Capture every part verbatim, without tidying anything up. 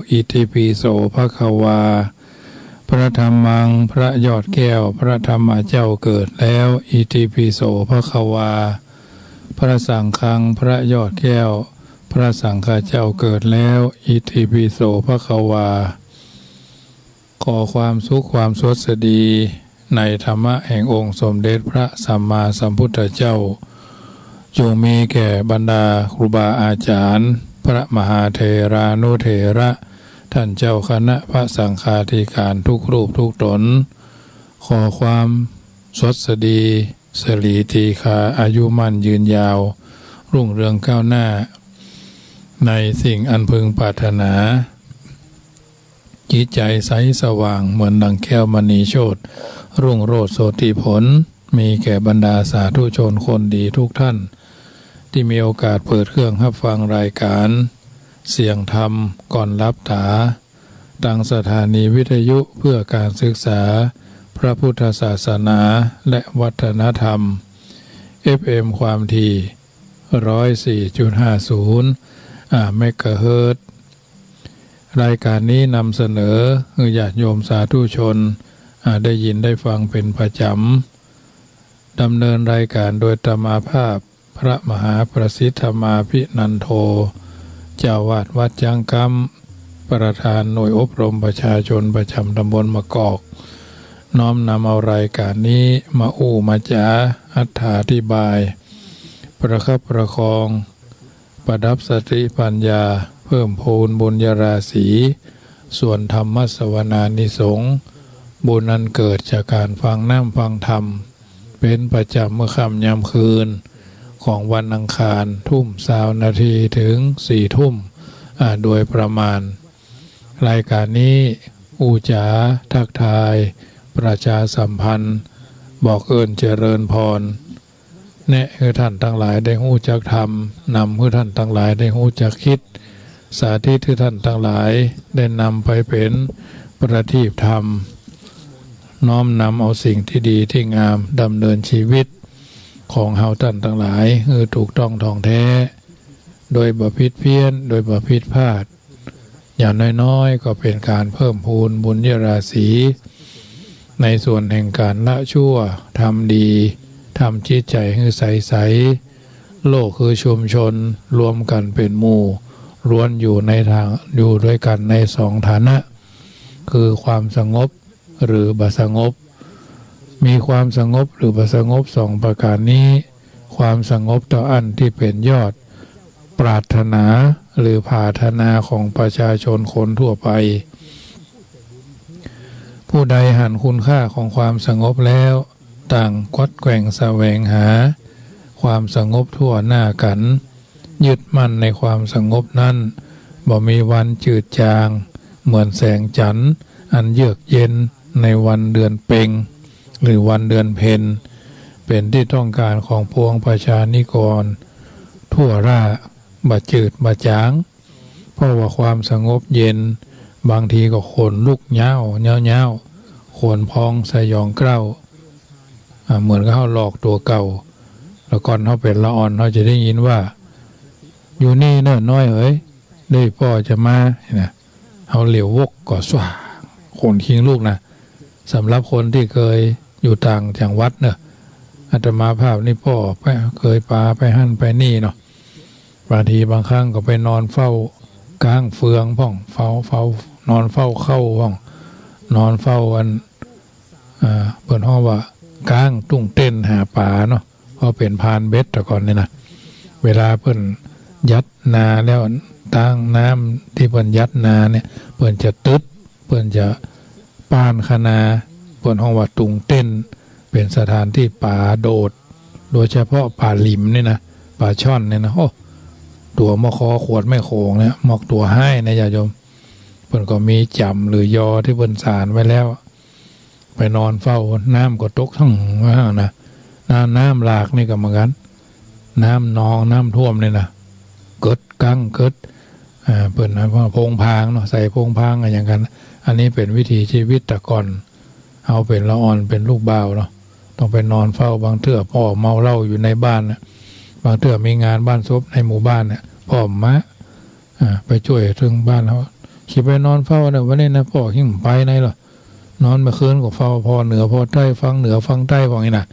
อิติปิโสภะคะวา พระธัมมัง พระยอดแก้ว พระธรรมเจ้าเกิดแล้ว อิติปิโสภะคะวา พระสังฆัง พระยอดแก้ว พระสังฆเจ้าเกิดแล้ว อิติปิโสภะคะวา ขอความสุขความสวัสดีในธรรมะแห่งองค์สมเด็จพระสัมมาสัมพุทธเจ้า จงมีแก่บรรดาครูบาอาจารย์ พระมหาเถรานุเถระ ท่านเจ้าคณะพระสังฆาธิการทุกรูปทุกตน ขอความสวัสดี สิริตีฆา อายุมั่นยืนยาว รุ่งเรืองก้าวหน้า ในสิ่งอันพึงปรารถนา จิตใจใสสว่างเหมือนดังแก้วมณีโชติ รุ่งโรจน์โสติผล มีแก่บรรดาสาธุชนคนดีทุกท่าน ที่มีโอกาสเปิดเครื่องฮับฟังรายการเสียงธรรมก่อนหลับต๋า ตางสถานีวิทยุเพื่อการศึกษาพระพุทธศาสนาและวัฒนธรรม เอฟเอ็ม ความถี่ ร้อยสี่จุดห้าศูนย์ อ่า เมกะเฮิรตซ์ รายการนี้นำเสนอหื้อญาติโยมสาธุชน อ่า ได้ยินได้ฟังเป็นประจ๋ำ ดำเนินรายการโดยอาตมาภาพ พระมหาประสิทธมาภินันโท เจ้าอาวาสวัดจ๊างก๊ำ ประธานหน่วยอบรมประชาชนประจ๋ำตำบลมะกอก น้อมนำเอารายการนี้มาอู้มาจ๋า อธิบาย ประคับประคอง ประดับสติปัญญา เพิ่มพูนบุญญาราศี ส่วนธรรมสวนานิสงส์ บุญอันเกิดจากการฟังน้ำฟังธรรม เป็นประจ๋ำเมื่อค่ำยามคืน ของวันอังคาร ทุ่มซาวนาทีถึงสี่ทุ่ม อ่า โดยประมาณ รายการนี้อู้จ๋าทักทาย ประชาสัมพันธ์ บอกเอิ้นเจริญพร แนะหื้อท่านตังหลายได้ฮู้จักธรรม นำหื้อท่านตังหลายได้ฮู้จักคริสต์ สาธิตหื้อท่านตังหลายได้นำไปเป๋นประทีปธรรม น้อมนำเอาสิ่งที่ดีที่งามดำเนินชีวิตของเฮาท่านตังหลายหื้อถูกต้องถ่องแท้ โดยบ่ผิดเพี้ยน โดยบ่ผิดพลาด อย่างน้อยๆ ก็เป๋นการเพิ่มพูนบุญญาราศี ในส่วนแห่งการละชั่ว ทำดี ทำจิตใจหื้อใสๆ โลกคือชุมชน รวมกั๋นเป๋นหมู่ ล้วนอยู่ในทาง อยู่ด้วยกั๋นในสองฐานะ คือความสงบหรือบ่สงบ มีความสงบหรือบ่สงบสองประการนี้ ความสงบเต้าอั้นตี้เป๋นยอดปรารถนาหรือผาถนาของประชาชนคนทั่วไป ผู้ใดหันคุณค่าของความสงบแล้ว ต่างกวัดแกว่งแสวงหาความสงบทั่วหน้ากั๋น ยึดมั่นในความสงบนั้น บ่มีวันจืดจาง เหมือนแสงจันทร์อันเยือกเย็นในวันเดือนเพ็ญ หรือวันเดือนเพ็ญ เป๋นตี้ต้องก๋านของปวงประชานิกรทั่วราษฎร์ บ่จืดบ่จาง เพราะว่าความสงบเย็น บางทีก็ขนลุกย้าวย้าวย้าว ขนพองสยองเกล้า อ่า เหมือนกับเฮาหลอกตั๋วเก่า แล้วก่อนเฮาเป๋นละอ่อน เฮาจะได้ยินว่า อยู่นี่เน่อน้อยเอ๋ย ได้ป้อจะมา นี่นะ เฮาเหลียววกก็สว่าง ขนคิงลุกนะ สำหรับคนตี้เกยอยู่ต่างจังหวัดเน่อ อาตมาภาพนี่ป้อไป เกยปาไปหั้นไปนี่เนาะ บางทีบางครั้งก็ไปนอนเฝ้าก๊างเฟืองพ่อง เฝ้า เฝ้า นอนเฝ้าเข้าพ่อง นอนเฝ้าอัน อ่า เปิ้นฮ้องว่าก๊างตุ้งเต้นหาป๋าเนาะ เพราะเป๋นพรานเบ็ดแต่ก่อนนี่นะ เวลาเปิ้นยัดนาแล้ว ตางน้ำตี้เปิ้นยัดนาเนี่ย เปิ้นจะตึด เปิ้นจะป้านคะนา เปิ้นฮ้องว่าตุ้งเต้น เป๋นสถานตี้ป๋าโดด โดยเฉพาะป๋าหลิมนี่นะ ป๋าช่อนนี่นะ โอ้ ตั๋วมอคอขวดแม่โขงเนี่ย มอกตั๋วฮ้ายนะญาติโยม เปิ้นก็มีจ๋ำหรือยอตี้เปิ้นสานไว้แล้ว ไปนอนเฝ้า น้ำก็ตกทั้งว่านะ น้ำ น้ำหลากนี่ก็เหมือนกั๋น น้ำนอง น้ำท่วมนี่นะ เกิดกังเกิด อ่า เปิ้นว่าโพงพางเนาะ ใส่โพงพางอะหยังกั๋น อันนี้เป๋นวิถีชีวิตแต่ก่อน เฮาเป๋นละอ่อนเป๋นลูกบ่าวเนาะ ต้องไปนอนเฝ้า บางเตื้อป้อเมาเหล้าอยู่ในบ้านน่ะ บางเตื้อมีงานบ้านศพในหมู่บ้านน่ะ ป้อบ่มา อ่า ไปจ้วยเถิงบ้านเฮา จะไปนอนเฝ้าเน่อ วันนี้นะ ป้อหิ้งไปไหนล่ะ นอนเมื่อคืนก็เฝ้าป้อเหนือป้อใต้ ฟังเหนือฟังใต้ ว่างี้นะ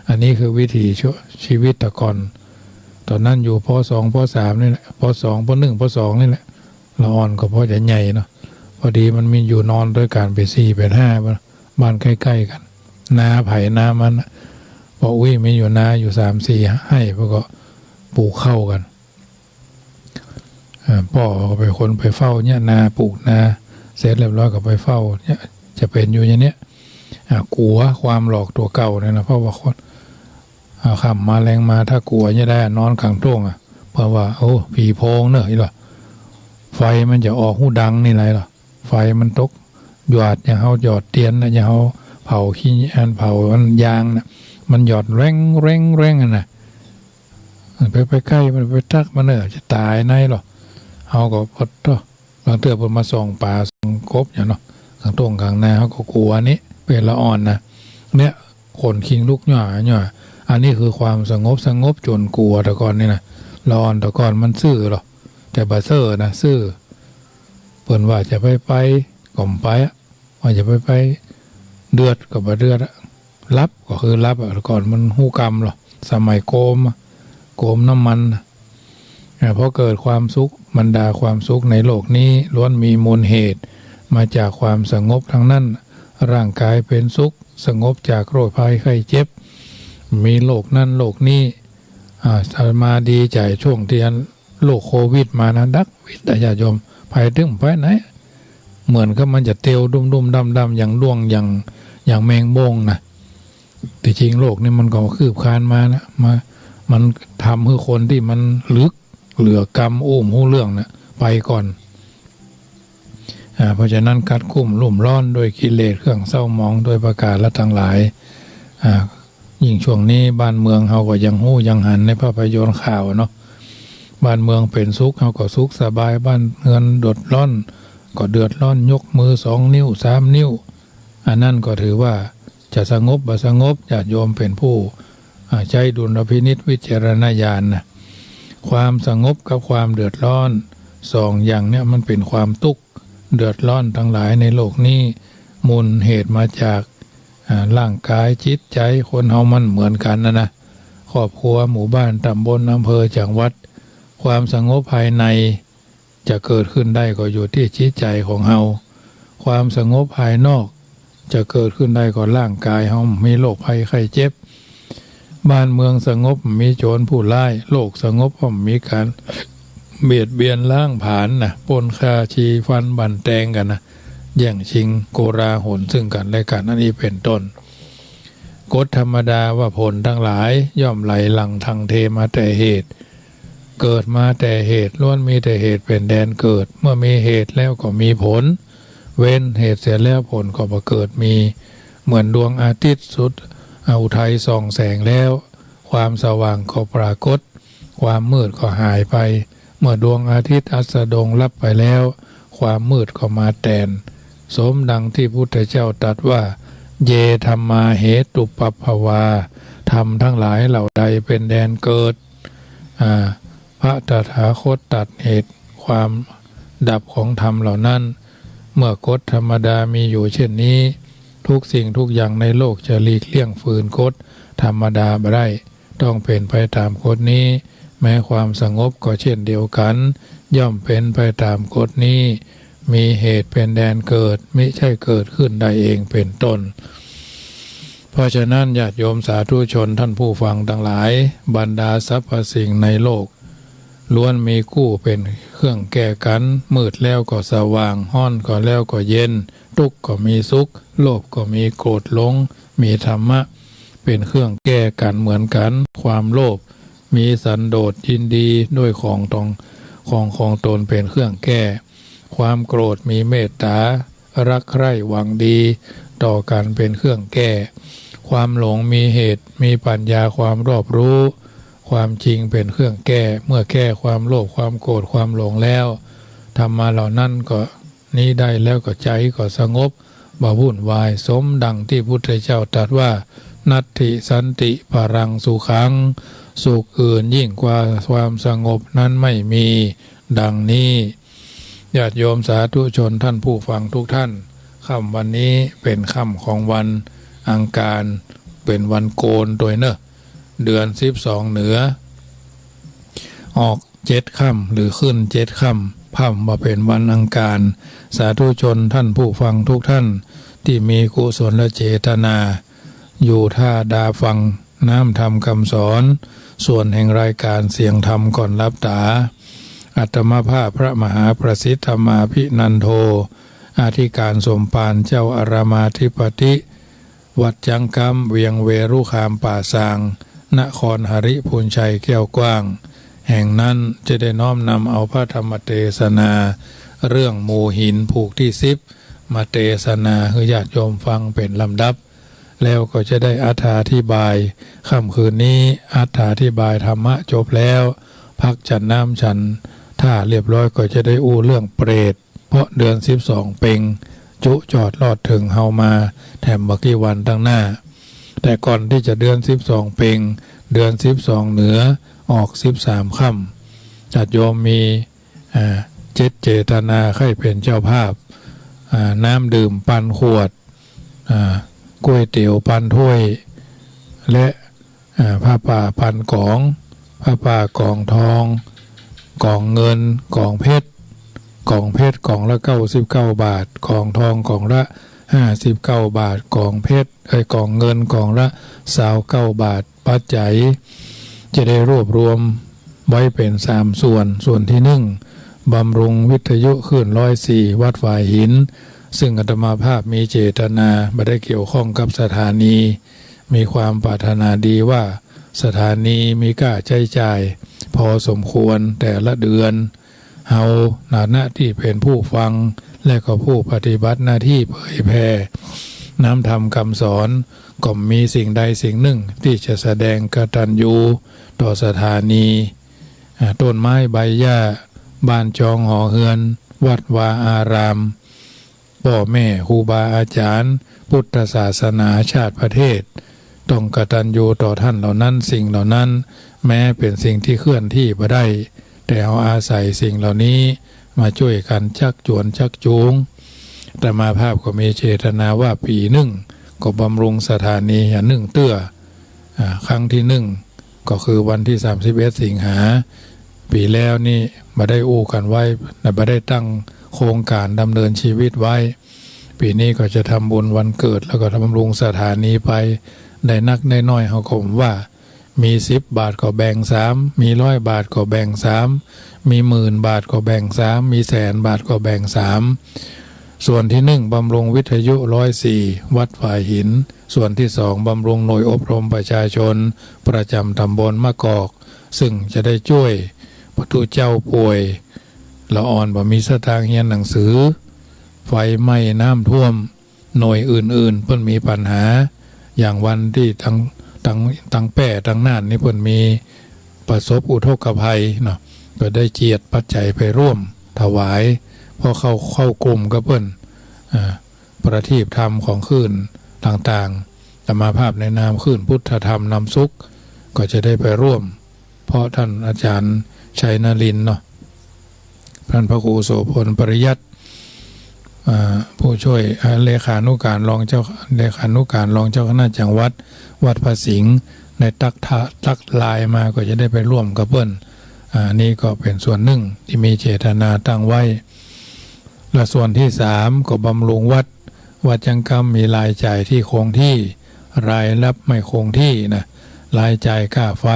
อันนี้คือวิถีชีวิตแต่ก่อน ต๋อนนั้นอยู่ ป.สอง ป.สาม นี่แหละ ป.สอง ป.หนึ่ง ป.สอง นี่แหละ ละอ่อนก็ป้อจะใหญ่เนาะ พอดีมันมีอยู่นอนตวยกั๋นเป๋นสี่เป๋นห้า บ้านใก้ๆ กั๋น นาใผนามันน่ะ ป้ออุ๊ยมีอยู่นาอยู่สามสี่ไฮ่ ป้อก็ปลูกข้าวกั๋น อ่า ป้อก็เป๋นคนไปเฝ้าเยียะนา ปลูกนา เสร็จเรียบร้อยก็ไปเฝ้าเยียะ จะเป๋นอยู่อย่างเนี้ย อ่า กั๋วความหลอกตั๋วเก่าเนี่ยนะ เพราะว่าคน อ่า ค่ำมาแลงมา ถ้ากั๋วเยียะได้นอนก๋างต้งอะ เพราะว่า โอ้ ผีโพงเน่อ อีหล่อ ไฟมันจะออกฮู้ดังนี่แหละ อีหล่อ ไฟมันตก หยาดอย่างเฮาหยอดเตียนน่ะ อย่างเฮาเผาขี้ อันเผาอันยางน่ะ มันหยอดแร้งแร้งแร้งอะนะ ไป ไปใก้มัน ไปตั๊กมันเน่อ จะต๋ายในหล่อ เฮาก็ปะโต้ ลางเตื้อเปิ้นมาส่องป๋าส่องกบอย่างเนาะ ก๋างต้งก๋างนา เฮาก็กั๋วนี่ เป๋นละอ่อนนะ เนี่ย ขนคิงลุกหย่าหย่า อันนี้คือความสงบ สงบจ๋นกั๋วแต่ก่อนนี่นะ ละอ่อนแต่ก่อนมันซื่อหล่อ แต่บ่าเซ้อนะ ซื่อ เปิ้นว่าจะไปไปก็บ่ไปอะ ว่าจะไปไปเดือดก็บ่เดือดอะ หลับก็คือหลับอะ แต่ก่อนมันฮู้กำหล่อ สมัยโกมอะ โกมน้ำมันน่ะ อ่า เพราะเกิดความสุข บรรดาความสุขในโลกนี้ล้วนมีมูลเหตุมาจากความสงบทั้งนั้น ร่างกายเป๋นสุข สงบจากโรคภัยไข้เจ็บ มีโรคนั้นโรคนี้ อ่า อาตมาดีใจ๋ช่วงตี้อันโรคโควิดมานะ ดักวิดอะญาติโยม ไปเถิงไปไหน เหมือนกับมันจะเตียวดุ้มๆ ด้ำๆ อย่างด้วง อย่าง อย่างแมงบ้งนะ ตี้จริงโรคนี่มันก็คืบคลานมานะ มา มันทำหื้อคนตี้มันลึก เหลือกำอู้บ่ฮู้เรื่องน่ะ ไปก่อน อ่า เพราะฉะนั้นกัดกุ้มลุ่มร้อนด้วยกิเลสเครื่องเศร้าหมองโดยประก๋าละตังหลาย อ่า ยิ่งช่วงนี้บ้านเมืองเฮาก็ยังฮู้ยังหันในภาพยนตร์ข่าวเนาะ บ้านเมืองเป๋นสุขเฮาก็สุขสบาย บ้านเมืองเดือดร้อนก็เดือดร้อน ยกมือสองนิ้วสามนิ้ว อันนั้นก็ถือว่าจะสงบบ่สงบ ญาติโยมเป๋นผู้ อ่า ใจ๊ดุลพินิจวิจารณญาณนะ ความสงบกับความเดือดร้อนสองอย่างเนี่ยมันเป๋นความตุ๊กข์ เดือดร้อนตังหลายในโลกนี้ มูลเหตุมาจาก อ่า ร่างก๋ายจิตใจ๋คนเฮามันเหมือนกั๋นนะนะ ครอบครัว หมู่บ้าน ต๋ำบล อำเภอ จังหวัด ความสงบภายใน จะเกิดขึ้นได้ก็อยู่ตี้จิตใจ๋ของเฮา ความสงบภายนอกจะเกิดขึ้นได้ก็ร่างกายเฮาบ่มีโรคภัยไข้เจ็บ บ้านเมืองสงบบ่มีโจรผู้ร้าย โลกสงบก็บ่มีก๋านเบียดเบียนล้างผลาญนะ ปล้นฆ่า ฉี่ฟันบั่นแตงกั๋นนะ แย่งชิงโกลาหลซึ่งกั๋นและกั๋น อันนี้เป๋นต้น กฎธรรมดาว่าผลตังหลายย่อมไหลหลั่งทังเทมาแต่เหตุ เกิดมาแต่เหตุ ล้วนมีแต่เหตุเป๋นแดนเกิด เมื่อมีเหตุแล้วก็มีผล เว้นเหตุเสียแล้วผลก็บ่เกิดมี เหมือนดวงอาทิตย์สุดอุทัยส่องแสงแล้ว ความสว่างก็ปรากฏ ความมืดก็หายไป เมื่อดวงอาทิตย์อัสดงลับไปแล้ว ความมืดก็มาแตน สมดังตี้พุทธเจ้าตรัสว่า เย ธัมมา เหตุปัพพวา ธรรมทั้งหลายเหล่าใดเป๋นแดนเกิด อ่า พระตถาคตตรัสเหตุความดับของธรรมเหล่านั้น เมื่อกฎธรรมดามีอยู่เช่นนี้ ทุกสิ่งทุกอย่างในโลกจะหลีกเลี่ยงฝืนกฎธรรมดาบ่ได้ ต้องเป๋นไปต๋ามกฎนี้ แม้ความสงบก็เช่นเดียวกั๋น ย่อมเป๋นไปต๋ามกฎนี้ มีเหตุเป๋นแดนเกิด มิใช่เกิดขึ้นได้เอง เป๋นต้น เพราะฉะนั้นญาติโยมสาธุชนท่านผู้ฟังตังหลาย บรรดาสรรพสิ่งในโลก ล้วนมีกู้เป๋นเครื่องแก้กั๋น มืดแล้วก็สว่าง ฮ้อนก็แล้วก็เย็น ตุ๊กข์ก็มีสุข โลภก็มี โกรธหลงมี ธรรมะเป๋นเครื่องแก้กั๋นเหมือนกั๋น ความโลภมีสันโดษยินดีด้วยของตอง ของของตนเป๋นเครื่องแก้ ความโกรธมีเมตต๋า รักใคร่หวังดีต่อกั๋นเป๋นเครื่องแก้ ความหลงมีเหตุ มีปัญญาความรอบรู้ ความจริงเป๋นเครื่องแก้ เมื่อแก้ความโลภ ความโกรธ ความหลงแล้ว ธรรมะเหล่านั้นก็ นี้ได้แล้วก็ใจ๋ก็สงบ บ่วุ่นวาย สมดังตี้พุทธเจ้าตรัสว่า นัตถิสันติปรังสุขัง สุขอื่นยิ่งกว่าความสงบนั้นไม่มี ดังนี้ ญาติโยมสาธุชนท่านผู้ฟังทุกท่าน ค่ำวันนี้เป๋นค่ำของวันอังคาร เป๋นวันโกนตวยเนอะ เดือนสิบสองเหนือ ออกเจ็ดค่ำหรือขึ้นเจ็ดค่ำ พ่ำว่าเป๋นวันอังคาร สาธุชนท่านผู้ฟังทุกท่าน ตี้มีกุศลเจตนา อยู่ท่าดาฟังน้ำธรรมกำสอน ส่วนแห่งรายก๋านเสียงธรรมก่อนหลับต๋า อาตมาภาพพระมหาประสิทธิ์ธรรมาภินันโท อธิก๋านสมภารเจ้าอารามอธิปติ วัดจังกำ เวียงเวรุคามป่าซาง นครหริพูนชัยแก้วกว้าง แห่งนั้นจะได้น้อมนำเอาพระธรรมเตสนา เรื่องหมู่หินผูกตี้สิบ มาเตสนาหื้อญาติโยมฟังเป๋นลำดับ แล้วก็จะได้อรรถาธิบาย ค่ำคืนนี้อรรถาธิบายธรรมะจบแล้ว พักฉันน้ำฉันท่าเรียบร้อยก็จะได้อู้เรื่องเปรต เพราะเดือนสิบสองเป็ง จุจอดลอดเถิงเฮามาแถมบ่กี่วันตังหน้า แต่ก่อนตี้จะเดือนสิบสองเป็ง เดือนสิบสองเหนือ ออกสิบสามค่ำ ญาติโยมมี อ่า เจต เจตนาใค่เป๋นเจ้าภาพ อ่า น้ำดื่มปันขวด อ่า ก๋วยเตี๋ยวปันถ้วย และ อ่า ผ้าป่าปันก๋อง ผ้าป่าก๋องทอง ก๋องเงิน ก๋องเพชร ก๋องเพชรก๋องละเก้าสิบเก้าบาท ก๋องทองก๋องละห้าสิบเก้าบาท ก๋องเพชร เอ้ย ก๋องเงินก๋องละซาวเก้าบาท ปัจจัยจะได้รวบรวมไว้เป๋นสามส่วน ส่วนตี้นึ่ง บำรุงวิทยุคลื่นร้อยสี่ วัดฝายหิน ซึ่งอาตมาภาพมีเจตนาบ่ได้เกี่ยวข้องกับสถานี มีความปรารถนาดีว่าสถานีมีก้าใจ๊จ่ายพอสมควรแต่ละเดือน เฮาฐานะตี้เป๋นผู้ฟัง และก็ผู้ปฏิบัติหน้าตี้เผยแผ่น้ำธรรมกำสอน ก็มีสิ่งใดสิ่งนึ่งตี้จะแสดงกตัญญูต่อสถานี อ่า ต้นไม้ใบหญ้า บ้านจองหอเฮือน วัดวาอาราม ป้อแม่ครูบาอาจ๋ารย์ พุทธศาสนา ชาติประเทศ ต้องกตัญญูต่อท่านเหล่านั้น สิ่งเหล่านั้น แม้เป๋นสิ่งตี้เคลื่อนตี้บ่ได้ แต่เฮาอาศัยสิ่งเหล่านี้มาจ้วยกั๋นชักจวนชักจูง อาตมาภาพก็มีเจตนาว่าปี๋นึ่งก็บำรุงสถานีอย่างนึ่งเตื้อ อ่า ครั้งตี้นึ่งก็คือวันตี้สามสิบเอ็ดสิงหา ปี๋แล้วนี่บ่ได้อู้กั๋นไว้ บ่ได้ตั้งโครงก๋านดำเนินชีวิตไว้ ปี๋นี้ก็จะทำบุญวันเกิดแล้วก็บำรุงสถานีไป ได้นักได้น้อยเฮาก็ว่า มีสิบบาทก็แบ่งสาม มีร้อยบาทก็แบ่งสาม มีหมื่นบาทก็แบ่งสาม มีแสนบาทก็แบ่งสาม ส่วนตี้นึ่งบำรุงวิทยุร้อยสี่ วัดฝายหิน ส่วนตี้สองบำรุงหน่วยอบรมประชาชนประจ๋ำต๋ำบลมะกอก ซึ่งจะได้จ้วยผู้เจ้าป่วย ละอ่อนบ่มีสตางค์เฮียนหนังสือ ไฟไหม้น้ำท่วม หน่วยอื่นๆ เปิ้นมีปัญหา อย่างวันตี้ตัง ตัง ตังแป้ตังน่านนี่เปิ้นมีประสบอุทกภัยเนาะ ก็ได้เจียดปัจจัยไปร่วมถวาย เพราะเข้า เข้ากลุ่มกับเปิ้น อ่า ประทีปธรรมของคลื่นต่างๆ อาตมาภาพในนามคลื่นพุทธธรรมนำสุข ก็จะได้ไปร่วม เพราะท่านอาจารย์ชัยนรินทร์เนาะ ท่านพระครูโสภณ ปริยัติ อ่า ผู้ช่วย อ่า เลขานุการรองเจ้า เลขานุการรองเจ้าคณะจังหวัดวัดพระสิงห์ ได้ตักทะ ตักไลน์มาก็จะได้ไปร่วมกับเปิ้น อ่า นี่ก็เป๋นส่วนนึ่งตี้มีเจตนาตั้งไว้ และส่วนตี้สามก็บำรุงวัด วัดจังกำมีรายจ่ายตี้คงที่ รายรับไม่คงที่นะ รายจ่ายก้าไฟ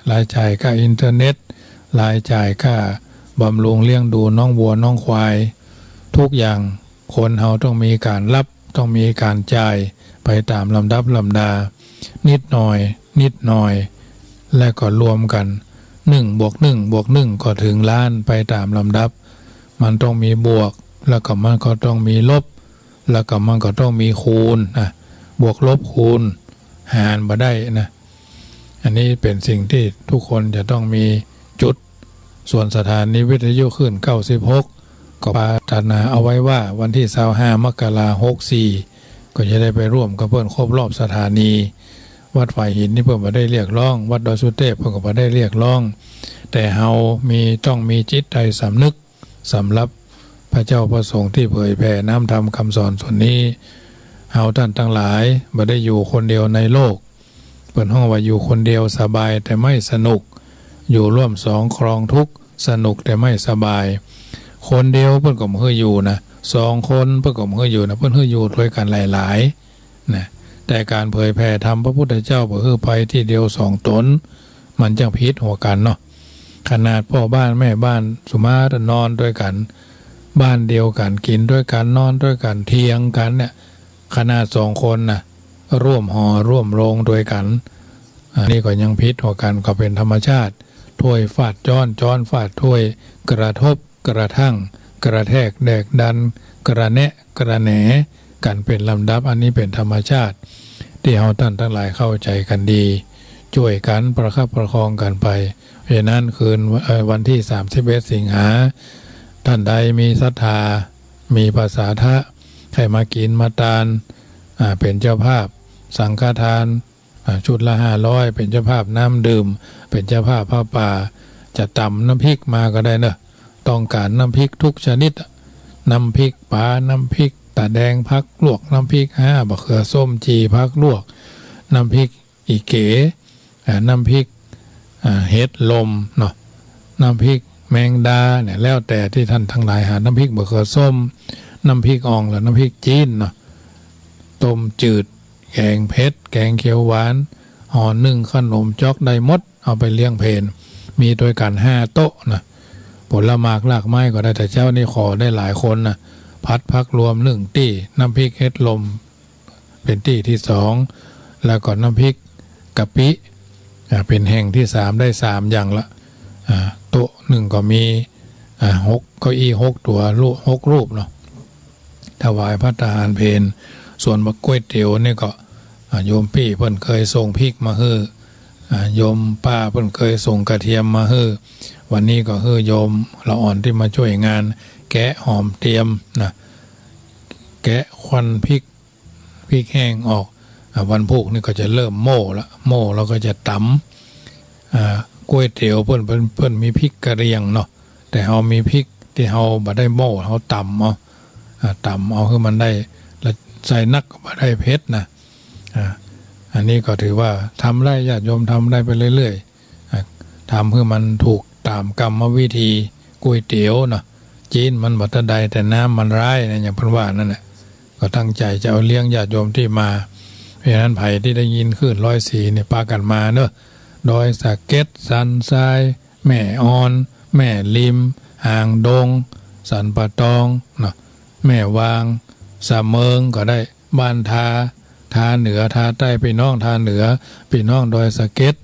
รายจ่ายก้าอินเทอร์เน็ต รายจ่ายก้าบำรุงเลี้ยงดูน้องวัวน้องควาย ทุกอย่างคนเฮาต้องมีก๋านรับ ต้องมีก๋านจ่ายไปต๋ามลำดับลำดา นิดหน่อย นิดหน่อย และก็รวมกั๋น นึ่งบวกนึ่งบวกนึ่งก็เถิงล้านไปต๋ามลำดับ มันต้องมีบวก แล้วก็มันก็ต้องมีลบ แล้วก็มันก็ต้องมีคูณนะ บวกลบคูณหารบ่ได้นะ อันนี้เป๋นสิ่งตี้ทุกคนจะต้องมีจุด ส่วนสถานีวิทยุคลื่นเก้าสิบหก ก็ปรารถนาเอาไว้ว่าวันตี้ซาวห้า มกรา หกสี่ ก็จะได้ไปร่วมกับเปิ้นครบรอบสถานี วัดฝายหินนี่เปิ้นบ่ได้เรียกร้อง วัดดอยสุเตพเปิ้นก็บ่ได้เรียกร้อง แต่เฮามี ต้องมีจิตใต้สำนึก สำหรับ พระเจ้าพระสงฆ์ตี้เผยแผ่น้ำธรรมกำสอนส่วนนี้ เฮาต้านตังหลายบ่ได้อยู่คนเดียวในโลก เปิ้นฮ้องว่าอยู่คนเดียวสบายแต่ไม่สนุก อยู่ร่วมสองครองทุกข์ สนุกแต่ไม่สบาย คนเดียวเปิ้นก็บ่หื้ออยู่นะ สองคนเปิ้นก็บ่หื้ออยู่นะ เปิ้นหื้ออยู่ตวยกั๋นหลายๆ นะ แต่ก๋านเผยแผ่ธรรมพระพุทธเจ้าบ่หื้อไปตี้เดียวสองต๋น มันจั้งผิดหัวกั๋นเนาะ ขนาดป้อบ้านแม่บ้านสุมาตรนอนตวยกั๋น บ้านเดียวกั๋น กิ๋นตวยกั๋น นอนตวยกั๋น เถียงกั๋นเนี่ย ขนาดสองคนนะ ร่วมหอร่วมโรงตวยกั๋น อันนี้ก็ยังผิดหัวกั๋น ก็เป๋นธรรมชาติ ถ้วยฟาดจ๊อน จ๊อนฟาดถ้วย กระทบกระทั่ง กระแทกแดกดัน กระแนะกระแหนกั๋นเป๋นลำดับ อันนี้เป๋นธรรมชาติ ตี้เฮาต้านตังหลายเข้าใจ๋กั๋นดี จ้วยกั๋นประคับประคองกั๋นไป เพราะฉะนั้นคืน เอ่อ วันตี้สามสิบเอ็ดสิงหา ต้านใดมีศรัทธา มีภาษาทะ ใค่มากิ๋นมาตาน อ่า เป๋นเจ้าภาพสังฆทาน อ่า ชุดละห้าร้อย เป๋นเจ้าภาพน้ำดื่ม เป๋นเจ้าภาพผ้าป่า จะต๋ำน้ำพริกมาก็ได้เนาะ ต้องก๋านน้ำพริกทุกชนิดอะ น้ำพริกป๋า น้ำพริกตาแดง ผักลวก น้ำพริกฮา บะเขือส้ม จี่ผักลวก น้ำพริก อีเก๋ อ่า น้ำพริก อ่า เห็ดลมเนาะ น้ำพริกแมงดาเนี่ย แล้วแต่ตี้ต้านตังหลายหา น้ำพริกบะเขือส้ม น้ำพริกอ่อง และน้ำพริกจีนเนาะ ต้มจืด แก๋งเผ็ด แก๋งเขียวหวาน ห่อนึ่ง ขนมจ๊อก ได้หมด เอาไปเลี้ยงเพล มีตวยกั๋นห้าโต๊ะนะ ผลหมากรากไม้ก็ได้ แต่เจ๊านี่ขอได้หลายคนนะ ผัดผักรวมนึ่งตี้ น้ำพริกเห็ดลม เป๋นตี้ตี้สอง แล้วก็น้ำพริกกะปิ อ่า เป๋นแห่งตี้สาม ได้สามอย่างละ อ่า โต๊ะนึ่งก็มี อ่า หก เก้าอี้หกตั๋ว รูป หกรูปเนาะ ถวายภัตตาหารเพล ส่วนบักก๋วยเตี๋ยวนี่ก็ อ่า โยมปี้เปิ้นเกยส่งพริกมาหื้อ อ่า โยมป้าเปิ้นเกยส่งกระเทียมมาหื้อ วันนี้ก็หื้อโยมละอ่อนตี้มาจ้วยงาน แกะหอมเตียมนะ แกะควันพริก พริกแห้งออก อ่า วันพูกนี่ก็จะเริ่มโม่ละ โม่แล้วก็จะต๋ำ อ่า ก๋วยเตี๋ยวเปิ้น เปิ้น เปิ้นมีพริกกะเหรี่ยงเนาะ แต่เฮามีพริกตี้เฮาบ่ได้โม่ เฮาต๋ำเอา อ่า ต๋ำเอาหื้อมันได้ แล้วใส่นักก็บ่ได้เผ็ดนะ อ่า อันนี้ก็ถือว่าทำได้ ญาติโยมทำได้ไปเรื่อยๆ อ่ะ ทำหื้อมันถูกต๋ามกรรมวิธีก๋วยเตี๋ยวเนาะ จี๋นมันบ่ตะใด แต่น้ำมันร้ายนะ อย่างเปิ้นว่านั่นแหละ ก็ตั้งใจ๋จะเอาเลี้ยงญาติโยมตี้มา เพราะฉะนั้นใผตี้ได้ยินคลื่นร้อยสี่นี่ ปากั๋นมาเนาะ ดอยสะเก็ด สันทราย แม่อ่อน แม่ริม หางดง สันป่าตองเนาะ แม่วาง สะเมิงก็ได้ บ้านทา ทาเหนือ ทาใต้ ปี้น้องทาเหนือ ปี้น้องดอยสะเก็ด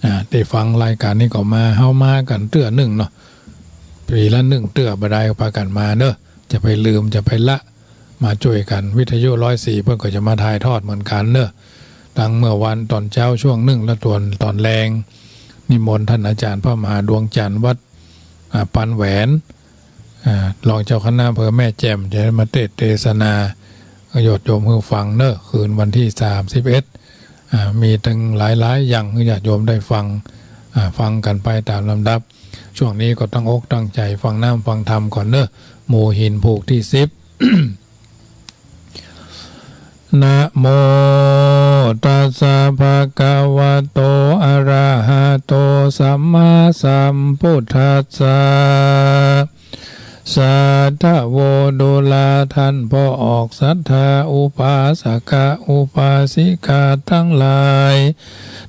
อ่า ตี้ฟังรายก๋านนี้ก็มา เฮามากั๋นเตื้อนึ่งเนาะ ปี๋ละนึ่งเตื้อบ่ดายก็ปากั๋นมาเนาะ จะไปลืม จะไปละ มาจ้วยกั๋น วิทยุร้อยสี่เปิ้นก็จะมาถ่ายทอดเหมือนกั๋นเนาะ ตังเมื่อวานต๋อนเจ๊าช่วงนึ่ง และต๋อน ต๋อนแลง นิมนต์ต้านอาจ๋ารย์พระมหาดวงจันทร์วัด อ่า ปันแหวน อ่า รองเจ้าคณะอำเภอแม่แจ่ม จะได้มาเตสน์เตสนา ญาติโยมหื้อฟังเนาะ คืนวันตี้สามสิบเอ็ด อ่า มีตึงหลายๆ อย่างหื้อญาติโยมได้ฟัง อ่า ฟังกั๋นไปต๋ามลำดับ ช่วงนี้ก็ตั้งอกตั้งใจ๋ฟังน้ำฟังธรรมก่อนเนาะ หมู่หินผูกตี้สิบ นะโม ตัสสะ ภะคะวะโต อะระหะโต สัมมาสัมพุทธัสสะ สาธะโว ดูราต้านป้อออกศรัทธา อุปาสกะ อุปาสิกาตังหลาย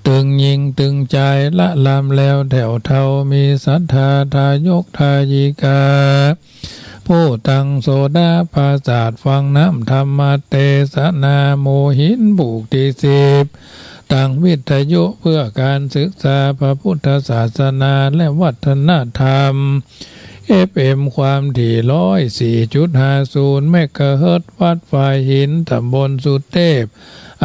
ตึงญิงตึงจาย ละลำแล้วแถวเทา มีศรัทธาทายกทายิกา ผู้ตั้งโสดาปราสาท ฟังน้ำธรรมเตสนา หมู่หินผูกตี้สิบ ตั้งวิทยุเพื่อก๋านศึกษาพระพุทธศาสนาและวัฒนธรรม เอฟเอ็ม ความถี่ร้อยสี่จุดห้าศูนย์เมกะเฮิรตซ์ วัดฝายหิน ต๋ำบลสุเตพ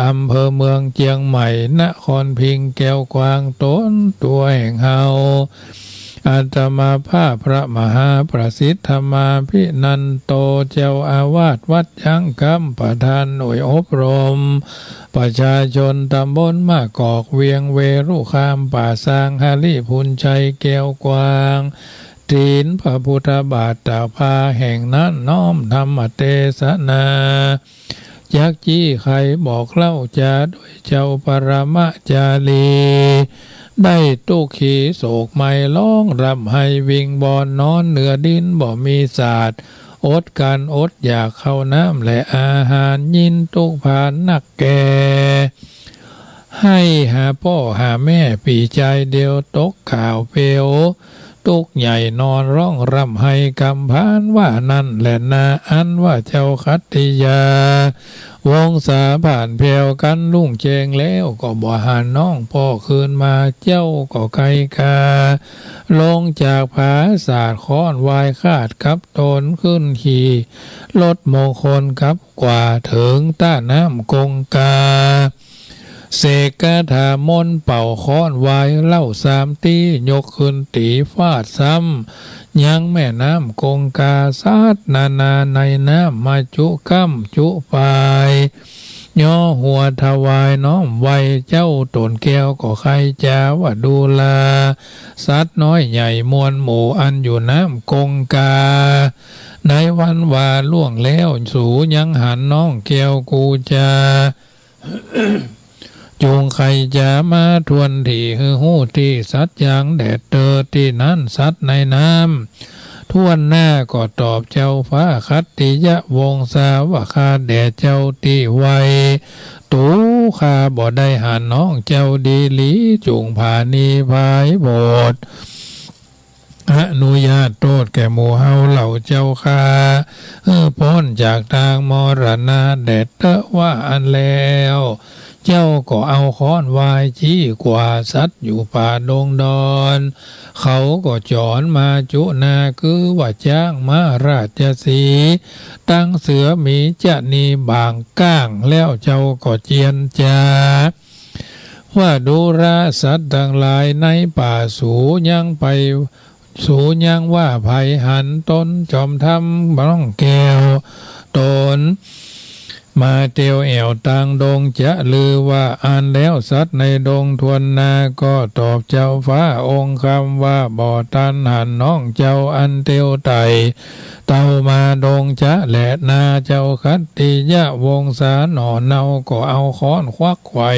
อำเภอเมืองเจียงใหม่ นครพิงค์ แก้วกวาง ตนตั๋วแห่งเฮา อาตมาภาพพระมหาประสิทธมาภินันโต เจ้าอาวาสวัดยังคำ ประธานหน่วยอบรม ประชาชนต๋ำบลมะกอก เวียงเวรุคาม ป่าซาง หริภุญชัย แก้วกวาง ถินพระพุทธบาทตากผ้าแห่งนั้น น้อมธรรมเตสนา จักจี้ไขบอกเล่าจา ด้วยเจ้าปรมจารี ได้ตุ๊กขีโศกไหม้ ฮ้องร่ำไห้วิงวอน นอนเหนือดินบ่มีสาด อดกลั้นอดอยากข้าวน้ำและอาหาร ยินตุ๊กข์พานนักแก่ ไห้หาป้อหาแม่ปี้จายเดียว ตกข่าวเปลว ตุ๊กข์ใหญ่นอนฮ้องร่ำไห้กำพร้าน ว่านั้นแลนา อันว่าเจ้าขัตติยา วงศาผ่านแผวกั๋นรุ่งแจ้งแล้ว ก็บ่หันน้องป้อคืนมา เจ้าก็ไกลกา ลงจากผาสาด ค้อนวายคาดกับตน ขึ้นขี่รถมงคลกลับกว่า เถิงต้าน้ำกงกา เสกคาถามนต์เป่าค้อนวาย เล่าสามตี้ ยกขึ้นตี๋ฟาดซ้ำ ยังแม่น้ำกงกา สัตว์นานาในน้ำมาจุก้ำจุปาย ย่อหัวถวายน้อมไหว้ เจ้าโตนแก้วก็ใค่จาว่า ดูราสัตว์น้อยใหญ่มวลหมู่ อันอยู่น้ำกงกา ในวันวาล่วงแล้ว สูยังหันน้องแก้วกูจา จุ่งไขจ๋ามาถ้วนถี่ หื้อฮู้ตี้สัตว์ยังแดดเตอ ตี้นั้นสัตว์ในน้ำถ้วนหน้า ก็ตอบเจ้าฟ้าขัตติยวงศาว่า ข้าแด่เจ้าตี้ไว ตุ๊ข้าบ่ได้หันน้องเจ้าดีหลี จุ่งผานีพายโผด อนุญาตโต้ษแก่หมู่เฮาเล่าเจ้าข้า หื้อป๊นจากตางมรณะแดดเต๊อะ ว่าอั้นแล้ว เจ้าก็เอาค้อนวายจี้กว่า สัตว์อยู่ป่าดงดอน เขาก็จ๋อนมาจุนา คือว่าจ๊างม้าราชสีห์ ตังเสือหมีจะนีบ่างก้าง แล้วเจ้าก็เจียรจา ว่าดูราสัตว์ตังหลายในป่า สูยังไป สูยังว่าใผหันตนจอมธรรมน้องแก้วตน มาเตียวแอ่วตางดงจะลือ ว่าอั้นแล้วสัตว์ในดงถ้วนนา ก็ตอบเจ้าฟ้าองค์คำว่า บ่ตันหันน้องเจ้าอันเตียวไต่เต้ามาดงจะแลนา เจ้าขัตติยวงศาหน่อเนา ก็เอาค้อนควักไขว่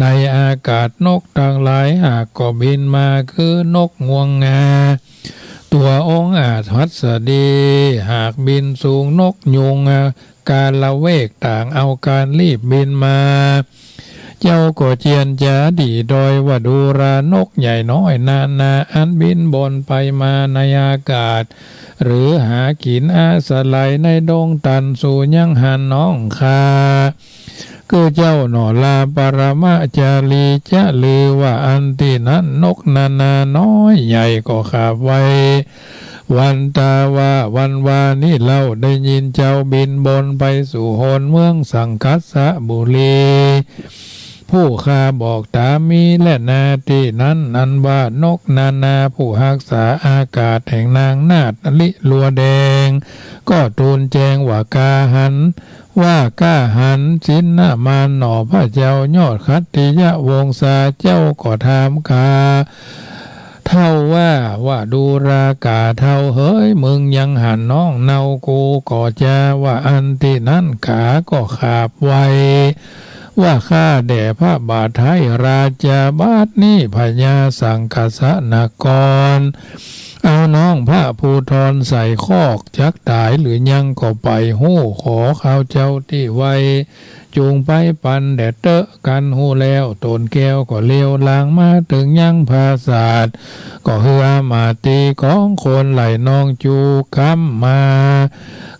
ในอากาศนกตังหลายหากก็บินมา คือนกงวงงา ตั๋วองอาจหัสดี หากบินสูง นกยูงกาละเวกต่างเอาการรีบบินมา เจ้าก็เจียรจาดีดอยว่า ดูรานกใหญ่น้อยนานา อันบินบนไปมาในอากาศ หรือหากิ๋นอาศัยในดงตัน สูยังหันน้องข้า คือเจ้าหน่อลาปรมจารี จะลือว่าอันตี้นั้นนกนานาน้อยใหญ่ก็ขาบไว วันตาว่าวันวานี้เล่า ได้ยินเจ้าบินบนไปสู่โหนเมืองสังคัสสบุรี ผู้ข้าบอกต๋ามีแลนา ตี้นั้นอันว่านกนานาผู้ฮักษาอากาศแห่งนางนาฏลิลัวแดง ก็ตูลแจงว่า ก้าหัน ว่าก้าหัน สินนามานหน่อพระเจ้ายอดขัตติยวงศา เจ้าก็ถามข้าเฒ่าว่า ว่าดูราก๋าเฒ่าเหย มึงยังหันน้องเนากูก่อจา ว่าอันตี้นั้นก๋าก็ขาบไว ว่าข้าแด่พระบาทไท้ราจา บัดนี้พญาสังคัสสนคร เอาน้องพระภูธรใส่คอก จักต๋ายหรือยังก็ใป่ฮู้ ขอข้าเจ้าตี้ไว จุ่งไปปันแด่เต๊อะ กันฮู้แล้วโตนแก้วก็เลียวหลังมาเถิงยังปราสาท ก็หื้ออามาตย์ตีของคนไหล่น้องจู๋ก้ำมา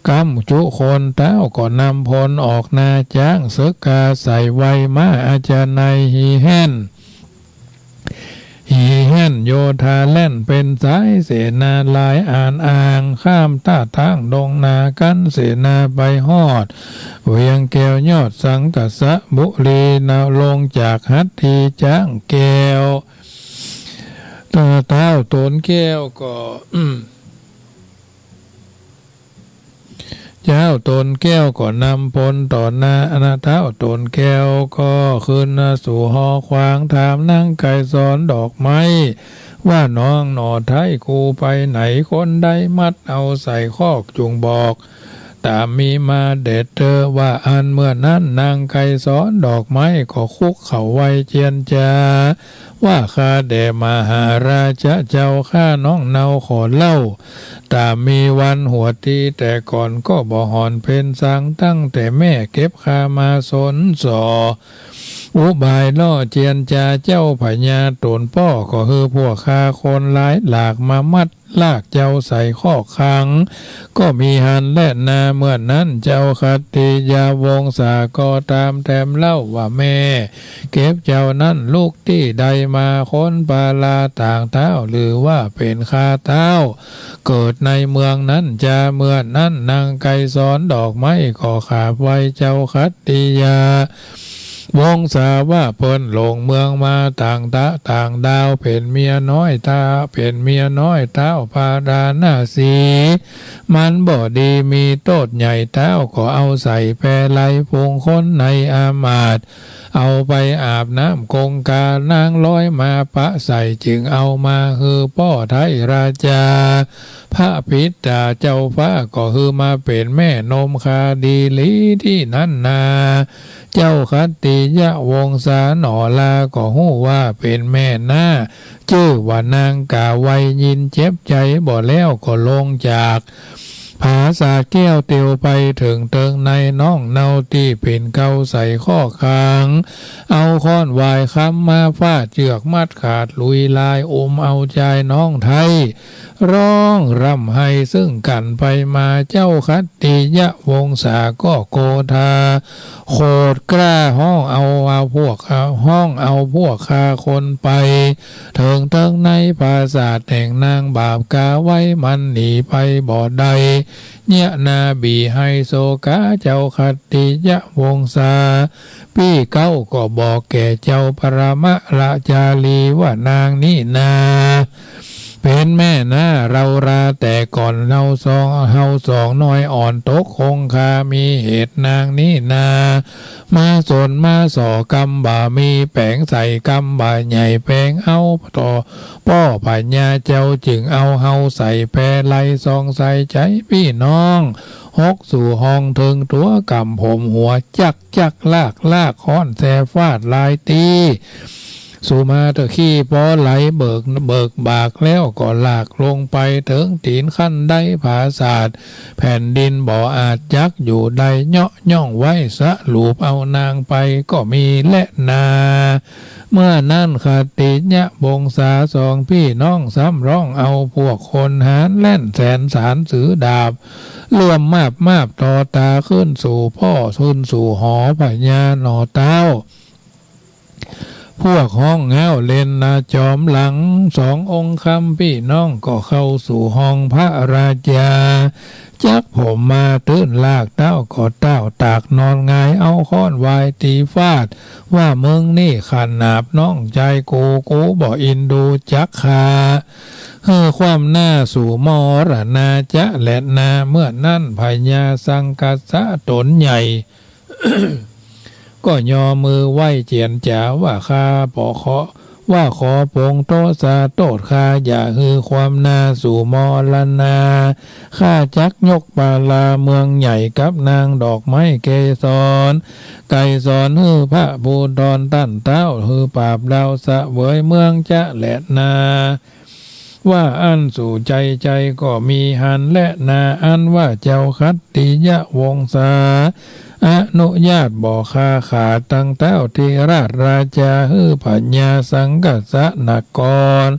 ก้ำจุคนเต๊าก็นำพลออกนาจ๊างเสิกาใส่ไว ม้าอาชาไนยหีแฮ่น หีแฮ่นโยธาแล่นเป๋นสาย เสนาหลายอ่านอ่าง ข้ามต้าตางดงนา กั้นเสนาไปฮอด เวียงแก้วยอดสังคัสสบุรี นำลงจากหัตถีจ๊างแก้ว เต้าโตนแก้วก็ เจ้าโตนแก้วก็นำพลต่อหน้า เต้าโตนแก้วก็ขึ้นสู่หอขวาง ถามนางไกรสรดอกไม้ ว่าน้องหน่อไท้กูไปไหน คนใดมัดเอาใส่คอกจุ่งบอก ต๋ามมีมาแด่เต๊อะ ว่าอั้น เมื่อนั้นนางไกรสรดอกไม้ก็คุกเข่าไหว้เจียรจา ว่าข้าแด่มหาราชะเจ้าข้า น้องเนาขอเล่า ต๋ามมีวันหัวตีแต่ก่อนก็บ่หอนเพ็ญสัง ตั้งแต่แม่เก็บข้ามาสนส่อ อุบายล่อเจียรจาเจ้าพญาต๋นป้อ ก็หื้อพวกข้าคนหลายหลากมามัดลากเจ้าใส่คอกขัง ก็มีหั้นแลนา เมื่อนั้นเจ้าขัตติยวงศาก็ต๋ามแถมเล่าว่า แม่เก็บเจ้านั้นลุกตี้ใดมา คนปาลาต่างเต๊า หรือว่าเป๋นข้าเต๊า เกิดในเมืองนั้นจา เมื่อนั้นนางไกรสรดอกไม้ก็ขาบไหว้เจ้าขัตติยา วงศาว่าเปิ้นหลงเมืองมาต่างตะต่างดาว เป๋นเมียน้อยเต๊า เป๋นเมียน้อยเต๊าพาราณสี มันบ่ดีมีโต้ษใหญ่เต๊า ก็เอาใส่แปไลยฝูงคนในอามาตย์ เอาไปอาบน้ำคงคานางลอยมาปะใส่ จึงเอามาหื้อป้อไท้ราชา พระปิดตาเจ้าฟ้าก็หื้อมาเป๋นแม่นมคาดีหลีตี้นั้นนา เจ้าขัตติยวงศาหน่อลาก็ฮู้ว่าเป๋นแม่นา จื้อว่านางกาไว ยินเจ็บใจ๋บ่แล้วก็ลงจากผาสาทแก้วเตียวไปเถิงเติงในน้องเนาตี้เป๋นเกลาใส่คอกขัง เอาค้อนหวายคำมาฟาด เจื้อกมัดขาดหลุยลาย อุ้มเอาจายน้องไท้ ร้องร่ำไห้ซึ่งกั๋นไปมา เจ้าขัตติยวงศาก็โกธา โขดกล้าฮ้องเอา เอาพวก เอา ฮ้องเอาพวกข้าคนไป เถิงเติงในปราสาทแห่งนางบาปกาไว มันหนีไปบ่ได้ เยียะนาบีไห้โศกา เจ้าขัตติยวงศา ปี้เก๊าก็บอกแก่เจ้าปรมะละจารีว่านางนี้นา เป๋นแม่นาเฮาราแต่ก่อน เฮาสอง เฮาสองน้อยอ่อนตกคงคา มีเหตุนางนี้นา มาสนมาส่อกำบ่ามี แป๋งใส่กำบ่าใหญ่ แป๋งเอาต่อป้อพญาเจ้า จึงเอาเฮาใส่แปไลยส่องใส่ใจ๋ปี้น้อง หกสู่ห้องเถิงตั๋วก่ำผมหัว จักจักลากลากค้อนแสฟาดหลายตี้ สุมาเตอร์ขี้ปอไหลเบิก เบิกบากแล้วก็ลากลงไปเถิงตี๋นขั้นไดผาสาท แผ่นดินบ่อาจจักอยู่ได้ เยาะย่องไว้สะหลูบเอานางไปก็มีแลนา เมื่อนั้นขัตติยวงศาสองปี้น้องซ้ำร้องเอาพวกคนหาญแล่นแสนสารสือดาบ เลื่อมมาบมาบต่อต๋าขึ้นสู่ป้อ ขึ้นสู่หอพญาหน่อเต๊า พวกฮ้องฮ้าวเล่นนาจอมหลัง สององค์คำปี้น้องก็เข้าสู่ห้องพระราชา จักผมมาตื้นลากเต๊าก็เต๊าตากนอนหงาย เอาค้อนหวายตี๋ฟาด ว่ามึงนี่ขนาบน้องจายกู กูบ่อินดูจักข้า หื้อความหน้าสู่มรณาจะแลนา เมื่อนั้นพญาสังกัสสะต๋นใหญ่ ก็ยอมือไหว้เจียรจาว่าข้าปอขอ ว่าขอปงโตษาโต้ษข้า อย่าหื้อความหน้าสู่มรณา ข้าจักยกปาลาเมืองใหญ่กับนางดอกไม้เกสร ไกรสรหื้อพระภูธรต้านเต๊า หื้อปราบดาวเสวยเมืองจะแลนา ว่าอั้นสู่ใจ๋ใจ๋ก็มีหั้นแลนา อันว่าเจ้าขัตติยวงศา อนุญาตบ่คาขาด ตังเต๊าที่ราชราชาหื้อพญาสังกัสสะนคร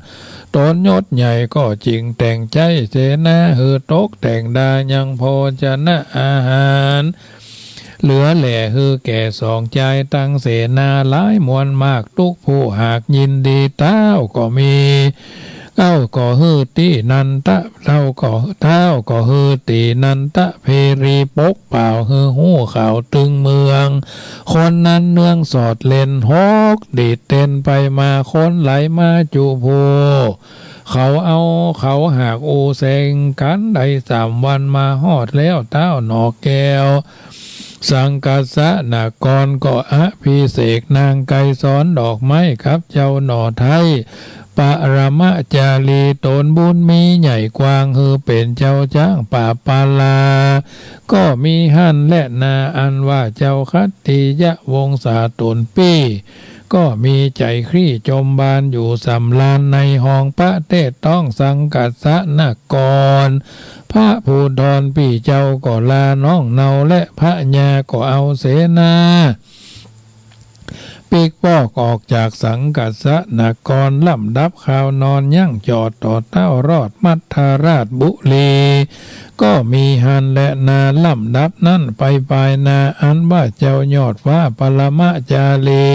ต๋นยศใหญ่ก็จึงแต่งใจ๊เสนาหื้อตกแต่งดายังโภชนะอาหาร เหลือแหล่หื้อแก่สองจายตังเสนาหลายมวลมาก ตุ๊กผู้หากยินดีเต๊าก็มี เต๊าก็หื้อตี้นันตะ เต๊าก็ เต๊าก็หื้อตี้นันตะเพรีปกเป่าหื้อฮู้ข่าวตึงเมือง คนนั้นเนืองสอดเล่นหกดีดเต้นไปมา คนไหลมาจุผู้ เขาเอา เขาหากอู้แสงกั๋นได้สามวันมาฮอดแล้วเต๊าหน่อแก้ว สังกัสสะนครก็อภิเษกนางไกรสรดอกไม้กับเจ้าหน่อไท้ ปรมาจารี ต๋นบุญมีใหญ่กว้าง หื้อเป๋นเจ้าจ๊างปราบปารา ก็มีหั้นแลนา อันว่าเจ้าขัตติยวงศาต๋นปี้ ก็มีใจ๋คลี่จมบานอยู่สำราญในห้องประเทศต๊องสังกัสสนคร พระภูธรปี้เจ้าก็ลาน้องเนาและพญาก็เอาเสนา ปิ๊กป๊อกออกจากสังกัสสนคร ลำดับคราวนอนยังจอดต่อเต้ารอดมัทธราชบุรี ก็มีหั้นแลนา ลำดับนั้นไปปายหน้า อันว่าเจ้ายอดฟ้าปรมาจารี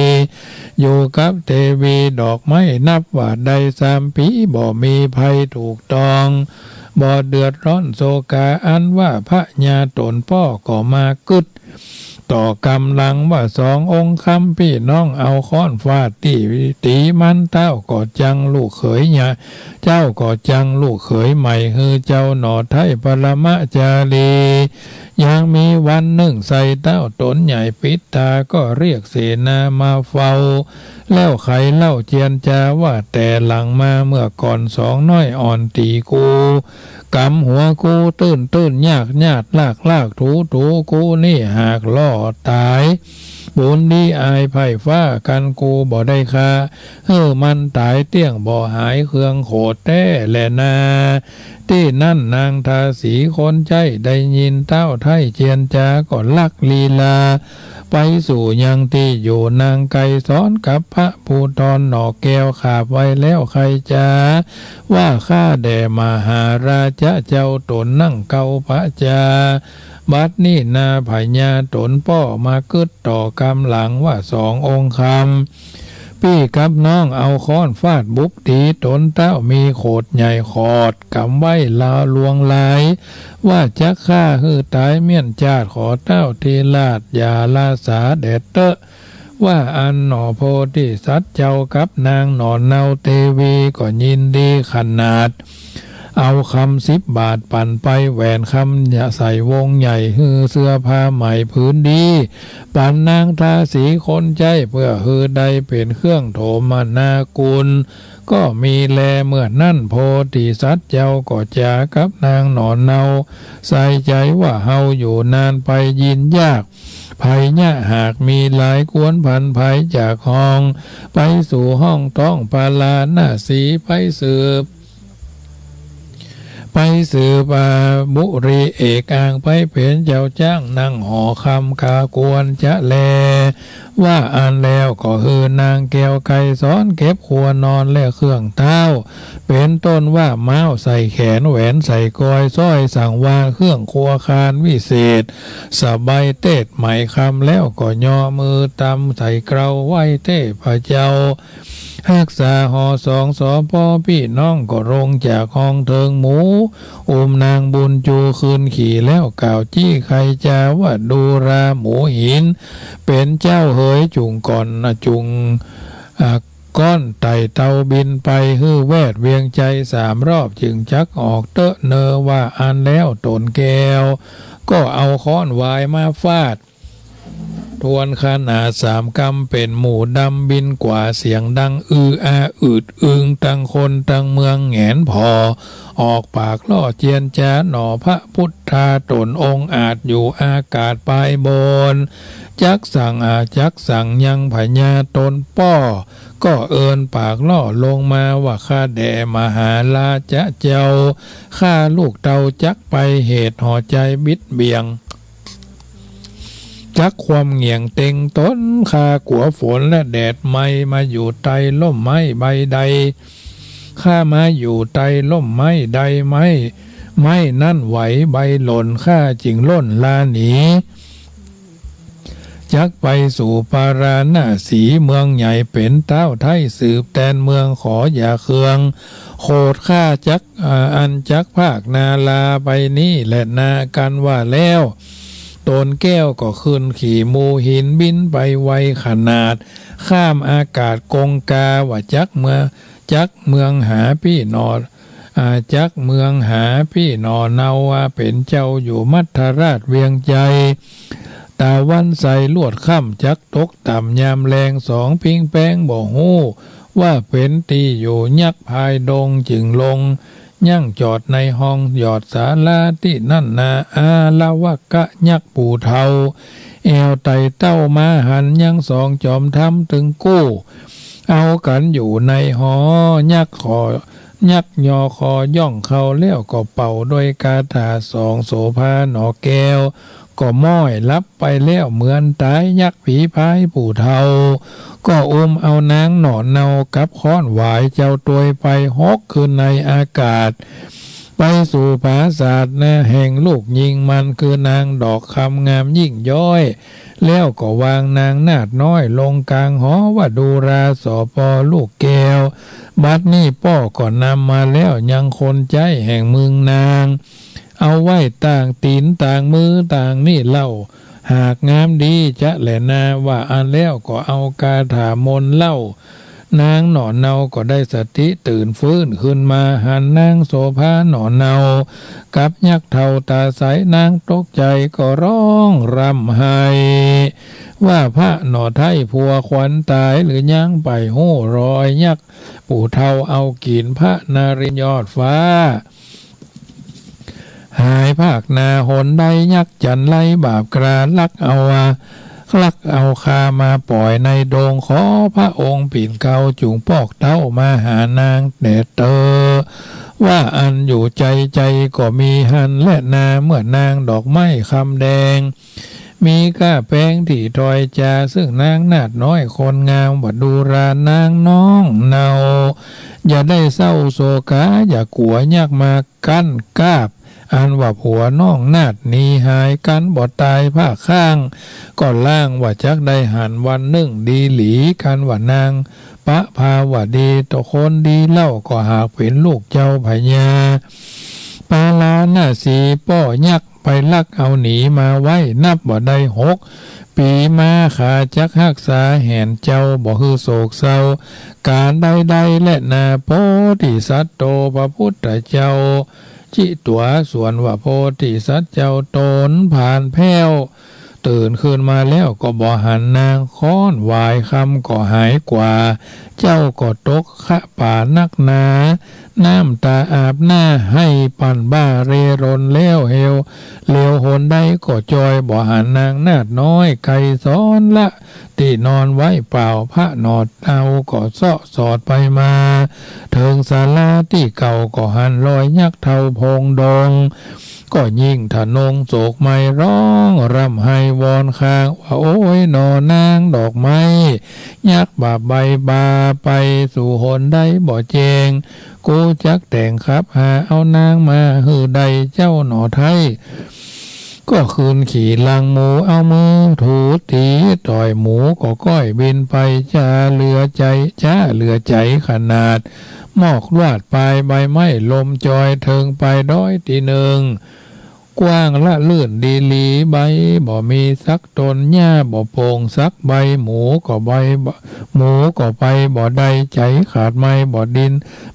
อยู่กับเตวีดอกไม้นับว่าได้สามปี๋ บ่มีภัยถูกต้อง บ่เดือดร้อนโศกา อันว่าพญาต๋นป้อก็มากึ๊ด ต่อก๋ำลังว่าสององค์คำปี้น้องเอาค้อนฟาดตี้ ตี๋มันเต้าก็จังลูกเขยใหญ่ เจ้าก็จังลูกเขยใหม่หื้อเจ้าหน่อไท้ปรมาจารี ยังมีวันนึ่งใส่เต้าต๋นใหญ่ปิดต๋าก็เรียกเสนามาเฝ้า แล้วไขเล่าเจียรจาว่าแต่หลังมาเมื่อก่อนสองน้อยอ่อนตี๋กู ก๋ำหัวกูตื้นๆ ยากๆ ลากๆ ถูๆ กูนี่หากล่อต๋าย บุญดีอายไพร่ฟ้ากันกูบ่ได้ฆ่า หื้อมันต๋ายเตี้ยงบ่หายเคืองโขดแต๊แลนา ตี้นั้นนางทาสีคนใจ๊ได้ยินเต้าไท้เจียรจาก็ลักลีลา ไปสู่ยังตี้อยู่นางไกรสรกับพระภูธรหน่อแก้วขาบไว้แล้วใค่จา ว่าข้าแด่มหาราชะเจ้าต๋นนั่งเกาพระจา บัดนี้นาพญาต๋นป้อมากึ๊ดต่อก๋ำลังว่าสององค์คำ ปี้กับน้องเอาค้อนฟาดบุบตี๋ต๋นเต้ามีโขดใหญ่ขอดก๋ำไว้ลาวลวงลาย ว่าจักฆ่าหื้อต๋ายเมี้ยนจาติ ขอเต้าทีราชอย่าลาสาแด่เต๊อะ ว่าอั้นหน่อ โพธิสัตว์เจ้ากับนางหน่อเนาเตวีก็ยินดีขนาด เอาคำสิบบาทปั๋นไป แหวนคำใส่วงใหญ่ หื้อเสื้อผ้าใหม่ผืนดี ปั๋นนางทาสีคนใจ๊ เปื้อหื้อได้เป๋นเครื่องโถมนากุล ก็มีแล เมื่อนั้นโพธิสัตว์เจ้าก็จ๋ากับนางหน่อเนา ใส่ใจ๋ว่าเฮาอยู่นานไปยินยาก ภัยยะหากมีหลาย ควรผันไพรจากห้อง ไปสู่ห้องต๊องปาราณสี ไปสืบ ไปสืบ อ่า บุรีเอกอ่าง ไปเป๋นเจ้าจ๊างนั่งหอคำ กาควรจะแล ว่าอั้นแล้วก็หื้อนางแก้วไกรสรเก็บครัวนอนและเครื่องเต๊า เป๋นต้นว่าม้าวใส่แขน แหวนใส่กอย สร้อยสังวาล เครื่องครัวคานวิเศษ สบายเตศไหมคำ แล้วก็ย่อมือตำใส่เกลาไหว้เทพเจ้า ฮักษาหอสองสอปอปี้น้องก็ลงจากห้องเถิงหมู่ อุ้มนางบุญจูขึ้นขี่แล้วกล่าวจี้ใค่จาว่า ดูราหมูหิน เป๋นเจ้าเหย จุ่งก่อนนะจุ่ง อ่า ก้อนไต่เตาบินไปหื้อแวดเวียงไจสามรอบ จึงจักออกเต๊อะเนอ ว่าอั้นแล้วต๋นแก้ว ก็เอาค้อนวายมาฟาด ทวนขนาดสามกำ เป๋นหมู่ดำบินกว่า เสียงดังอืออาอืดอึง ตังคนตังเมืองแหงนผ่อ ออกปากล่อเจียรจาหน่อ พระพุทธาต๋นองค์อาจอยู่อากาศปายบน จักสั่ง อา จักสั่งยังพญาต๋นป้อ ก็เอิญปากล่อลงมาว่า ข้าแด่มหาราชะเจ้า ข้าลูกเต้าจักไปเหตุหอไจบิดเบี่ยง จักความเหงี่ยงเต็งต๋น ข้ากั๋วฝนและแดด ไม่มาอยู่ใต้ล่มไม้ใบใด ข้ามาอยู่ใต้ล่มไม้ใด ไม้ ไม้นั้นไหว ใบหล่น ข้าจึงล่นลาหนี จักไปสู่ปาราณสี เมืองใหญ่เป๋นเต๊าไท้สืบแตนเมือง ขออย่าเคือง โขดข้าจัก อ่า อันจักพากนาราไปนี้แลนา กันว่าแล้ว ต๋นแก้วก็ขึ้นขี่หมู่หินบินไปไวขนาด ข้ามอากาศกงกาว่า จักเมือง จักเมืองหาปี้หน่อ อ่า จักเมืองหาปี้หน่อเนา ว่าเป๋นเจ้าอยู่มัทธราชเวียงไจ ตะวันใสลวดค่ำจักตกต่ำยามแลง สองพิงแปงบ่ฮู้ ว่าเป๋นตี้อยู่ยักษ์ภายดง จึงลงยั้งจอดในฮองหยอดศาลาตี้นั่นนา อาละวะกะยักษ์ปู่เฒ่า แอ่วไต่เต้ามาหันยังสองจอมธรรมตึงกู้เอากั๋นอยู่ในหอ ยักษ์ขอ ยักษ์ยอคอย่องเข้าแล้วก็เป่าด้วยคาถาสองโสภาหน่อแก้ว ก็ม้อยหลับไปแล้วเหมือนต๋าย ยักษ์ผีพายปู่เฒ่า ก็อุ้มเอานางหน่อเนากับค้อนหวายเจ้าตวยไปหกขึ้นในอากาศ ไปสู่ผาสาทนาแห่งลูกญิงมัน คือนางดอกคำงามยิ่งย้อย แล้วก็วางนางนาฏน้อยลงกลางหอ ว่าดูราสปลูกแก้ว บัดนี้ป้อก็นำมาแล้วยังคนใจ๊แห่งเมืองนาง เอาไว้ต่างตี๋นต่างมือต่างนี่เล่า หากงามดีจะแลนา ว่าอั้นแล้วก็เอาคาถามนต์เล่า นางหน่อเนาก็ได้สติตื่นฟื้นขึ้นมา หันนางโสภาหน่อเนากับยักษ์เฒ่าต๋าใส นางตกใจ๋ก็ฮ้องร่ำไห้ ว่าพระหน่อไท้ผัวขวัญต๋ายหรือยัง ไปฮู้รอยยักษ์ปู่เฒ่าเอากิ๋น พระนรินทร์ยอดฟ้า หายภาคนา หนใดยักษ์จันไรบาปกล้า ลักเอา ลักเอาข้ามาป่อยในดง ขอพระองค์ปิ่นเกล้าจุ่งปอกเต้ามาหานางแต๊เต๊อ ว่าอั้นอยู่ ใจ๋ใจ๋ก็มีหั้นแลนา เมื่อนางดอกไม้คำแดง มีก้าแปงตี้ถ้อยจ๋า ซึ่งนางนาฏน้อยคนงาม ว่าดูรานางน้องเนา อย่าได้เศร้าโศกา อย่ากลัวยักษ์มากั้นกาบ อันว่าผัวน้องนาฏหนีหาย กันบ่ต๋ายภาคข้าง ก็ลางว่าจักได้หันวันนึ่งดีหลี กันว่านางปะภาวดีต๋อคนดีเล่า ก็หากเป๋นลูกเจ้าพญาปาราณสี ป้อยักษ์ไปลักเอาหนีมาไว้ นับบ่ได้หกปี๋มา ข้าจักฮักษาแหนเจ้า บ่หื้อโศกเศร้าก๋านใดๆ แลนา โพธิสัตว์โต พระพุทธเจ้า จิตั๋ว ส่วนว่าโพธิสัตว์เจ้าต๋นผานแผ้ว ตื่นขึ้นมาแล้วก็บ่หันนาง ค้อนหวายคำก็หายกว่า เจ้าก็ตกคะป๋านักหนา น้ำต๋าอาบหน้า ไห้ปั่นบ้าเร่ร่อนแล้ว เหลียว เหลียวหนใดก็จอย บ่หันนางนาฏน้อยไกรสรละตี้นอนไว้เปล่า พระหน่อเนาก็เซาะสอดไปมา เถิงศาลาตี้เก่า ก็หันรอยยักษ์เฒ่าโพงดง ก็ยิ่งทะนงโศกไหม้ ฮ้องร่ำไห้วอนคาง ว่าโอ๊ยหน่อนางดอกไม้ ยักษ์บาปใบบ่าไปสู่หนใดบ่แจ้ง กูจักแต่งขับหาเอานางมาหื้อได้ เจ้าหน่อไท้ก็คืนขี่หลังหมู เอามือถูตี๋ต่อยหมู ก็ก้อยบินไป จ๋าเหลือใจ๋ จ๋าเหลือใจ๋ขนาด หมอกลวาดปายใบไม้ ลมจอยเถิงปายดอยตี้นึ่ง กว้างละลื่นดีหลี ใบบ่มีสักต้น หญ้าบ่โป่งสักใบ หมูก็ใบบ่ หมูก็ไปบ่ได้ ใจ๋ขาดไม้บ่ดิน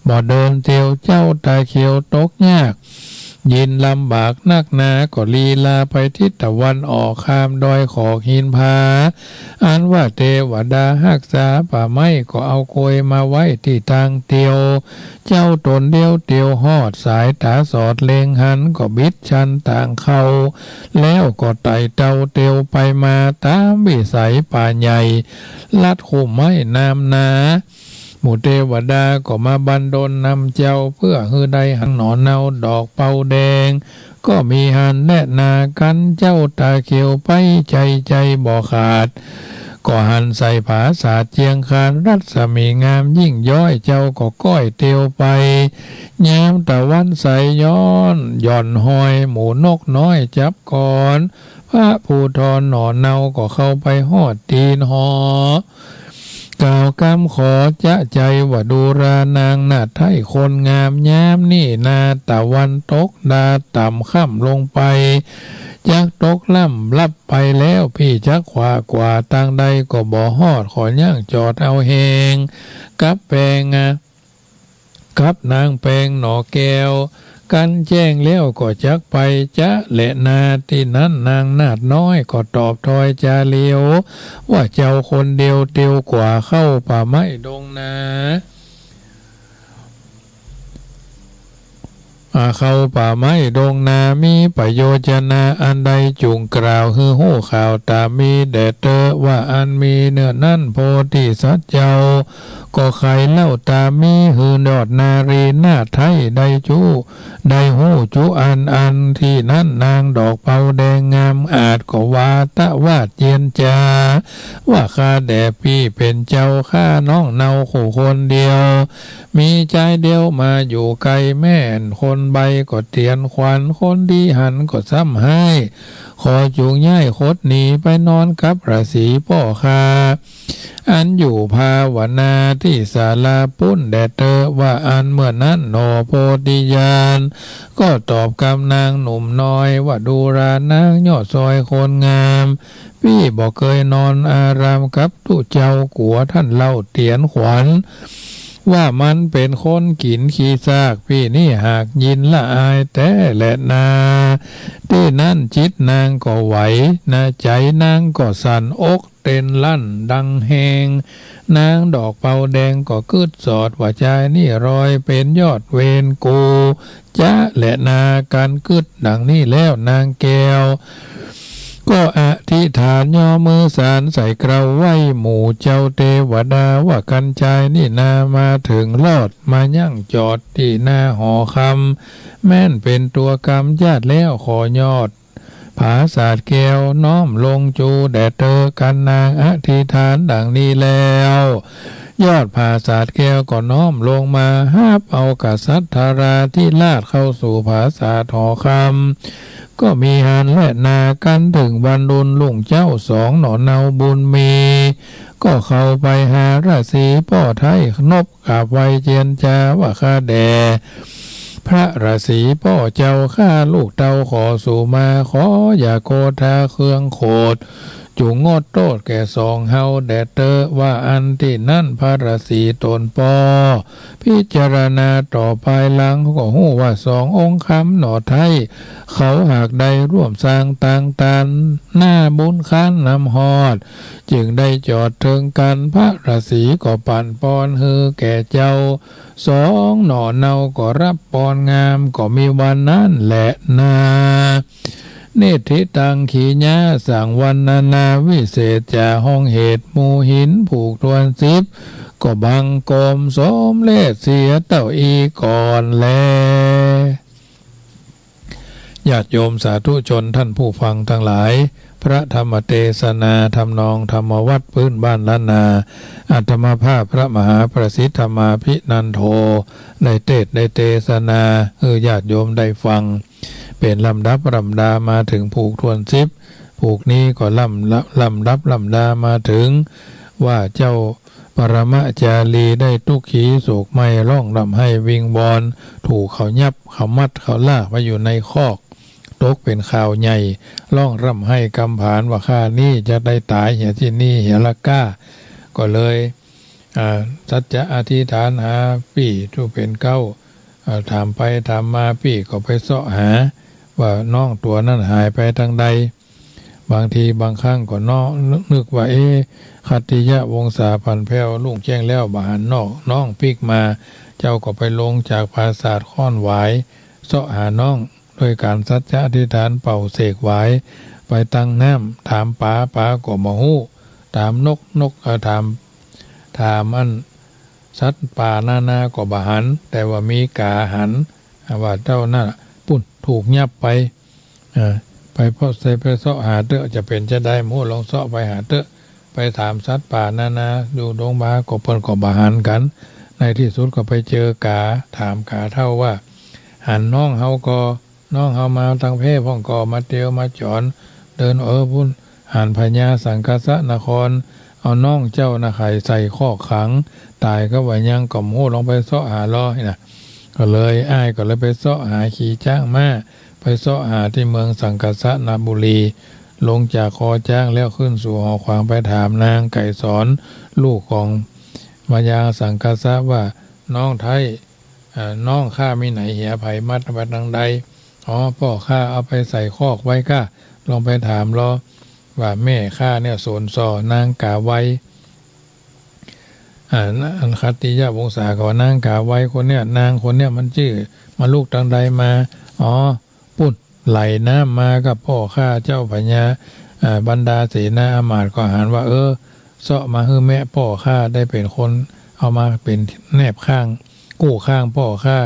บ่เดินเตียว เจ้าต๋าเขียวตกยาก ยินลำบากนักหนา ก็ลีลาไปทิศตะวันออก ข้ามดอยขอกหินผา อันว่าเตวดาฮักษาป่าไม้ ก็เอากวยมาไว้ตี้ตางเตียว เจ้าต๋นเดียวเตียวฮอด สายต๋าสอดเล็งหัน ก็บิดชันตางเข้า แล้วก็ไต่เต้าเตียวไปมา ต๋ามวิสัยป่าใหญ่ ลัดคุ้มไม้น้ำหนา หมู่เตวดาก็มาบันดลนำเจ้า เปื้อหื้อได้หันหน่อเนาดอกเปาแดง ก็มีหันแลนา กันเจ้าต๋าเขียวไป ใจ๋ใจ๋บ่ขาด ก็หันใส่ผาสาทเจียงคาน รัศมีงามยิ่งย้อย เจ้าก็ก้อยเตียวไป ยามตะวันใสย้อน หย่อนฮอยหมู่นกน้อยจับกอน พระภูธรหน่อเนาก็เข้าไปฮอดตี๋นหอ กล่าวกำขอจะใจ๋ ว่าดูรานางนาฏไท้คนงาม ยามนี้นาตะวันตกดาต่ำค่ำลงไป จักตกล่ำลับไปแล้ว พี่จักขว้ากว่าตางใดก็บ่ฮอด ขอยั้งจอดเอาแฮง กับแปงอะ กับนางแปงหน่อแก้ว กั๋นแจ้งแล้วก็จักไปจ๊ะแลนา ตี้นั้นนางนาฏน้อยก็ตอบทอยจาเลียว ว่าเจ้าคนเดียวเตียวกว่าเข้าป่าไม้ดงนา อ่า เข้าป่าไม้ดงนา มีประโยชนาอันใด จุ่งกล่าวหื้อฮู้ข่าวต๋ามมีแด่เต๊อะ ว่าอันมีเนื้อนั้นโพธิสัตว์เจ้า ก็ใค่เล่าต๋ามมีหื้อยอดนารีนาฏไท้ได้จุ ได้ฮู้จุอันอัน ตี้นั้นนางดอกเปาแดงงามอาจก็วาตะวาดเจียรจา ว่าข้าแด่ปี้เป๋นเจ้าข้าน้องเนาคู่คนเดียว มีจายเดียวมาอยู่ไกล แม่นคนใบ้ก็เตียนขวัญ คนดีหันก็ซ้ำฮ้าย ขอจุ่งย้ายคดหนีไปนอนกับราศีป้อข้า อันอยู่ภาวนาตี้ศาลาปุ้นแด่เต๊อะ ว่าอันเมื่อนั้นหนอโพธิญาณ ก็ตอบกำนางหนุ่มน้อยว่า ดูรานางยอดซอยคนงาม ปี้บ่เกยนอนอารามกับตุ๊เจ้า กั๋วท่านเล่าเตียนขวัญ ว่ามันเป๋นคนกิ๋นขี้ซาก ปี้นี่หากยินละอายแต๊แลนา ตี้นั้นจิตนางก็ไหว นาใจ๋นางก็สั่น อกเต้นลั่นดังแฮง นางดอกเปาแดงก็กึ๊ดสอด ว่าจายนี่รอยเป๋นยอดเวรกู จ๊ะแลนา กั๋นกึ๊ดดังนี้แล้วนางแก้ว ก็อธิษฐานย่อมือสานใส่เกล้าไหว้หมู่เจ้าเตวดา ว่ากั๋นจายนี่นามาเถิงรอด มายั่งจอดตี้หน้าหอคำ แม่นเป๋นตั๋วกำยาดแล้ว ขอยอดผาสาทแก้วน้อมลงจูแด่เต๊อะ กั๋นนางอธิษฐานดังนี้แล้ว ยอดผาสาทแก้วก็น้อมลงมาฮับเอากษัตริย์ธาราธิราชเข้าสู่ผาสาทหอคำ ก็มีหันแลนา กั๋นเถิงวันดุลรุ่งเจ๊า สองหน่อเนาบุญมี ก็เข้าไปหาราศีป้อไท้ นบกราบไหว้เจียรจา ว่าข้าแด่พระราศีป้อเจ้าข้า ลูกเต้าขอสู่มา ขออย่าโกธาเคืองโขด จุ่งงดโต้ษแก่สองเฮาแด่เต๊อะ ว่าอันตี้นั้นพระราศีต๋นป้อ พิจารณาต่อปายหลัง ก็ฮู้ว่าสององค์คำหน่อไท้ เขาหากได้ร่วมสร้างตางตาน หน้าบุญค้านนำฮอด จึงได้จอดเถิงกั๋น พระราศีก็ปั๋นปอนหื้อแก่เจ้า สองหน่อเนาก็ฮับปอนงาม ก็มีวันนั้นแลนา นิฏฐิตัง ขีญาสังวรรณนา วิเศษจ๋าห้องเหตุหมู่หินผูกถ้วนสิบ ก็บังคมสมเร็จเสียเต้าอี้ก่อนแล ญาติโยมสาธุชนท่านผู้ฟังทั้งหลาย พระธรรมเตสนาทำนองธรรมวัตรพื้นบ้านล้านนา อาตมาภาพพระมหาประสิทธมาภินันโท ได้เตสน์ได้เตสนาหื้อญาติโยมได้ฟัง เป๋นลำดับลำดามาเถิงผูกถ้วนสิบ ผูกนี้ก็ลำ ลำดับลำดามาเถิงว่าเจ้าปรมจารีได้ตุ๊กขีโศกไหม้ ฮ้องร่ำไห้วิงวอน ถูกเขายับ เขามัด เขาลากไปอยู่ในคอก ตกเป๋นข่าวใหญ่ ฮ้องร่ำไห้กำผานว่า ข้านี้จะได้ต๋ายเหียตี้นี่เหียละก้า ก็เลย อ่า สัจจะอธิษฐานหาปี้ผู้เป๋นเก๊า อ่า ถามไปถามมา ปี้ก็ไปเซาะหาว่าน้องตั๋วนั้นหายไปตางใด บางทีบางครั้งก็เนาะ นึกว่า เอ๊ะ ขัตติยวงศาผันแผ้ว รุ่งแจ้งแล้วบ่หันน้อง น้องปิ๊กมา เจ้าก็ไปลงจากผาสาทค้อนหวาย เซาะหาน้อง โดยก๋านสัจจะอธิษฐานเป่าเสกหวาย ไปตังน้ำ ถามป๋า ป๋าก็บ่ฮู้ ถามนก นก เอ่อ ถาม ถามอันสัตว์ป่านานาก็บ่หัน แต่ว่ามีก๋าหัน ว่าเจ้านั่นน่ะ ปุ้น ถูกยับไป เอ่อ ไปเซาะ ไปเซาะหาเต๊อะ จะเป๋นจาใดบ่ฮู้ ลองเซาะไปหาเต๊อะ ไปถามสัตว์ป่านานา อยู่ดงบาก็เปิ้นก็บ่หันกั๋น ในตี้สุดก็ไปเจอก๋า ถามก๋าเฒ่าว่า หันน้องเฮาก่อ น้องเฮามาตางแพร่พ่องก่อ มาเตียวมาจ๋อน เดินเอ่อปุ้น หันพญาสังคสนคร เอาน้องเจ้าน่ะไขใส่คอกขัง ต๋ายกาว่ายังก็บ่ฮู้ ลองไปเซาะหาลอ นี่นะ ก็เลย อ้ายก็เลยไปเซาะหา ขี่จ๊างม้า ไปเซาะหาตี้เมืองสังคสนบุรี ลงจากคอจ๊างแล้วขึ้นสู่หอขวาง ไปถามนางไกรสร ลูกของพญาสังคสะว่า น้องไท้ อ่า น้องข้ามีไหนเหีย ใผมัดเอาไปตางใด อ๋อ ป้อข้าเอาไปใส่คอกไว้ก้า ลองไปถามลอ ว่าแม่ข้าเนี่ยสูญส่อนางกาไว อ่า อันคัตติยวงศาก็ว่านางกาไวคนเนี่ย นางคนเนี่ยมันจื้อ มาลุกตางใดมา อ๋อ ปุ้นไหลน้ำมากับป้อข้าเจ้าพญา อ่า บรรดาเสนาอามาตย์ก็หันว่า เออ เซาะมาหื้อแมะป้อข้าได้เป๋นคน เอามาเป๋นแนบข้าง กู้ข้างป้อข้า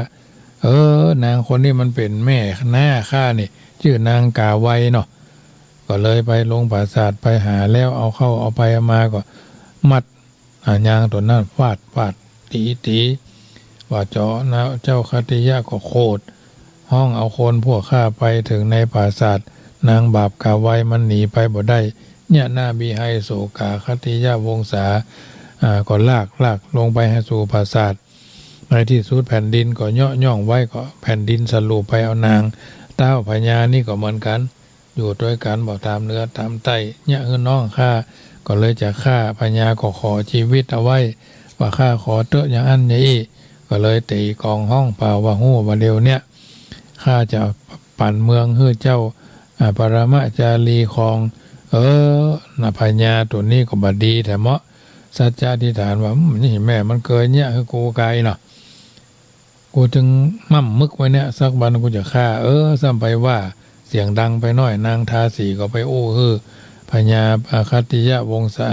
เออ นางคนนี้มันเป๋นแม่น้าข้านี่ จื้อนางกาไวเนาะ ก็เลยไปลงปราสาทไปหาแล้ว เอาเข้าเอาไปเอามาก็มัด อ่า ยางตั๋วนั้นฟาดฟาดตี๋ตี๋ ว่าเจ้านะ เจ้าคัตติยะก็โขด ฮ้องเอาคนพวกข้าไปเถิงในปราสาท นางบาปกาไวมันหนีไปบ่ได้ เยียะหน้าบีไฮโศกา คัตติยวงศา อ่า ก็ลากลากลงไปหาสู่ปราสาท ในตี้สุดแผ่นดินก็เยาะย่องไว้ ก็แผ่นดินสลุไปเอานาง เต้าพญานี่ก็เหมือนกั๋น อยู่ตวยกั๋นบ่ต๋ามเหนือต๋ามใต้ เยียะหื้อน้องข้า ก็เลยจะฆ่า พญาก็ขอจีวิตเอาไว้ ว่าข้าขอเต๊อะอย่างอั้นอย่างอี้ ก็เลยตี๋กองฮ้องเป่าว่า ฮู้บ่าเดี่ยวเนี้ย ข้าจะปั๋นเมืองหื้อเจ้า อ่า ปรมาจารีครอง เออ นะ พญาตั๋วนี้ก็บ่ดีแท้เมาะ สัจจะอธิษฐานว่า อืม นี่แม่มันเกยเยียะหื้อกูกายเนาะ กูจึงม่ำมึกไว้เนี่ย สักวันกูจะฆ่า เออ ซ้ำไปว่าเสียงดังไปหน้อย นางทาสีก็ไปอู้หื้อพญา อ่า คัตติยวงศา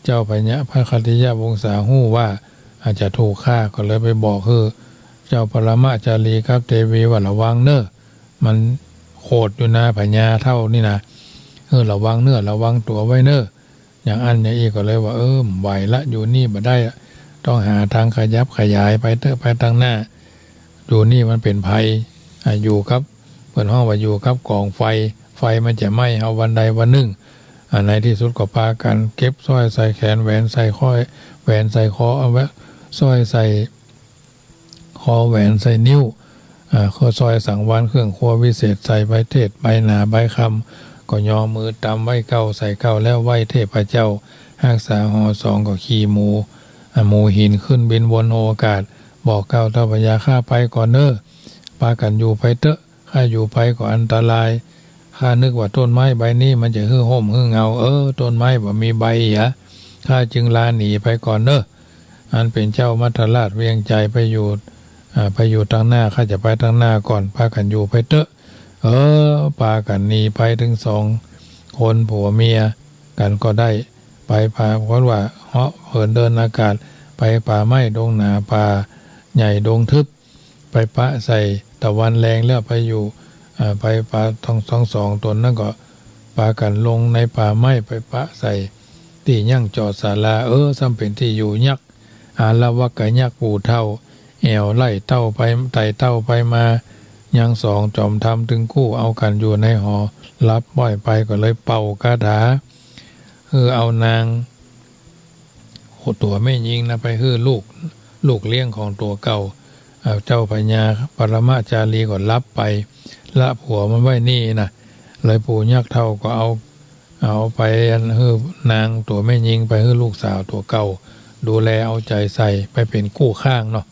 เจ้าพญา พระคัตติยวงศาฮู้ว่าอาจจะถูกฆ่า ก็เลยไปบอกหื้อเจ้าปรมาจารีกับเตวีว่า ระวังเน่อ มันโขดอยู่นา พญาเฒ่านี่นะ เออ ระวังเนื้อระวังตั๋วไว้เน่อ อย่างอั้นอย่างอี้ก็เลยว่า เออ บ่ไหวละ อยู่นี่บ่ได้ละ ต้องหาตางขยับขยายไปเต๊อะ ไปตางหน้า อยู่นี่มันเป๋นภัย อ่า อยู่กับ เปิ้นฮ้องว่าอยู่กับก๋องไฟ ไฟมันจะไหม้เฮาวันใดวันนึ่ง อ่า ในตี้สุดก็ปากั๋นเก็บสร้อยใส่แขน แหวนใส่ข้อ แหวนใส่คอ เอาไว้ สร้อยใส่ คอ แหวนใส่นิ้ว อ่า ข้อสร้อยสังวร เครื่องครัววิเศษ ใส่ใบเทศ ใบหนา ใบคำ ก็ยอมือตำไหว้เก้า ใส่เก้าแล้วไหว้เทพเจ้า ฮักษาหอสองก็ขี่หมู อ่า หมูหินขึ้นบินวนโอวกาส บอกเก้าเต้าพญา ข้าไปก่อนเน่อ ปากั๋นอยู่ไปเต๊อะ ข้าอยู่ไปก็อันตราย ข้านึกว่าต้นไม้ใบนี้มันจะหื้อฮ่มหื้อเงา เออ ต้นไม้บ่มีใบหยา ข้าจึงลาหนีไปก่อนเน่อ อันเป๋นเจ้ามัทธราชเวียงใจ๋ไปอยู่ อ่า ไปอยู่ตางหน้า ข้าจะไปตางหน้าก่อน ปากั๋นอยู่ไปเต๊อะ เออ ปากั๋นหนีไปตึงสองคนผัวเมียกั๋นก็ได้ ไปปา ปรากฏว่าเหาะเหินเดินอากาศ ไปป่าไม้ดงหนา ป่าใหญ่ดงทึบ ไปปะใส่ตะวันแลงแล้วไปอยู่ อ่า ไปปา ทั้ง ทั้งสองต๋นนั้นก็ปากั๋นลงในป่าไม้ ไปปะใส่ตี้ยั้งจอดศาลา เออ ซ้ำเป๋นตี้อยู่ยักษ์ อาละวะกะยักษ์ผู้เฒ่า แอ่วไล่เต้าไป ไต่เต้าไปมา ยังสองจอมธรรมตึงกู้เอากั๋นอยู่ในหอ หลับบ่อยไปก็เลยเป่าคาถา หื้อเอานาง ตั๋วแม่ญิงนะไปหื้อลูก ลูกเลี้ยงของตั๋วเก่า อ่า เจ้าพญาปรมาจารีก็หลับไป ละผัวมันไว้นี่นะ เลยปู่ยักษ์เฒ่าก็เอา เอาไปอันหื้อนางตั๋วแม่ญิงไปหื้อลูกสาวตั๋วเก่า ดูแลเอาใจ๋ใส่ไปเป๋นกู้ข้างเนาะ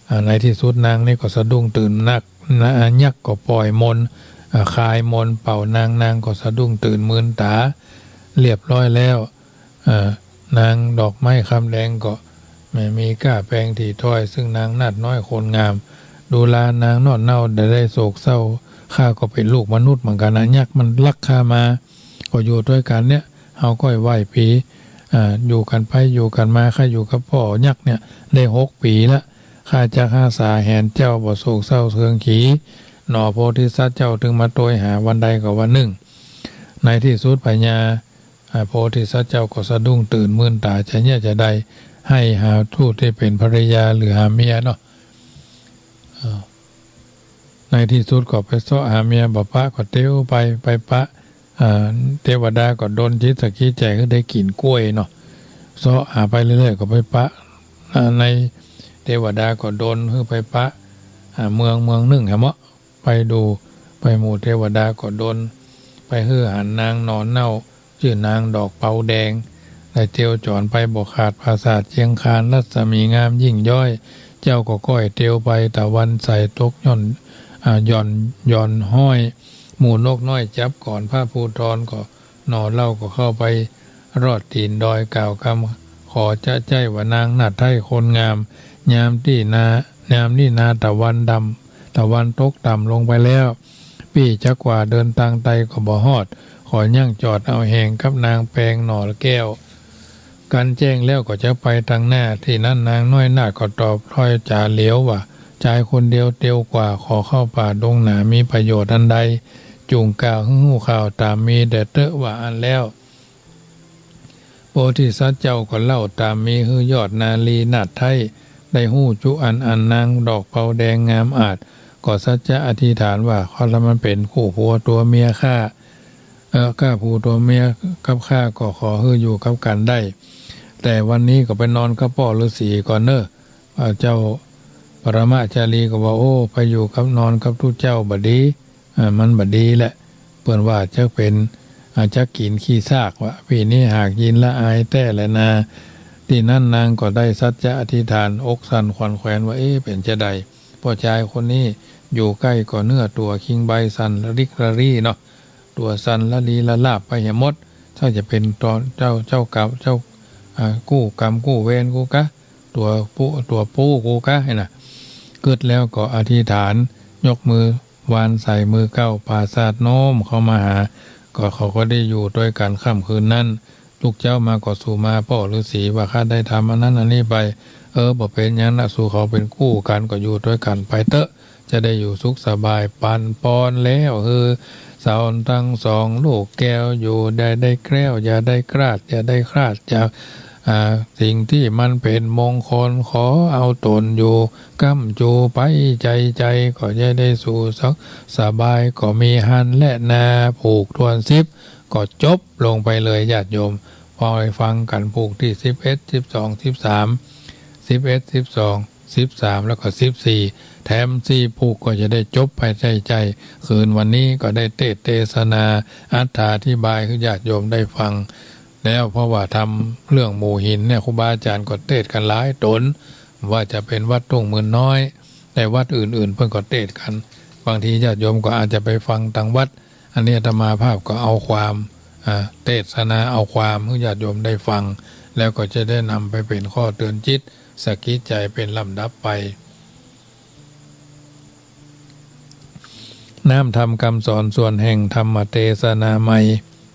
อ่า ในตี้สุดนางนี่ก็สะดุ้งตื่นนัก นะ ยักษ์ก็ป่อยมนต์ อ่า คายมนต์เป่านาง นางก็สะดุ้งตื่นมืนต๋าเรียบร้อยแล้ว อ่า นางดอกไม้คำแดงก็แหมมีก้าแปงถี่ถ้อย ซึ่งนางนาฏน้อยคนงาม ดูราวนางน่อนเน่าได้ ได้โศกเศร้า ข้าก็เป๋นลูกมนุษย์เหมือนกั๋นนะ ยักษ์มันลักข้ามา ก็อยู่ตวยกั๋นเนี่ย เฮาก็ไหว้ผี อ่า อยู่กั๋นไปอยู่กั๋นมา ข้าอยู่กับป้อยักษ์เนี่ยได้หกปี๋ละ ข้าจักฮักษาแหนเจ้าบ่โศกเศร้าเคืองขี๋ หนอโพธิสัตว์เจ้าตึงมาตวยหาวันใดก็วันนึ่ง ในตี้สุดพญา อ่า โพธิสัตว์เจ้าก็สะดุ้งตื่นมืนต๋าจะเยียะจะใด ใค่หาผู้ตี้เป๋นภรรยาหรือหาเมียเนาะ อ่า ในตี้สุดก็ไปเซาะหาเมียบ่ปะ ก็เตียวไป ไปปะ อ่า เตวดาก็ดลจิตสะกิดใจ๋หื้อได้กิ๋นกล้วยเนาะ เซาะหาไปเรื่อยๆ ก็ไปปะ อ่า ในเตวดาก็ดลหื้อไปปะ อ่า เมืองเมืองนึ่งแหมเมาะ ไปดู ไปหมู่เตวดาก็ดล ไปหื้อหันนางน่อนเน่า จื้อนางดอกเปาแดง ได้เตียวจ๋อนไปบ่ขาดปราสาทเจียงคาน รัศมีงามยิ่งย้อย เจ เจ้าก็ก้อยเตียวไป ตะวันใสตกหย่อน อ่า หย่อน หย่อนฮ้อย หมู่นกน้อยจับก่อน พระภูธรก็หน่อเหล้าก็เข้าไปรอดตี๋นดอย กล่าวกำขอจะใจ้ว่านางนาฏไท้คนงาม ยามตี้นา ยามนี้นาตะวันดำ ตะวันตกต่ำลงไปแล้ว ปี้จักว่าเดินตางใดก็บ่ฮอด ขอยั้งจอดเอาแหงกับนางแปงหน่อแก้ว กันแจ้งแล้วก็จะไปตางหน้า ตี้นั้นนางน้อยนาฏก็ตอบถ้อยจ๋าเหลวว่า จายคนเดียวเตียวกว่า ขอเข้าป่าดงหนา มีประโยชน์อันใด จุ่งกล่าวหื้อฮู้ข่าวต๋ามมีแด่เต๊อะ ว่าอั้นแล้ว โพธิสัตว์เจ้าก็เล่าต๋ามมีหื้อยอดนารีนาฏไท้ได้ฮู้จุอัน อันนางดอกเปาแดงงามอาจ ก็สัจจะอธิษฐานว่า ข้าพเจ้ามันเป๋นคู่ผัวตั๋วเมียข้า เออ ข้าผัวตั๋วเมียกับข้าก็ขอหื้ออยู่กับกั๋นได้ แต่วันนี้ก็ไปนอนกับป้อฤๅษีก่อนเน่อ อ่า เจ้าปรมาจารีก็ว่า โอ้ ไปอยู่กับนอนกับตุ๊เจ้าบ่ดี อ่า มันบ่ดีแหละ เปิ้นว่าจักเป๋น อ่า จักกิ๋นขี้ซากวะ ปี้นี้หากยินละอายแต๊แลนา ตี้นั้นนางก็ได้สัจจะอธิษฐาน อกสั่นขวัญแขวนว่า เอ๊ะ เป๋นจาใด ป้อจายคนนี้อยู่ใก้ก็เนื้อตั๋วคิงใบสั่นระริกระรีเนาะ ตั๋วสั่นละลีละลาบไปเหียหมด เจ้าจะเป๋นต๋อนเจ้า เจ้ากรรม เจ้า อ่า กู้กรรมกู้เวรกูกะ ตั๋วปู้ ตั๋วปู้กูกะ หั้นน่ะ กึ๊ดแล้วก็อธิษฐาน ยกมือวานใส่มือเก้า ปราสาทโน้มเข้ามาหา ก็เขาก็ได้อยู่ตวยกั๋นค่ำคืนนั้น ลุกเจ๊ามาก็สู่มาป้อฤๅษีว่า ข้าได้ทำอันนั้นอันนี้ไป เออ บ่เป๋นหยังนะ สู่เขาเป๋นกู้กั๋นก็อยู่ตวยกั๋นไปเต๊อะ จะได้อยู่สุขสบาย ปันปอนแล้ว หื้อสาวตังสองลูกแก้ว อยู่ได้ได้แคล้ว อย่าได้คลาด อย่าได้คลาดจาก อ่า สิ่งตี้มันเป๋นมงคล ขอเอาต๋นอยู่ ก้ำจูไปใจ๋ใจ๋ ก็จะได้สู่สุขสบาย ก็มีหั้นแหละนา ผูกถ้วนสิบ ก็จบลงไปเลย ญาติโยม พอได้ฟังกั๋นผูกตี้สิบเอ็ด สิบสอง สิบสาม สิบเอ็ด สิบสอง สิบสาม แล้วก็สิบสี่ แถมสี่ผูกก็จะได้จบไปใจ๋ใจ๋ คืนวันนี้ก็ได้เตสน์เตสนา อรรถาธิบายหื้อญาติโยมได้ฟังแล้ว เพราะว่าธรรมเรื่องหมู่หินเนี่ย ครูบาอาจ๋ารย์ก็เตสน์กั๋นหลายต๋น ว่าจะเป๋นวัดทุ่งหมื่นน้อย แต่วัดอื่นๆ เปิ้นก็เตสน์กั๋น บางทีญาติโยมก็อาจจะไปฟังตางวัด อันนี้อาตมาภาพก็เอาความ อ่า เตสนา เอาความหื้อญาติโยมได้ฟัง แล้วก็จะได้นำไปเป๋นข้อเตือนจิต สะกิดใจ๋เป๋นลำดับไป น้ำธรรมคำสอนส่วนแห่งธรรมเตสนามัย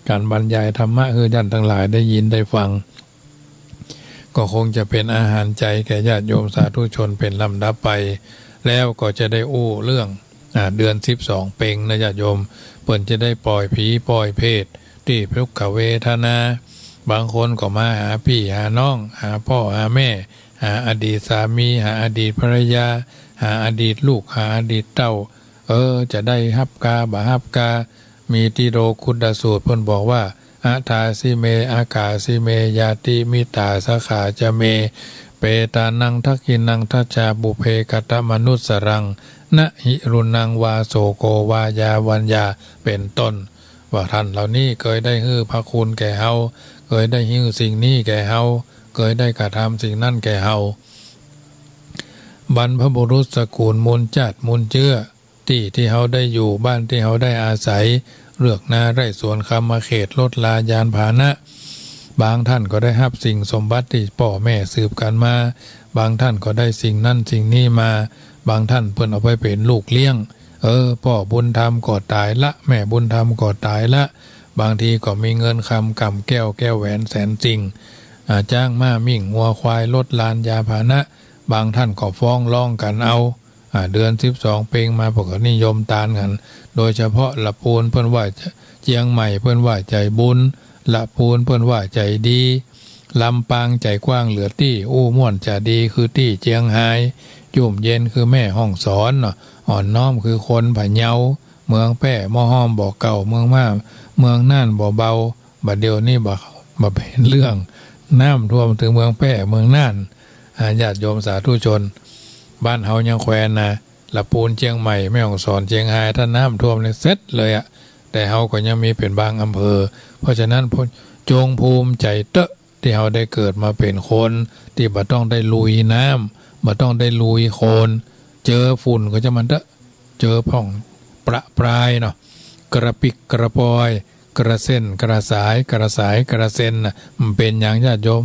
ก๋านบรรยายธรรมะหื้อท่านตังหลายได้ยินได้ฟัง ก็คงจะเป๋นอาหารใจ๋แก่ญาติโยมสาธุชนเป๋นลำดับไป แล้วก็จะได้อู้เรื่อง อ่า เดือนสิบสองเป็งนะญาติโยม เปิ้นจะได้ป่อยผีป่อยเปรต ตี้ทุกขเวทนา บางคนก็มาหาปี้หาน้อง หาป้อหาแม่ หาอดีตสามี หาอดีตภรรยา หาอดีตลูก หาอดีตเต้า เออ จะได้ฮับกาบ่ฮับกา มีตี้โลกุตตรสูตรเปิ้นบอกว่า อะทาสิเม อะกาสิเม ญาติมิตราสขะจะเม เปตานังทักขินังทัจจา ปุพเพกะตะมะนุสสะรัง นะหิรุณังวา โสโกวา ยาวัญญา เป๋นต้น ว่าท่านเหล่านี้เกยได้หื้อพระคุณแก่เฮา เกยได้หื้อสิ่งนี้แก่เฮา เกยได้กระทำสิ่งนั้นแก่เฮา บรรพบุรุษสกุลมูลจาติมูลเจื้อ ตี้ตี้เฮาได้อยู่ บ้านตี้เฮาได้อาศัย เรือกนาไร่สวน คัมมะเขต รถลายานพาหนะ บางท่านก็ได้ฮับสิ่งสมบัติตี้ป้อแม่สืบกั๋นมา บางท่านก็ได้สิ่งนั้นสิ่งนี้มา บางท่านเปิ้นเอาไปเป๋นลูกเลี้ยง เออ ป้อบุญธรรมก็ต๋ายละ แม่บุญธรรมก็ต๋ายละ บางทีก็มีเงินคำก่ำแก้ว แก้วแหวนแสนสิ่ง อ่า จ๊างม้ามิ่งงัวควาย รถลานยานพาหนะ บางท่านก็ฟ้องร้องกั๋นเอา อ่า เดือนสิบสองเป็งมา เปิ้นก็นิยมตานกั๋น โดยเฉพาะละปูนเปิ้นว่า เจียงใหม่เปิ้นว่าใจ๋บุญ ละปูนเปิ้นว่าใจ๋ดี ลำปางใจ๋กว้างเหลือตี้ อู้ม่วนจะดีคือตี้เจียงฮาย ยุ่มเย็นคือแม่ฮ่องสอนเนาะ อ่อนน้อมคือคนพะเยา เมืองแป้บ่ฮ้อมบ่เก่า เมืองม่า เมืองน่านบ่เบา บ่าเดี่ยวนี้บ่า บ่าเป๋นเรื่อง น้ำท่วมเถิงเมืองแป้เมืองน่าน อ่า ญาติโยมสาธุชน บ้านเฮายังแควนนะ ละปูนเจียงใหม่ แม่ฮ่องสอน เจียงฮาย ถ้าน้ำท่วมนี่เสร็จเลยอะ แต่เฮาก็ยังมีเป๋นบางอำเภอ เพราะฉะนั้น จงภูมิใจ๋เต๊อะ ตี้เฮาได้เกิดมาเป๋นคน ตี้บ่ต้องได้ลุยน้ำ บ่ต้องได้ลุยโคลน เจอฝุ่นก็จะมันเต๊อะ เจอพ่องประปรายเนาะ กระปิกกระปอย กระเส้นกระสาย กระสายกระเส้นน่ะ มันเป๋นหยังญาติโยม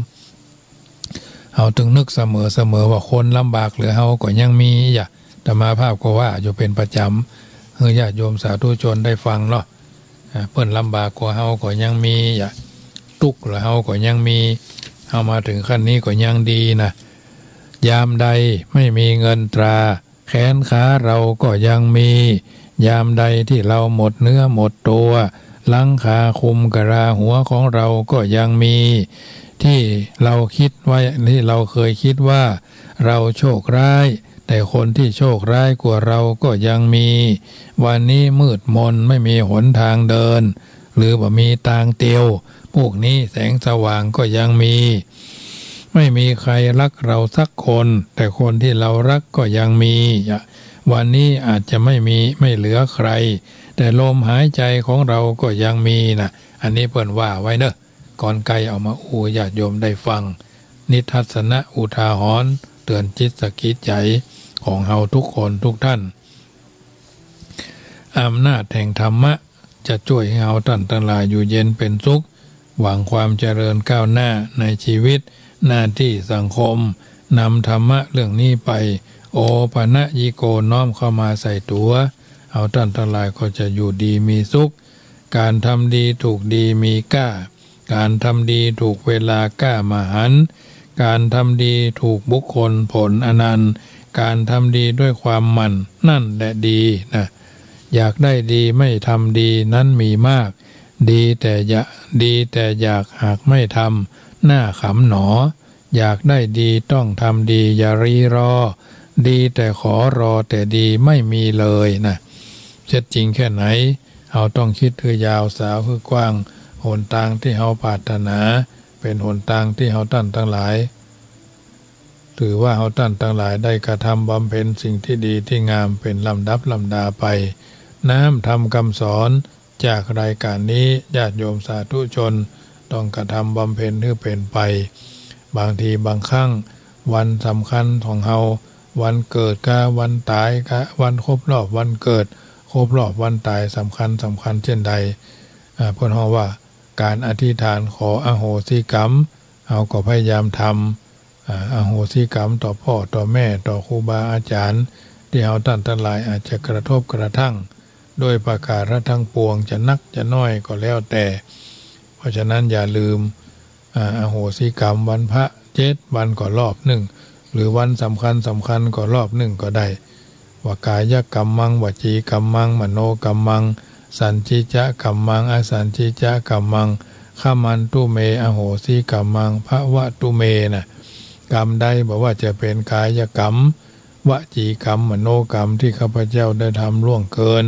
เฮาตึงนึกเสมอๆ ว่าคนลำบากเหลือเฮาก็ยังมี อย่า อาตมาภาพก็ว่าอยู่เป๋นประจ๋ำ หื้อญาติโยมสาธุชนได้ฟังเนาะ อ่า เปิ้นลำบากกว่าเฮาก็ยังมี อย่า ตุ๊กข์เหลือเฮาก็ยังมี เฮามาเถิงขั้นนี้ก็ยังดีนะ ยามใดไม่มีเงินตรา แขนขาเราก็ยังมี ยามใดที่เราหมดเนื้อหมดตัว หลังคาคลุมกะลาหัวของเราก็ยังมี ที่เราคิดไว้ ที่เราเคยคิดว่าเราโชคร้าย แต่คนที่โชคร้ายกว่าเราก็ยังมี วันนี้มืดมนไม่มีหนทางเดิน หรือบ่มีตางเตียว พวกนี้แสงสว่างก็ยังมี ไม่มีใครรักเราสักคน แต่คนที่เรารักก็ยังมี วันนี้อาจจะไม่มี ไม่เหลือใคร แต่ลมหายใจของเราก็ยังมีนะ อันนี้เปิ้นว่าไว้เนอะ ก่อนใก้เอามาอู้ญาติโยมได้ฟัง นิทัศนะอุทาหรณ์ เตือนจิตสะกิดใจ๋ของเฮาทุกคนทุกท่าน อำนาจแห่งธรรมะจะจ้วยหื้อเฮาต้านตังหลายอยู่เย็นเป๋นสุข หวังความเจริญก้าวหน้าในชีวิต หน้าตี้สังคม นำธรรมะเรื่องนี้ไป โอปะนะยิโก น้อมเข้ามาใส่ตั๋ว เฮาต้านตังหลายก็จะอยู่ดีมีสุข ก๋านทำดีถูกดีมีก้า ก๋านทำดีถูกเวลาก้ามหันต์ ก๋านทำดีถูกบุคคลผลอนันต์ ก๋านทำดีด้วยความหมั่น นั่นแหละดีนะ อยากได้ดีไม่ทำดีนั้นมีมาก ดีแต่อยาก ดีแต่อยากหากไม่ทำ หน้าขำหนอ อยากได้ดีต้องทำดีอย่ารีรอ ดีแต่ขอรอแต่ดีไม่มีเลยนะ เท็จจริงแค่ไหน เฮาต้องคิดหื้อยาวสาวหื้อกว้าง หนตางที่เฮาปรารถนา เป๋นหนตางที่เฮาต้านตังหลาย ถือว่าเฮาต้านตังหลายได้กระทำบำเพ็ญสิ่งที่ดีที่งามเป๋นลำดับลำดาไป น้ำธรรมกำสอนจากรายก๋านนี้ ญาติโยมสาธุชนต้องกระทำบำเพ็ญหื้อเป๋นไป บางทีบางครั้งวันสำคัญของเฮา วันเกิดก้า วันต๋ายก้า วันครบรอบวันเกิด ครบรอบวันต๋ายสำคัญสำคัญเจ้นใด อ่า เปิ้นฮ้องว่าก๋านอธิษฐานขออโหสิกรรม เฮาก็พยายามทำ อ่า อโหสิกรรมต่อป้อต่อแม่ ต่อครูบาอาจ๋ารย์ ตี้เฮาต้านตังหลายอาจจะกระทบกระทั่ง ด้วยประก๋าระตังปวง จะนักจะน้อยก็แล้วแต่ เพราะฉะนั้นอย่าลืม อ่า อโหสิกรรมวันพระเจ็ดวันก็รอบนึ่ง หรือวันสำคัญสำคัญก็รอบนึ่งก็ได้ ว่ากายกัมมัง วจีกัมมัง มโนกัมมัง สัญญิจจะกัมมัง อสัญญิจจะกัมมัง ขมันตุเม อโหสิกัมมัง ภะวะตุเมนะ กรรมใดบ่ว่าจะเป๋นกายกรรม วจีกรรม มโนกรรม ตี้ข้าพเจ้าได้ทำล่วงเกิน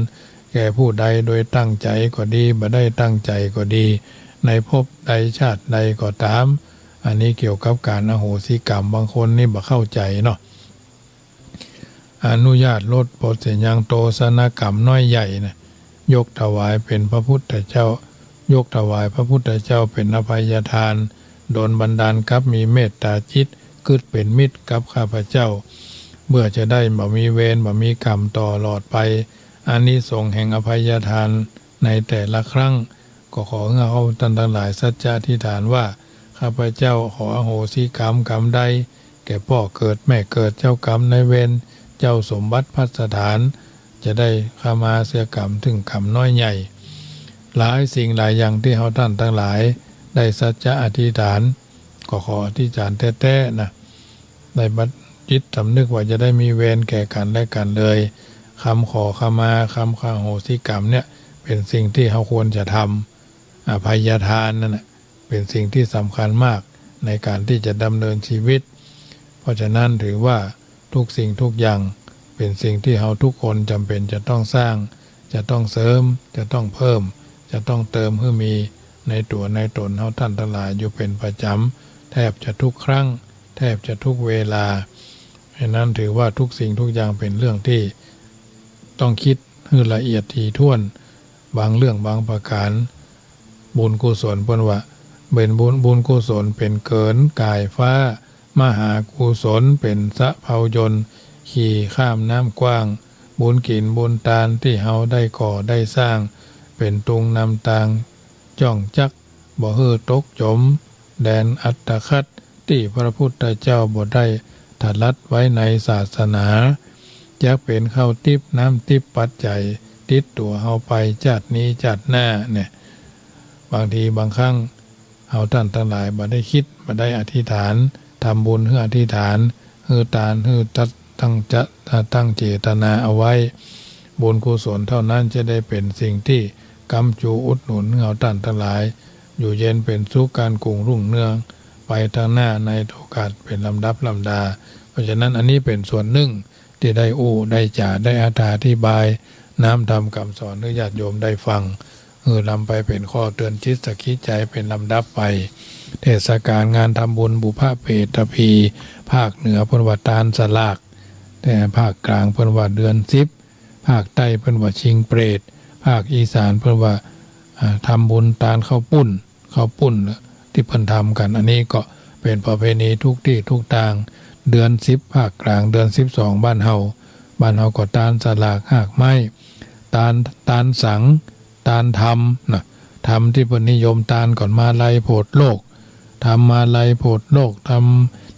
แก่ผู้ใดโดยตั้งใจ๋ก็ดี บ่ได้ตั้งใจ๋ก็ดี ในภพใดชาติใดก็ต๋าม อันนี้เกี่ยวกับก๋านอโหสิกรรม บางคนนี่บ่เข้าใจ๋เนาะ อนุญาตลดปลดเสียยังโตษณกรรมน้อยใหญ่นะ ยกถวายเป๋นพระพุทธเจ้า ยกถวายพระพุทธเจ้าเป๋นอภัยทาน ดลบันดาลกับมีเมตต๋าจิต กึ๊ดเป๋นมิตรกับข้าพเจ้า เปื้อจะได้บ่มีเวรบ่มีกรรมตลอดไป อานิสงส์แห่งอภัยทานในแต่ละครั้ง ก็ขอหื้อเฮาต้านตังหลายสัจจะอธิษฐานว่า ข้าพเจ้าขออโหสิกรรมกรรมใด แก่ป้อเกิดแม่เกิด เจ้ากรรมนายเวร เจ้าสมบัติภัสสถาน จะได้ขมาเสียกรรมเถิงกรรมน้อยใหญ่ หลายสิ่งหลายอย่างตี้เฮาต้านตังหลายได้สัจจะอธิษฐาน ก็ขออธิษฐานแต๊ๆ นะ ได้บัดจิตสำนึกว่าจะได้มีเวรแก่กั๋นและกั๋นเลย กำขอขมา กำอโหสิกรรมเนี่ย เป๋นสิ่งตี้เฮาควรจะทำ อภัยทานนั่นน่ะ เป๋นสิ่งตี้สำคัญมากในก๋านตี้จะดำเนินชีวิต เพราะฉะนั้นถือว่าทุกสิ่งทุกอย่างเป๋นสิ่งตี้เฮาทุกคนจ๋ำเป๋นจะต้องสร้าง จะต้องเสริม จะต้องเพิ่ม จะต้องเติมหื้อมีในตั๋วในต๋นเฮาต้านตังหลายอยู่เป๋นประจ๋ำ แทบจะทุกครั้ง แทบจะทุกเวลา ฉะนั้นถือว่าทุกสิ่งทุกอย่างเป๋นเรื่องตี้ต้องกึ๊ดหื้อละเอียดถี่ถ้วน บางเรื่องบางประก๋าน บุญกุศลเปิ้นว่า เป๋นบุญ บุญกุศลเป๋นเกินก๋ายฟ้า มหากุศลเป๋นสะเภายนต์ ขี่ข้ามน้ำกว้าง บุญกิ๋นบุญตานตี้เฮาได้ก่อได้สร้าง เป๋นตุงนำตางจ้องจัก บ่หื้อตกจ๋ม แดนอัตตคัด ตี้พระพุทธเจ้าบ่ได้ตรัสไว้ในศาสนา จักเป๋นข้าวติ๊บน้ำติ๊บปัจจัย ติดตั๋วเฮาไปจาตินี้จาติหน้าเนี่ย บางทีบางครั้ง เฮาต้านตังหลายบ่ได้กึ๊ด บ่ได้อธิษฐาน ทำบุญหื้ออธิษฐาน หื้อตาน หื้อตัด ตั้งจะ ตั้งเจตนาเอาไว้ บุญกุศลเต้านั้นจะได้เป๋นสิ่งตี้ ก๊ำจูอุดหนุนหื้อเฮาต้านตังหลาย อยู่เย็นเป๋นสุข ก้านกุ่งรุ่งเรือง ไปตางหน้าในโอกาสเป๋นลำดับลำดา เพราะฉะนั้นอันนี้เป๋นส่วนนึ่งตี้ได้อู้ได้จ๋าได้อธิบาย น้ำธรรมกำสอนหื้อญาติโยมได้ฟัง หื้อนำไปเป๋นข้อเตือนจิตสะกิดใจ๋เป๋นลำดับไป เทศกาลงานทำบุญบุพเพตภี ภาคเหนือเปิ้นว่าตานสลาก แต่ภาคกลางเปิ้นว่าเดือนสิบ ภาคใต้เปิ้นว่าชิงเปรต ภาคอีสานเปิ้นว่า อ่า ทำบุญตานข้าวปุ้น ข้าวปุ้นตี้เปิ้นทำกั๋น อันนี้ก็เป๋นประเพณีทุกตี้ทุกตาง เดือนสิบภาคกลาง เดือนสิบสองบ้านเฮา บ้านเฮาก็ตานสลากหากไม้ ตาน ตานสัง ตานธรรมนะ ธรรมตี้เปิ้นนิยมตานก่อน มาลัยโผดโลก ธรรมาลัยโผดโลก ธรรม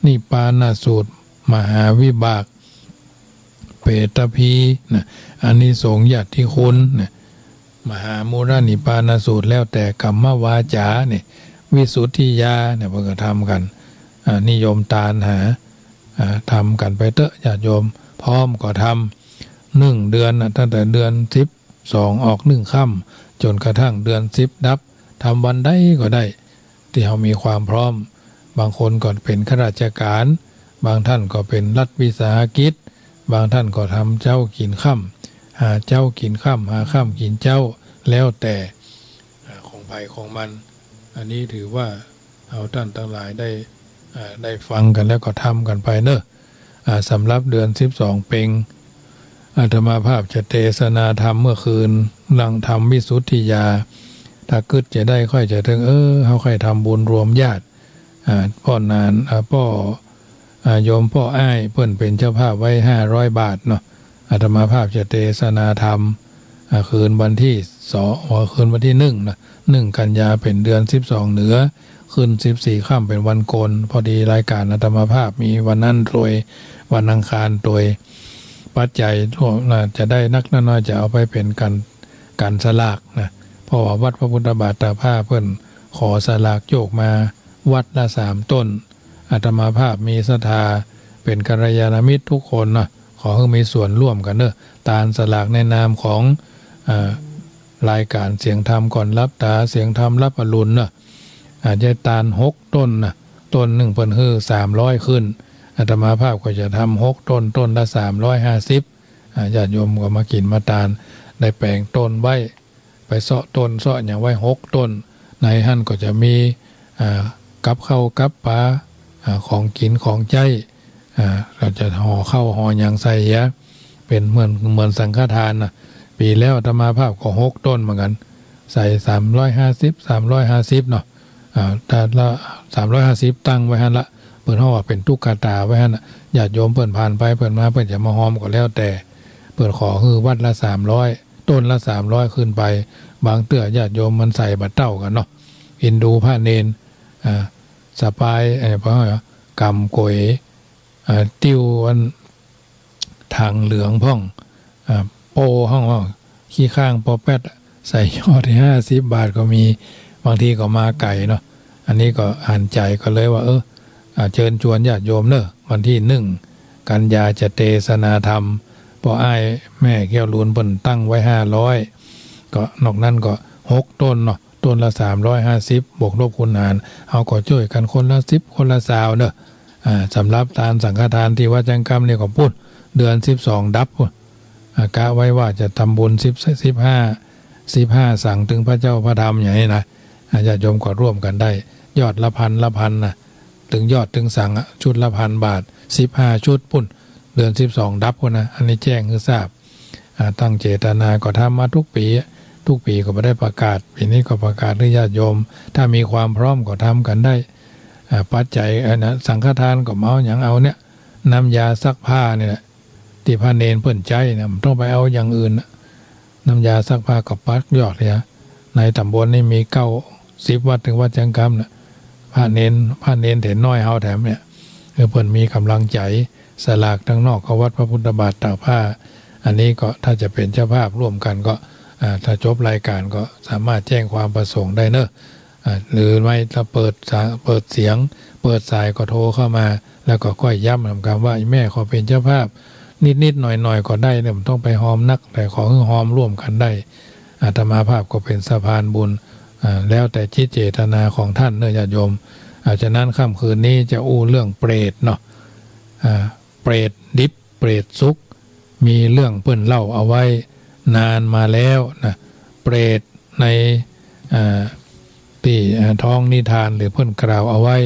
นิพพานสูตร มหาวิบาก เปตภีนะ อานิสงส์ญาติคุณนะ มหามูลนิพพานสูตร แล้วแต่กัมมวาจ๋าเนี่ย วิสุทธิยาเนี่ย เปิ้นก็ทำกั๋น อ่า นิยมตานหา อ่า ทำกั๋นไปเต๊อะ ญาติโยม พร้อมก็ทำ นึ่งเดือนนะ ตั้งแต่เดือนสิบสองออกนึ่งค่ำ จ๋นกระทั่งเดือนสิบดับ ทำวันใดก็ได้ ตี้เฮามีความพร้อม บางคนก็เป๋นข้าราชก๋าน บางต้านก็เป๋นรัฐวิสาหกิจ บางต้านก็ทำเจ๊ากิ๋นค่ำ หาเจ๊ากิ๋นค่ำ หาค่ำกิ๋นเจ๊า แล้วแต่ อ่า ของใผของมัน อันนี้ถือว่าเฮาต้านตังหลายได้ อ่า ได้ฟังกั๋นแล้วก็ทำกั๋นไปเนาะ อ่า สำหรับเดือนสิบสองเป็ง อาตมาภาพจะเตสนาธรรมเมื่อคืน หลังทำวิสุทธิยา ถ้ากึ๊ดจะได้ค่อยจะเถิง เออ เฮาใค่ทำบุญรวมญาติ อ่า ป้อหนาน อ่า ป้อ อ่า โยมป้ออ้าย เปิ้นเป๋นเจ้าภาพไว้ห้าร้อยบาทเนาะ อาตมาภาพจะเตสนาธรรม อ่า คืนวันตี้สอง อ๋อ คืนวันตี้นึ่งนะ นึ่งกันยาเป๋นเดือนสิบสองเหนือ ขึ้นสิบสี่ค่ำเป๋นวันโกน พอดีรายก๋านอาตมาภาพมีวันนั้นตวย วันอังคารตวย ปัจจัยทั่ว น่าจะได้นักน้อยจะเอาไปเป๋นก๋าน ก๋านสลากนะ เพราะว่าวัดพระพุทธบาทตากผ้าเปิ้นขอสลากโยกมาวัดละสามต้น อาตมาภาพมีศรัทธาเป๋นกัลยาณมิตรทุกคนนะ ขอหื้อมีส่วนร่วมกั๋นเนาะ ตานสลากในนามของ อ่า รายก๋านเสียงธรรมก่อนหลับต๋า เสียงธรรมรับอรุณเนาะ อาจจะตานหกต้นนะ ต้นนึ่งเปิ้นหื้อสามร้อยขึ้น อาตมาภาพก็จะทำหกต้น ต้นละสามร้อยห้าสิบ อ่า ญาติโยมก็มากิ๋นมาตาน ได้แป๋งต้นไว้ ไปเซาะต้นเซาะหยังไว้หกต้น ในหั้นก็จะมี อ่า กับข้าวกับป๋า อ่า ของกิ๋นของใจ๊ อ่า ก็จะห่อข้าวห่อหยังใส่เหีย เป๋นเหมือน เหมือนสังฆทานนะ ปี๋แล้วอาตมาภาพก็หกต้นเหมือนกั๋น ใส่สามร้อยห้าสิบ สามร้อยห้าสิบเนาะ อ่า แต่ละสามร้อยห้าสิบตั้งไว้หั้นละ เปิ้นฮ้องว่าเป๋นตุ๊กตาไว้หั้นน่ะ ญาติโยมเปิ้นผ่านไปเปิ้นมา เปิ้นจะมาฮอมก็แล้วแต่ เปิ้นขอหื้อวัดละสามร้อย ต้นละสามร้อยขึ้นไป บางเตื้อญาติโยมมันใส่บ่เต้ากั๋นเนาะ เอ็นดูพระเณร อ่า สะปาย เอ่อ เพราะว่าก๋ำก๋วย อ่า ติ้วอัน ถังเหลืองพ่อง อ่า โป้ฮ้องว่า ขี้ข้างปอแป๊ด ใส่ยอดห้าสิบบาทก็มี บางทีก็มาไก๋เนาะ อันนี้ก็หันใจ๋ก็เลยว่า เออ อ่า เจิญจวนญาติโยมเนาะ วันตี้นึ่งกันยาจะเตสนาธรรม ป้ออ้ายแม่แก้วลูนเปิ้นตั้งไว้ห้าร้อย ก็นอกนั้นก็หกต้นเนาะ ต้นละสามร้อยห้าสิบ บวกลบคูณหาร เฮาก็จ้วยกั๋นคนละสิบ คนละซาวเนาะ อ่า สำหรับตานสังฆทานตี้วัดจังกำนี่ก็ปู๊น เดือนสิบสองดับปู๊น อ่า กะไว้ว่าจะทำบุญสิบ สิบห้า สิบห้าสังตึงพระเจ้าพระธรรมอย่างนี้นะ อ่า ญาติโยมก็ร่วมกั๋นได้ ยอดละพันละพันนะ ตึงยอดตึงสังอะ ชุดละพันบาท สิบห้าชุดปู๊น เดือนสิบสองดับปู๊นนะ อันนี้แจ้งหื้อทราบ อ่า ตั้งเจตนาก็ทำมาทุกปี๋ ทุกปี๋ก็บ่ได้ประกาศ ปี๋นี้ก็ประกาศหื้อญาติโยม ถ้ามีความพร้อมก็ทำกั๋นได้ อ่า ปัจจัย อันนั้น สังฆทานก็บ่เอาหยัง เอาเนี่ย น้ำยาซักผ้านี่แหละ ตี้พระเณรเปิ้นใจ๊นะ บ่ต้องไปเอาอย่างอื่นนะ น้ำยาซักผ้าก็ปักยอดเลยนะ ในต๋ำบลนี่มีเก้าสิบวัด เถิงวัดเจียงกำนะ พระเณร พระเณรเถนน้อยเฮาแถมเนี่ย คือเปิ้นมีก๋ำลังใจ๋ สลากตังนอกก็วัดพระพุทธบาทตากผ้า อันนี้ก็ถ้าจะเป๋นเจ้าภาพร่วมกั๋นก็ อ่า ถ้าจบรายก๋านก็สามารถแจ้งความประสงค์ได้เนอะ อ่า หรือไม่ถ้าเปิดสา- เปิดเสียง เปิดสายก็โทรเข้ามา แล้วก็ก้อยย้ำนำกำว่า แม่ขอเป๋นเจ้าภาพนิดๆ หน่อยๆ ก็ได้เนี่ย บ่ต้องไปฮอมนัก แต่ขอหื้อฮอมร่วมกั๋นได้ อาตมาภาพก็เป๋นสะพานบุญ อ่า แล้วแต่จิตเจตนาของต้านเนอะญาติโยม อ่า ฉะนั้นค่ำคืนนี้จะอู้เรื่องเปรตเนาะ อ่า เปรตดิบ เปรตสุก มีเรื่องเปิ้นเล่าเอาไว้นานมาแล้วนะ เปรตใน อ่า ตี้ อ่า ท้องนิทาน หรือเปิ้นกล่าวเอาไว้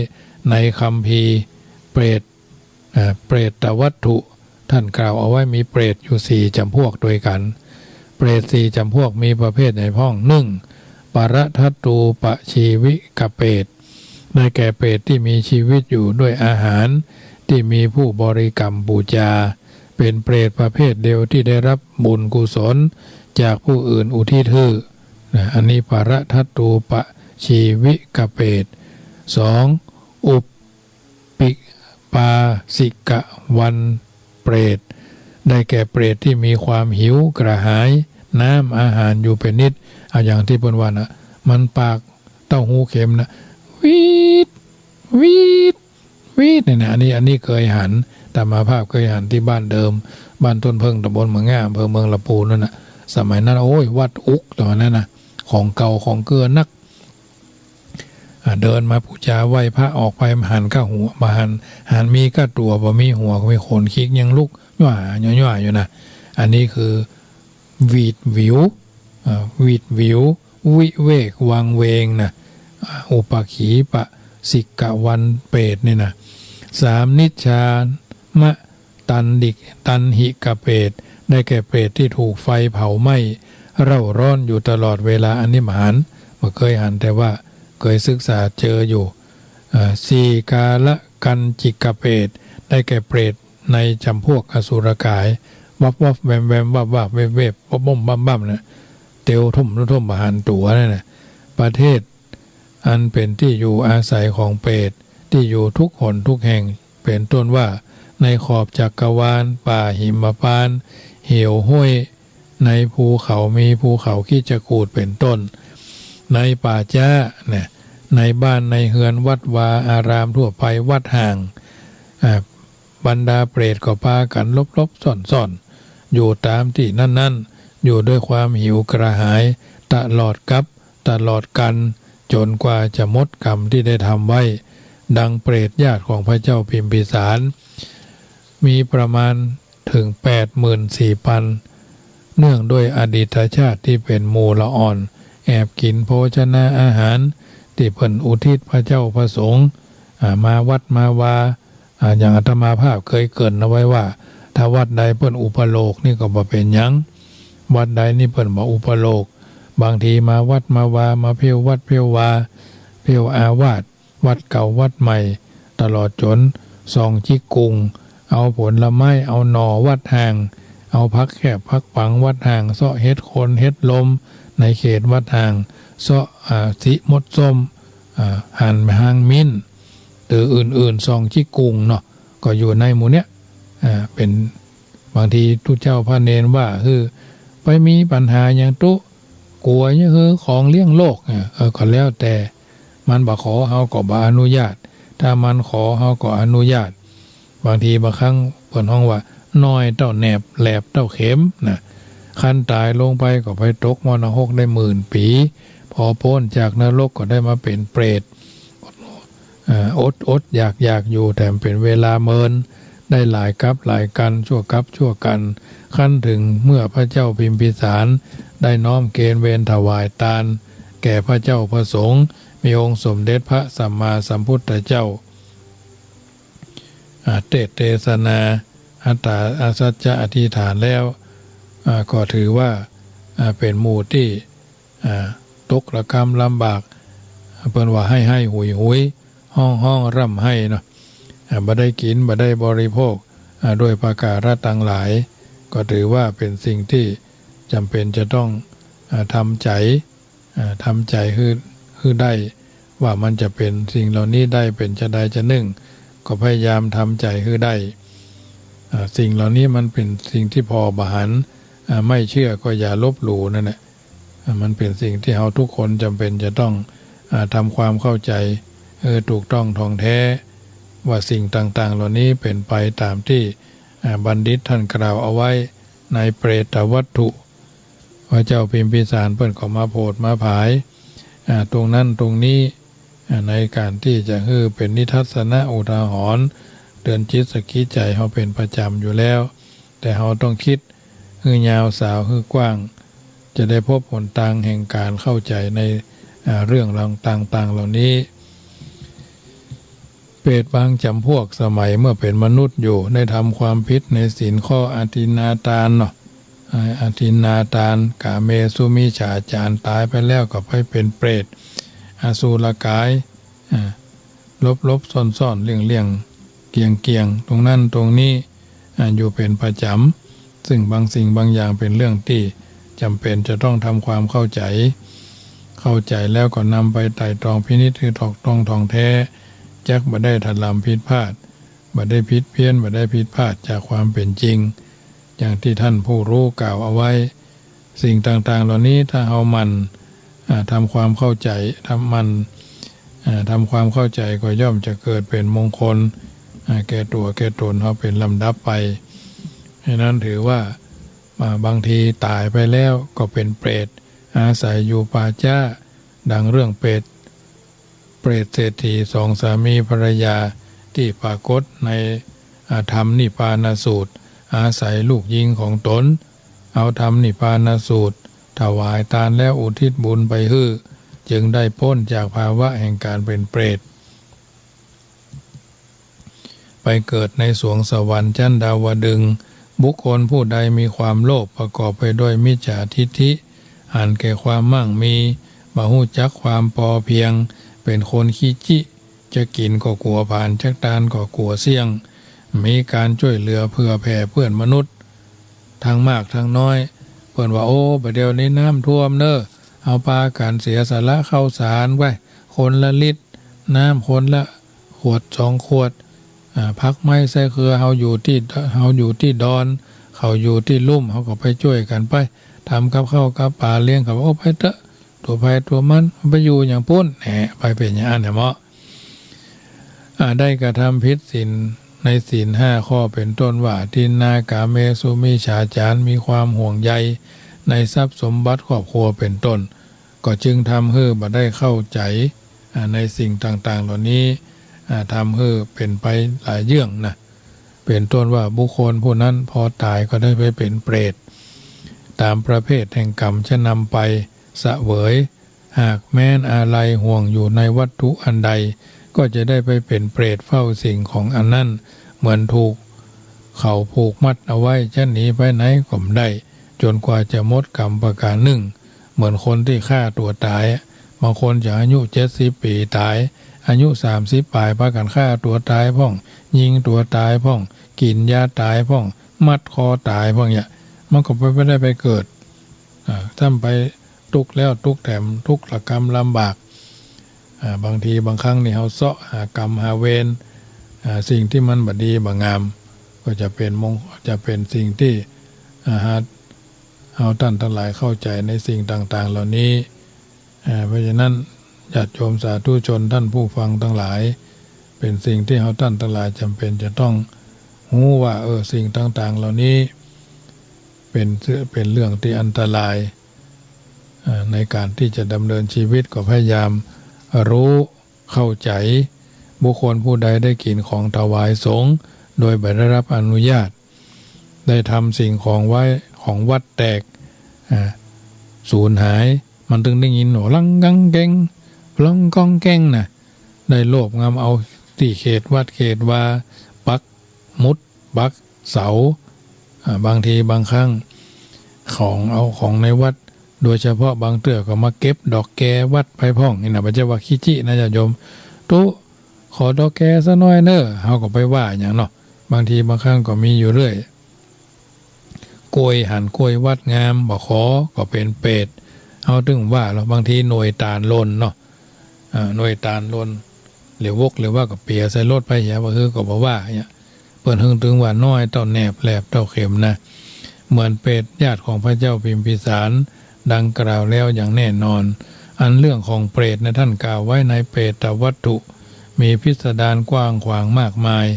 ในคัมภีร์เปรต อ่า เปรตวัตถุ ต้านกล่าวเอาไว้มีเปรตอยู่สี่จ๋ำพวกตวยกั๋น เปรตสี่จ๋ำพวกมีประเภทใดพ่อง นึ่ง ปรทัตตูปชีวิกเปรต ได้แก่เปรตตี้มีชีวิตอยู่ด้วยอาหารตี้มีผู้บริกรรมปู๋จา เป๋นเปรตประเภทเดียวตี้ได้ฮับบุญกุศลจากผู้อื่นอุทิศหื้อ นะ อันนี้ปรทัตตูปชีวิกเปรต สอง อุป ปิปาสิกะวันเปรต ได้แก่เปรตตี้มีความหิวกระหายน้ำอาหารอยู่เป๋นนิด เอาอย่างตี้เปิ้นว่านะ มันปากเต้าหู้เข็มนะ วีด วีด วีด เนี่ยนะ อันนี้ อันนี้เกยหัน อาตมาภาพเกยหันตี้บ้านเดิม บ้านต้นเผิ้ง ต๋ำบลเมืองง่า อำเภอเมืองละปูนนั่นนะ สมัยนั้น โอ้ย วัดอุกต๋อนนั้นนะ ของเก่าของเกื้อนัก อ่า เดินมาปู๋จาไหว้พระออกไป หันก้าหัว บ่หัน หันมีก้าตั๋ว บ่มีหัว ก็มีขนคิกยังลุกหย่าหย่าหย่าอยู่นะ อันนี้คือหวีดหวิว อ่า หวีดหวิว วิเวกวังเวงนะ อ่า อุปขีปสิกะวันเปรตนี่นะ สาม นิชชามะ ตันดิก ตันหิกะเปรต ได้แก่เปรตตี้ถูกไฟเผาไหม้เร่าร้อนอยู่ตลอดเวลา อันนี้บ่หัน บ่เกยหัน แต่ว่าเกยศึกษาเจออยู่ อ่า สี่ กาลกัณฑิกะเปรต ได้แก่เปรตในจ๋ำพวกอสุรกาย วับวับแวมแวม วับวับเวบเวบ บ๊อบบ้มบ้ำบ้ำนะ เตียวทุ่มทุ่มบ่หันตั๋วนั่นนะ ประเทศ อันเป๋นตี้อยู่อาศัยของเปรต ตี้อยู่ทุกหนทุกแห่ง เป๋นต้นว่า ในขอบจักรวาล ป่าหิมพานต์ เหวห้วย ในภูเขา มีภูเขาคิจกูฏเป๋นต้น ในป่าจ๊า นะ ในบ้านในเฮือน วัดวาอารามทั่วไป วัดห่าง อ่า บรรดาเปรตก็ปากั๋นหลบๆ ซ่อนๆ อยู่ต๋ามตี้นั้นๆ อยู่ด้วยความหิวกระหาย ตลอดกัป ตลอดกัณฑ์ จ๋นกว่าจะหมดกรรมตี้ได้ทำไว้ ดังเปรตญาติของพระเจ้าพิมพิสาร มีประมาณเถิงแปดหมื่นสี่ปัน เนื่องด้วยอดีตชาติตี้เป๋นหมู่ละอ่อน แอบกิ๋นโภชนาอาหารตี้เปิ้นอุทิศพระเจ้าพระสงฆ์ อ่า มาวัดมาวา อ่า อย่างอาตมาภาพเกยเกริ่นเอาไว้ว่า ถ้าวัดใดเปิ้นอุปโลกนี่ก็บ่เป๋นหยัง วัดใดนี่เปิ้นบ่อุปโลก บางทีมาวัดมาวา มาเผี้ยววัดเผี้ยววา เผี้ยวอาวาส วัดเก่าวัดใหม่ ตลอดจ๋นส่องจิกกุ่ง เอาผลไม้ เอาหน่อวัดห่าง เอาผักแคบผักปังวัดห่าง เซาะเห็ดโคนเห็ดลมในเขตวัดห่าง เซาะ อ่า สิมดส้ม อ่า หั่นฮางมิ้น หรืออื่นๆ ส่องจิกกุ่งเนาะ ก็อยู่ในหมู่เนี้ย อ่า เป๋น บางทีตุ๊เจ้าพระเณรว่า คือ ไปมีปัญหาหยังตุ๊ กลัวหยัง คือของเลี้ยงโลก อ่า เออ ก็แล้วแต่ มันบ่ขอเฮาก็บ่อนุญาต ถ้ามันขอเฮาก็อนุญาต บางทีบางครั้งเปิ้นฮ้องว่า น้อยเต้าแหนบ แหลบเต้าเข็มนะ คันต๋ายลงไปก็ไปตกหม้อนรกได้หมื่นปี๋ พอป๊นจากนรกก็ได้มาเป๋นเปรต เอ่อ อดอดอยากอยากอยู่แถมเป๋นเวลาเมิน ได้หลายกัปหลายกัณฑ์ ชั่วกัปชั่วกัณฑ์ คันเถิงเมื่อพระเจ้าพิมพิสารได้น้อมเกณฑ์เวรถวายตานแก่พระเจ้าพระสงฆ์ มีองค์สมเด็จพระสัมมาสัมพุทธเจ้า อ่า เตสน์เตสนาอัตตาอาสัจจะอธิษฐานแล้ว อ่า ก็ถือว่า อ่า เป๋นหมู่ตี้ อ่า ตกระกำลำบาก เปิ้นว่าไห้ไห้หุยหุย ฮ้องๆ ร่ำไห้เนาะ อ่า บ่ได้กิ๋น บ่ได้บริโภค อ่า ด้วยประก๋าระตังหลาย ก็ถือว่าเป๋นสิ่งตี้จ๋ำเป๋นจะต้อง อ่า ทำใจ๋ อ่า ทำใจ๋หื้อ หื้อได้ ว่ามันจะเป๋นสิ่งเหล่านี้ได้เป๋นจาใดจานึ่ง ก็พยายามทำใจ๋หื้อได้ อ่า สิ่งเหล่านี้มันเป๋นสิ่งตี้ผ่อบ่หัน อ่า ไม่เชื่อก็อย่าลบหลู่นั่นแหละ อ่า มันเป๋นสิ่งตี้เฮากู้คนจ๋ำเป๋นจะต้อง อ่า ทำความเข้าใจ๋ เออ ถูกต้องถ่องแต๊ ว่าสิ่งต่างๆ เหล่านี้เป๋นไปต๋ามตี้ อ่า บัณฑิตต้านกล่าวเอาไว้ในเปตวัตถุ พระเจ้าพิมพิสารเปิ้นก็มาโผดมาผาย อ่า ตรงนั้นตรงนี้ อ่า ในก๋านตี้จะหื้อเป๋นนิทัศนะอุทาหรณ์ เตื๋อนจิตสะกิดใจ๋เฮาเป๋นประจ๋ำอยู่แล้ว แต่เฮาต้องกึ๊ดหื้อยาวสาวหื้อกว้าง จะได้พบหนตางแห่งก๋านเข้าใจ๋ใน อ่า เรื่องราวต่างๆ เหล่านี้ เปรตบางจ๋ำพวกสมัยเมื่อเป๋นมนุษย์อยู่ ได้ทำความผิดในศีลข้ออทินนาตานเนาะ อ่า อทินนาตาน ก๋าเมสุมิจฉาจาร ต๋ายไปแล้วก็ไปเป๋นเปรต อสุรกาย อ่า หลบๆ ซ่อนๆ เลี่ยงๆ เกี่ยงๆ ตรงนั้นตรงนี้ อ่า อยู่เป๋นประจ๋ำ ซึ่งบางสิ่งบางอย่างเป๋นเรื่องตี้จ๋ำเป๋นจะต้องทำความเข้าใจ๋ เข้าใจ๋แล้วก็นำไปไตร่ตรองพินิจหื้อถูกต้องถ่องแต๊ จักบ่ได้ถลำผิดพลาด บ่ได้ผิดเพี้ยน บ่ได้ผิดพลาดจากความเป๋นจริง อย่างตี้ต้านผู้ฮู้กล่าวเอาไว้ สิ่งต่างๆ เหล่านี้ถ้าเฮาหมั่น อ่า ทำความเข้าใจ๋ ทำหมั่น อ่า ทำความเข้าใจ๋ก็ย่อมจะเกิดเป๋นมงคล อ่า แก่ตั๋วแก่ต๋นเฮาเป๋นลำดับไป ฉะนั้นถือว่า อ่า บางทีต๋ายไปแล้วก็เป๋นเปรต อาศัยอยู่ป่าจ๊า ดังเรื่องเปรต เปรตเศรษฐีสองสามีภรรยาตี้ปรากฏใน อ่า ธรรมนิพพานสูตร อาศัยลูกยิงของต๋น เอาธรรมนิพพานสูตร ถวายตานแล้วอุทิศบุญไปหื้อ จึงได้ป๊นจากภาวะแห่งก๋านเป๋นเปรต ไปเกิดในสวงสวรรค์จั๊นดาวดึงส์ บุคคลผู้ใดมีความโลภประกอบไปด้วยมิจฉาทิฏฐิ หันแก่ความมั่งมี บ่ฮู้จักความปอเพียง เป๋นคนขี้จิ จะกิ๋นก็กั๋วผลาญ จะตานก็กั๋วเสี้ยง มีก๋านจ้วยเหลือเผื่อแผ่เปื้อนมนุษย์ ตังมากตังน้อย เปิ้นว่า โอ้ บ่าเดี่ยวนี้น้ำท่วมเน่อ เฮาปากั๋นเสียสละข้าวสารไว้ คนละลิตร น้ำคนละขวดสองขวด อ่า ผักไม้ไส้เคือ เฮาอยู่ตี้ เฮาอยู่ตี้ดอน เขาอยู่ตี้ลุ่ม เฮาก็ไปจ้วยกั๋นไป ทำกับข้าวกับป๋าเลี้ยงเขา โอ้ ไปเต๊อะ ตั๋วใผตั๋วมัน ไปอยู่หยังปู๊น แหม ไปเป๋นอย่างอั้นแหมเนาะ อ่า ได้กระทำผิดศีลในศีลห้าข้อ เป๋นต้นว่า อทินนากาเมสุมิจฉาจาร มีความห่วงใยในทรัพย์สมบัติครอบครัว เป๋นต้น ก็จึงทำหื้อบ่ได้เข้าใจ๋ อ่า ในสิ่งต่างๆ เหล่านี้ อ่า ทำหื้อเป๋นไปหลายเยื่องนะ เป๋นต้นว่าบุคคลผู้นั้นพอต๋ายก็ได้ไปเป๋นเปรต ต๋ามประเภทแห่งกรรมจะนำไปเสวย หากแม้นอาลัยห่วงอยู่ในวัตถุอันใด ก็จะได้ไปเป๋นเปรตเฝ้าสิ่งของอันนั้น เหมือนถูกเขาผูกมัดเอาไว้ จะหนีไปไหนก็บ่ได้ จ๋นกว่าจะหมดกรรมประก๋านนึ่ง เหมือนคนตี้ฆ่าตั๋วต๋าย บางคนจะอายุเจ็ดสิบปี๋ต๋าย อายุสามสิบป๋ายปากั๋นฆ่าตั๋วต๋ายพ่อง ยิงตั๋วต๋ายพ่อง กิ๋นยาต๋ายพ่อง มัดคอต๋ายพ่องเนี่ย มันก็ไป บ่ได้ไปเกิด อ่า ซ้ำไปตุ๊กข์แล้วตุ๊กข์แถม ทุกข์ระกำลำบาก อ่า บางทีบางครั้งนี่เฮาเซาะหากรรมหาเวร อ่า สิ่งตี้มันบ่ดีบ่งาม ก็จะเป๋นมง- จะเป๋นสิ่งตี้ อ่า หา เฮาต้านตังหลายเข้าใจ๋ในสิ่งต่างๆ เหล่านี้ อ่า เพราะฉะนั้นญาติโยมสาธุชนต้านผู้ฟังตังหลาย เป๋นสิ่งตี้เฮาต้านตังหลายจ๋ำเป๋นจะต้องฮู้ว่า เออ สิ่งต่างๆ เหล่านี้เป๋น เป๋นเรื่องตี้อันตราย อ่า ในก๋านตี้จะดำเนินชีวิตก็พยายามรู้เข้าใจ๋ บุคคลผู้ใดได้กิ๋นของถวายสงฆ์โดยบ่ได้รับอนุญาต ได้ทำสิ่งของไว้ ของวัดแตก อ่า สูญหาย มันตึงได้ยินว่าลังกังแกง ปล้องก้องแกงนะ ได้โลภงำเอาตี้เขตวัดเขตวา ปักหมุด ปักเสา อ่า บางทีบางครั้ง ของ เอาของในวัด โดยเฉพาะบางเตื้อก็มาเก็บดอกแกวัดไปพ่อง นี่นะ บ่ใจ้ว่าขี้จินะญาติโยม ตุ๊ ขอตอแกสักหน้อยเน่อ เฮาก็ไปว่าหยังเนาะ บางทีบางครั้งก็มีอยู่เรื่อย กล้วยหันกล้วยวัดงาม บ่ขอก็เป๋นเปรต เฮาตึงว่าลอ บางทีหน่วยต๋านหล่นเนาะ อ่า หน่วยต๋านหล่น เหลียววกเหลียวว่าก็เปียใส่รถไปเหีย บ่คือก็บ่ว่าเหีย เปิ้นเฮิ่งตึงว่าน้อยเต้าแหนบแหลบเต้าเข็มนะ เหมือนเปรตญาติของพระเจ้าพิมพิสาร ดังกล่าวแล้วอย่างแน่นอน อันเรื่องของเปรตนะ ท่านกล่าวไว้ในเปตวัตถุ มีพิสดารกว้างขวางมากมาย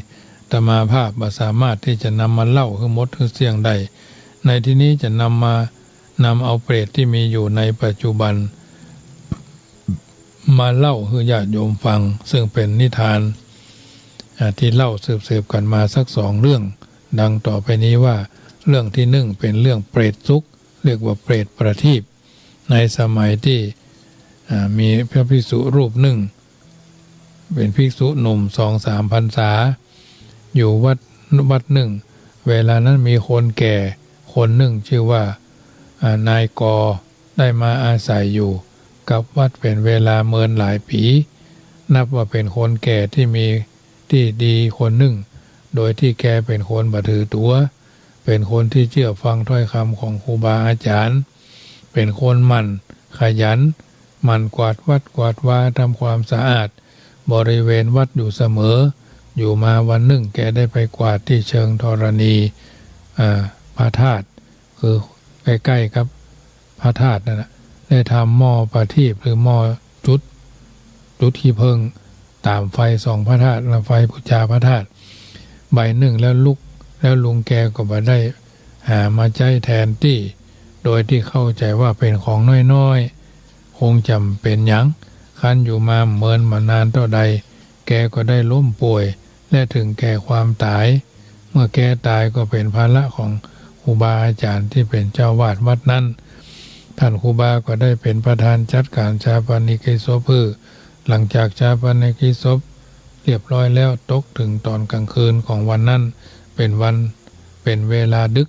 อาตมาภาพบ่สามารถที่จะนำมาเล่าหื้อหมดหื้อเสี้ยงได้ ในที่นี้จะนำมา นำเอาเปรตที่มีอยู่ในปัจจุบัน มาเล่าหื้อญาติโยมฟัง ซึ่งเป๋นนิทาน อ่า ที่เล่าสืบๆ กั๋นมาสักสองเรื่อง ดังต่อไปนี้ว่า เรื่องที่หนึ่งเป๋นเรื่องเปรตสุข เรียกว่าเปรตประทีป ในสมัยที่ อ่า มีพระภิกษุรูปหนึ่ง เป๋นภิกษุหนุ่มสองสามพรรษา อยู่วัด วัดหนึ่ง เวลานั้นมีคนแก่คนหนึ่งชื่อว่า อ่า นายกอ ได้มาอาศัยอยู่กับวัดเป๋นเวลาเมินหลายปี๋ นับว่าเป๋นคนแก่ที่มีตี้ดีคนหนึ่ง โดยที่แกเป๋นคนบ่ถือตั๋ว เป๋นคนที่เจื้อฟังถ้อยกำของครูบาอาจ๋ารย์ เป๋นคนหมั่นขยัน หมั่นกวาดวัดกวาดวา ทำความสะอาดบริเวณวัดอยู่เสมอ อยู่มาวันหนึ่งแกได้ไปกวาดตี้เชิงธรณี อ่า พระธาตุ คือใก้ๆ กับพระธาตุนั่นน่ะ ได้ทำหม้อประทีป หรือหม้อจุด จุดขี้ผึ้งต๋ามไฟส่องพระธาตุ และไฟบูชาพระธาตุ ใบหนึ่งแล้วลุก แล้วลุงแกก็บ่ได้หามาใจ๊แทนตี้ โดยที่เข้าใจ๋ว่าเป๋นของน้อยๆ คงจะบ่เป๋นหยัง ครั้นอยู่มาเมินบ่นานเต้าใด แกก็ได้ล้มป่วย และถึงแก่ความต๋าย เมื่อแกต๋ายก็เป๋นภาระของครูบาอาจ๋ารย์ตี้เป๋นเจ้าอาวาสวัดนั้น ต้านครูบาก็ได้เป๋นประธานจัดก๋านฌาปนกิจศพหื้อ หลังจากฌาปนกิจศพเรียบร้อยแล้ว ตกเถิงต๋อนก๋างคืนของวันนั้น เป๋นวัน เป๋นเวลาดึก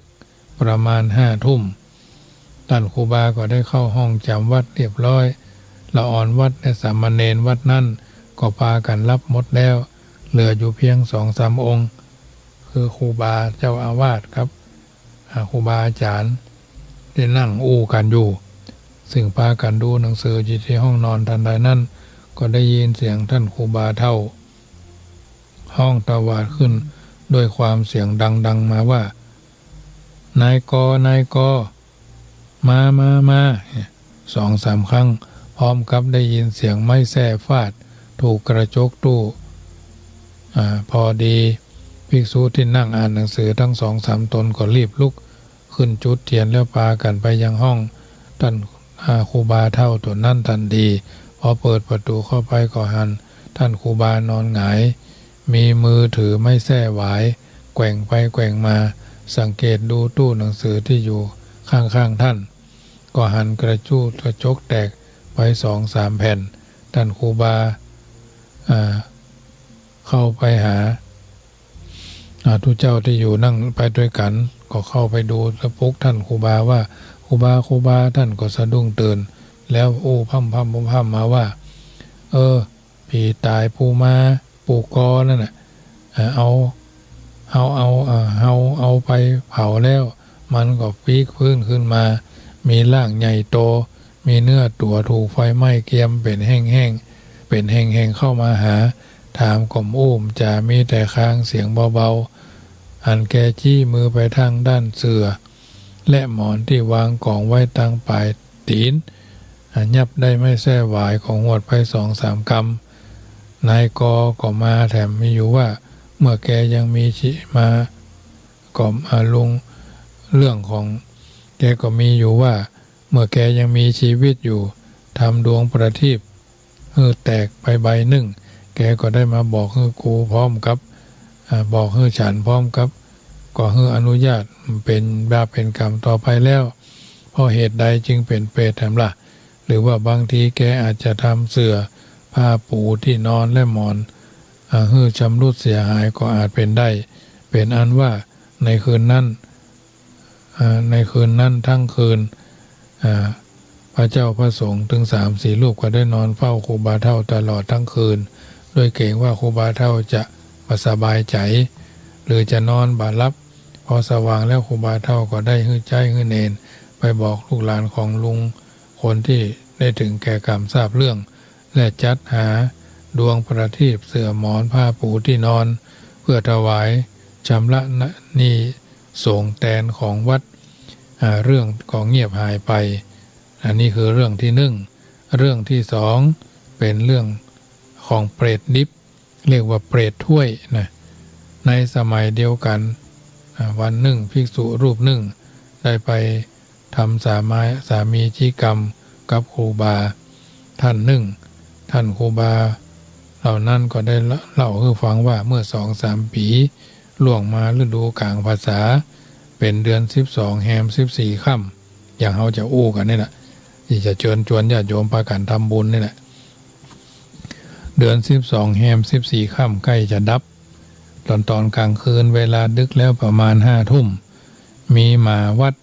ประมาณห้าทุ่ม ต้านครูบาก็ได้เข้าห้องจ๋ำวัดเรียบร้อย ละอ่อนวัดและสามเณรวัดนั้นก็ปากั๋นหลับหมดแล้ว เหลืออยู่เพียงสองสามองค์ คือครูบาเจ้าอาวาสกับ อ่า ครูบาอาจ๋ารย์ตี้นั่งอู้กั๋นอยู่ ซึ่งปากั๋นดูหนังสืออยู่ตี้ห้องนอน ทันใดนั้นก็ได้ยินเสียงต้านครูบาเฒ่าฮ้องตวาดขึ้นด้วยความเสียงดังๆ มาว่า นายกอ นายกอ มา มา มา สองสามครั้ง พร้อมกับได้ยินเสียงไม้แส้ฟาดถูกกระจกตู้ อ่า พอดี ภิกษุตี้นั่งอ่านหนังสือตึงสองสามต๋นก็รีบลุกขึ้นจุดเตียน แล้วปากั๋นไปยังห้องต้าน อ่า ครูบาเฒ่าต๋นนั้นตันที พอเปิดประตู๋เข้าไปก็หันต้านครูบานอนหงาย มีมือถือไม้แส้หวาย แกว่งไปแกว่งมา สังเกตดูตู้หนังสือตี้อยู่ข้างๆ ต้าน ก็หันกระจู้กระจกแตกไปสองสามแผ่น ต้านครูบา อ่า เข้าไปหา อ่า ตุ๊เจ้าตี้อยู่นั่งไปตวยกั๋น ก็เข้าไปดูแล้วปลุกต้านครูบาว่า ครูบา ครูบา ต้านก็สะดุ้งตื่น แล้วอู้พร่ำๆ พร่ำๆ มาว่า เออ ผีต๋ายปูมา ปูกอนั่นน่ะ เอ่อ เอา เฮาเอา เอ่อ เฮาเอาไปเผาแล้ว มันก็ปิ๊กฟื้นขึ้นมา มีร่างใหญ่โต มีเนื้อตั๋วถูกไฟไหม้เกรียม เป๋นแห้งๆ เป๋นแห้งๆ เข้ามาหา ถามก็บ่อู้บ่จ๋า มีแต่คางเสียงเบาๆ อันแกจี้มือไปตางด้านเสื่อ และหมอนตี้วางก๋องไว้ตางป๋ายตี๋น อ่า ยับได้ไม้แส้หวายก็หวดไปสองสามกำ นายกอก็มาแถมมีอยู่ว่า เมื่อแกยังมีชี มา ก็ อ่า ลุง เรื่องของแกก็มีอยู่ว่า เมื่อแกยังมีชีวิตอยู่ ทำดวงประทีปหื้อแตกไปใบนึ่ง แกก็ได้มาบอกหื้อกูพร้อมกับ อ่า บอกหื้อฉันพร้อมกับ ก็หื้ออนุญาต เป๋นบาปเป๋นกรรมต่อไปแล้ว เพราะเหตุใดจึงเป๋นเปรตแถมล่ะ หรือว่าบางทีแกอาจจะทำเสื่อ ผ้าปูตี้นอนและหมอน อ่า หื้อชำรุดเสียหายก็อาจเป๋นได้ เป๋นอันว่าในคืนนั้น อ่า ในคืนนั้นตึงคืน อ่า พระเจ้าพระสงฆ์ตึงสามสี่รูปก็ได้นอนเฝ้าครูบาเฒ่าตลอดตึงคืน ด้วยเกรงว่าครูบาเฒ่าจะบ่สบายใจ๋ หรือจะนอนบ่หลับ พอสว่างแล้วครูบาเฒ่าก็ได้หื้อใจ๊หื้อเณรไปบอกลูกหลานของลุงคนตี้ได้เถิงแก่กรรมทราบเรื่อง และจัดหาดวงประทีป เสื่อหมอน ผ้าปูตี้นอน เพื่อถวายชำระหนี้สงฆ์แตนของวัด อ่า เรื่องก็เงียบหายไป อันนี้คือเรื่องตี้นึ่ง เรื่องตี้สอง เป๋นเรื่องของเปรตดิบ เรียกว่าเปรตถ้วยนะ ในสมัยเดียวกั๋น อ่า วันนึ่งภิกษุรูปนึ่งได้ไปทำสามา- สามีจิกรรมกับครูบาต้านนึ่ง ต้านครูบาเหล่านั้นก็ได้เล่าหื้อฟังว่าเมื่อสองสามปี๋ล่วงมาฤดูก๋างพรรษา เป๋นเดือนสิบสองแฮมสิบสี่ค่ำ อย่างเฮาจะอู้กั๋นนี่แหละ ตี้จะเจิญจวนญาติโยมปากั๋นทำบุญนี่แหละ เดือนสิบสองแฮมสิบสี่ค่ำใก้จะดับ ต๋อนต๋อนก๋างคืนเวลาดึกแล้วประมาณห้าทุ่ม มีหมาวัด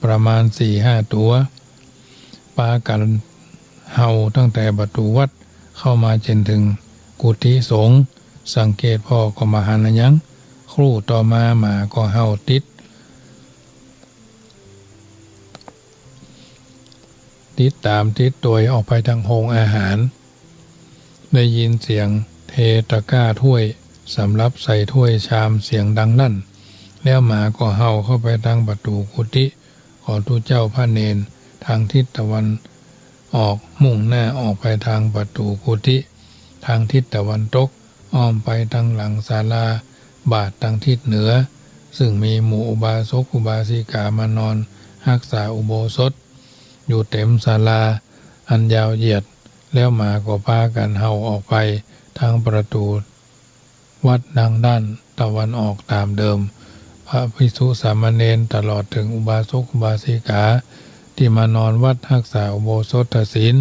ประมาณสี่ห้าตั๋ว ปากั๋นเห่าตั้งแต่ประตู๋วัดเข้ามาจ๋นเถิงกุฏิสงฆ์ สังเกตผ่อก็บ่หันอะหยัง ครู่ต่อมาหมาก็เห่าติด ติดต๋ามติดตวยออกไปตางโฮงอาหาร ได้ยินเสียงเทตะกร้าถ้วย สำรับใส่ถ้วยชามเสียงดังลั่น แล้วหมาก็เห่าเข้าไปตางประตู๋กุฏิของตุ๊เจ้าพระเณร ตางทิศตะวันออก มุ่งหน้าออกไปตางประตู๋กุฏิ ตางทิศตะวันตก อ้อมไปตางหลังศาลาบาตรตางทิศเหนือ ซึ่งมีหมู่อุบาสกอุบาสิกามานอนฮักษาอุโบสถอยู่เต๋มศาลาอันยาวเหยียด แล้วหมาก็ปากั๋นเห่าออกไปตางประตู๋วัดตางด้านตะวันออกต๋ามเดิม พระภิกษุสามเณรตลอดเถิงอุบาสกอุบาสิกาตี้มานอนวัดฮักษาอุโบสถศีล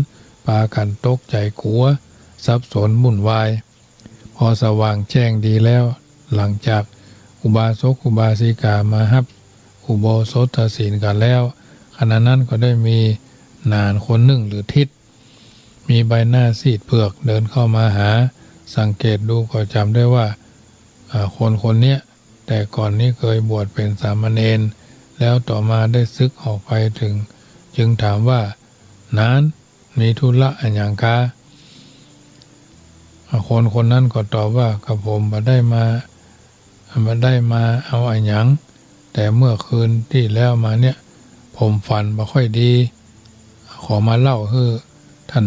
ปากั๋นตกใจ๋กั๋ว สับสนวุ่นวาย พอสว่างแจ้งดีแล้ว หลังจากอุบาสกอุบาสิกามาฮับอุโบสถศีลกั๋นแล้ว ขณะนั้นก็ได้มีหนานคนนึ่งหรือทิศ มีใบหน้าซีดเผือกเดินเข้ามาหา สังเกตดูก็จ๋ำได้ว่า อ่า คนคนเนี้ย แต่ก่อนนี้เกยบวชเป๋นสามเณร แล้วต่อมาได้สึกออกไปเถิง จึงถามว่า หนาน มีธุระอะหยังกา คนคนนั้นก็ตอบว่า กระผมบ่ได้มา บ่ได้มาเอาอะหยัง แต่เมื่อคืนตี้แล้วมาเนี่ย ผมฝันบ่ค่อยดี ขอมาเล่าหื้อต้าน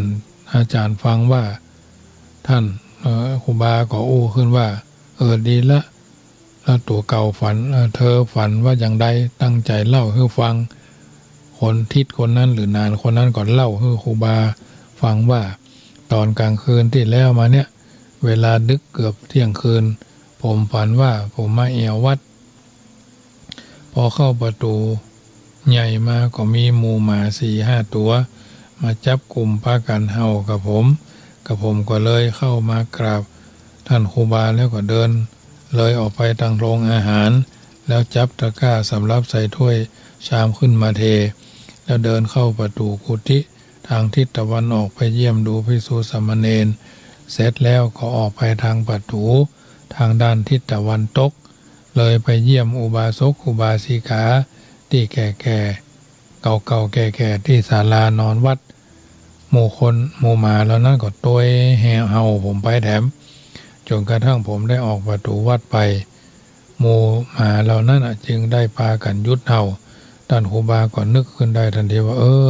อาจ๋ารย์ฟังว่า ต้าน เอ่อ ครูบาก็อู้ขึ้นว่า เออ ดีละ แล้วตั๋วเก่าฝัน เอ่อ เธอฝันว่าอย่างใด ตั้งใจ๋เล่าหื้อฟัง คนทิศคนนั้นหรือหนานคนนั้นก็เล่าหื้อครูบาฟังว่า ต๋อนก๋างคืนตี้แล้วมาเนี่ย เวลาดึกเกือบเที่ยงคืน ผมฝันว่าผมมาแอ่ววัด พอเข้าประตู๋ใหญ่มาก็มีหมู่หมาสี่ห้าตั๋ว มาจับกุมปากั๋นเห่ากะผม กะผมก็เลยเข้ามากราบต้านครูบาแล้วก็เดินเลยออกไปตางโฮงอาหาร แล้วจับตะกร้าสำรับใส่ถ้วยชามขึ้นมาเท แล้วเดินเข้าประตู๋กุฏิตางทิศตะวันออกไปเยี่ยมดูภิกษุสามเณร เสร็จแล้วก็ออกไปตางประตู๋ตางด้านทิศตะวันตก เลยไปเยี่ยมอุบาสกอุบาสิกาตี้แก่ๆ เก่าๆ แก่ๆ ตี้ศาลานอนวัด หมู่คนหมู่หมาเหล่านั้นก็ตวยแห่เห่าผมไปแถม จ๋นกระทั่งผมได้ออกประตู๋วัดไป หมู่หมาเหล่านั้นน่ะจึงได้ปากั๋นหยุดเห่า ต้านครูบาก็นึกขึ้นได้ตันทีว่า เออ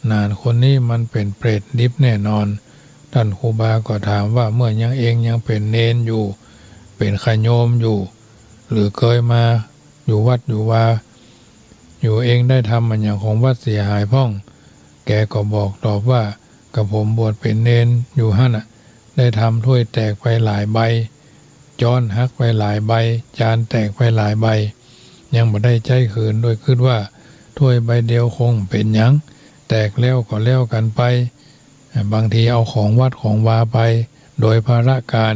หนานคนนี้มันเป๋นเปรตดิบแน่นอน ต้านครูบาก็ถามว่า เมื่อยังเองยังเป๋นเณรอยู่ เป๋นขะโยมอยู่ หรือเกยมาอยู่วัดอยู่วาอยู่ เองได้ทำอะหยังของวัดเสียหายพ่อง แกก็บอกตอบว่า กะผมบวชเป๋นเณรอยู่หั้นน่ะ ได้ทำถ้วยแตกไปหลายใบ จ๊อนหักไปหลายใบ จานแตกไปหลายใบ ยังบ่ได้ใจ๊คืน โดยกึ๊ดว่าถ้วยใบเดียวคงเป๋นหยัง แตกแล้วก็แล้วกั๋นไป อ่า บางทีเอาของวัดของวาไปโดยพลการ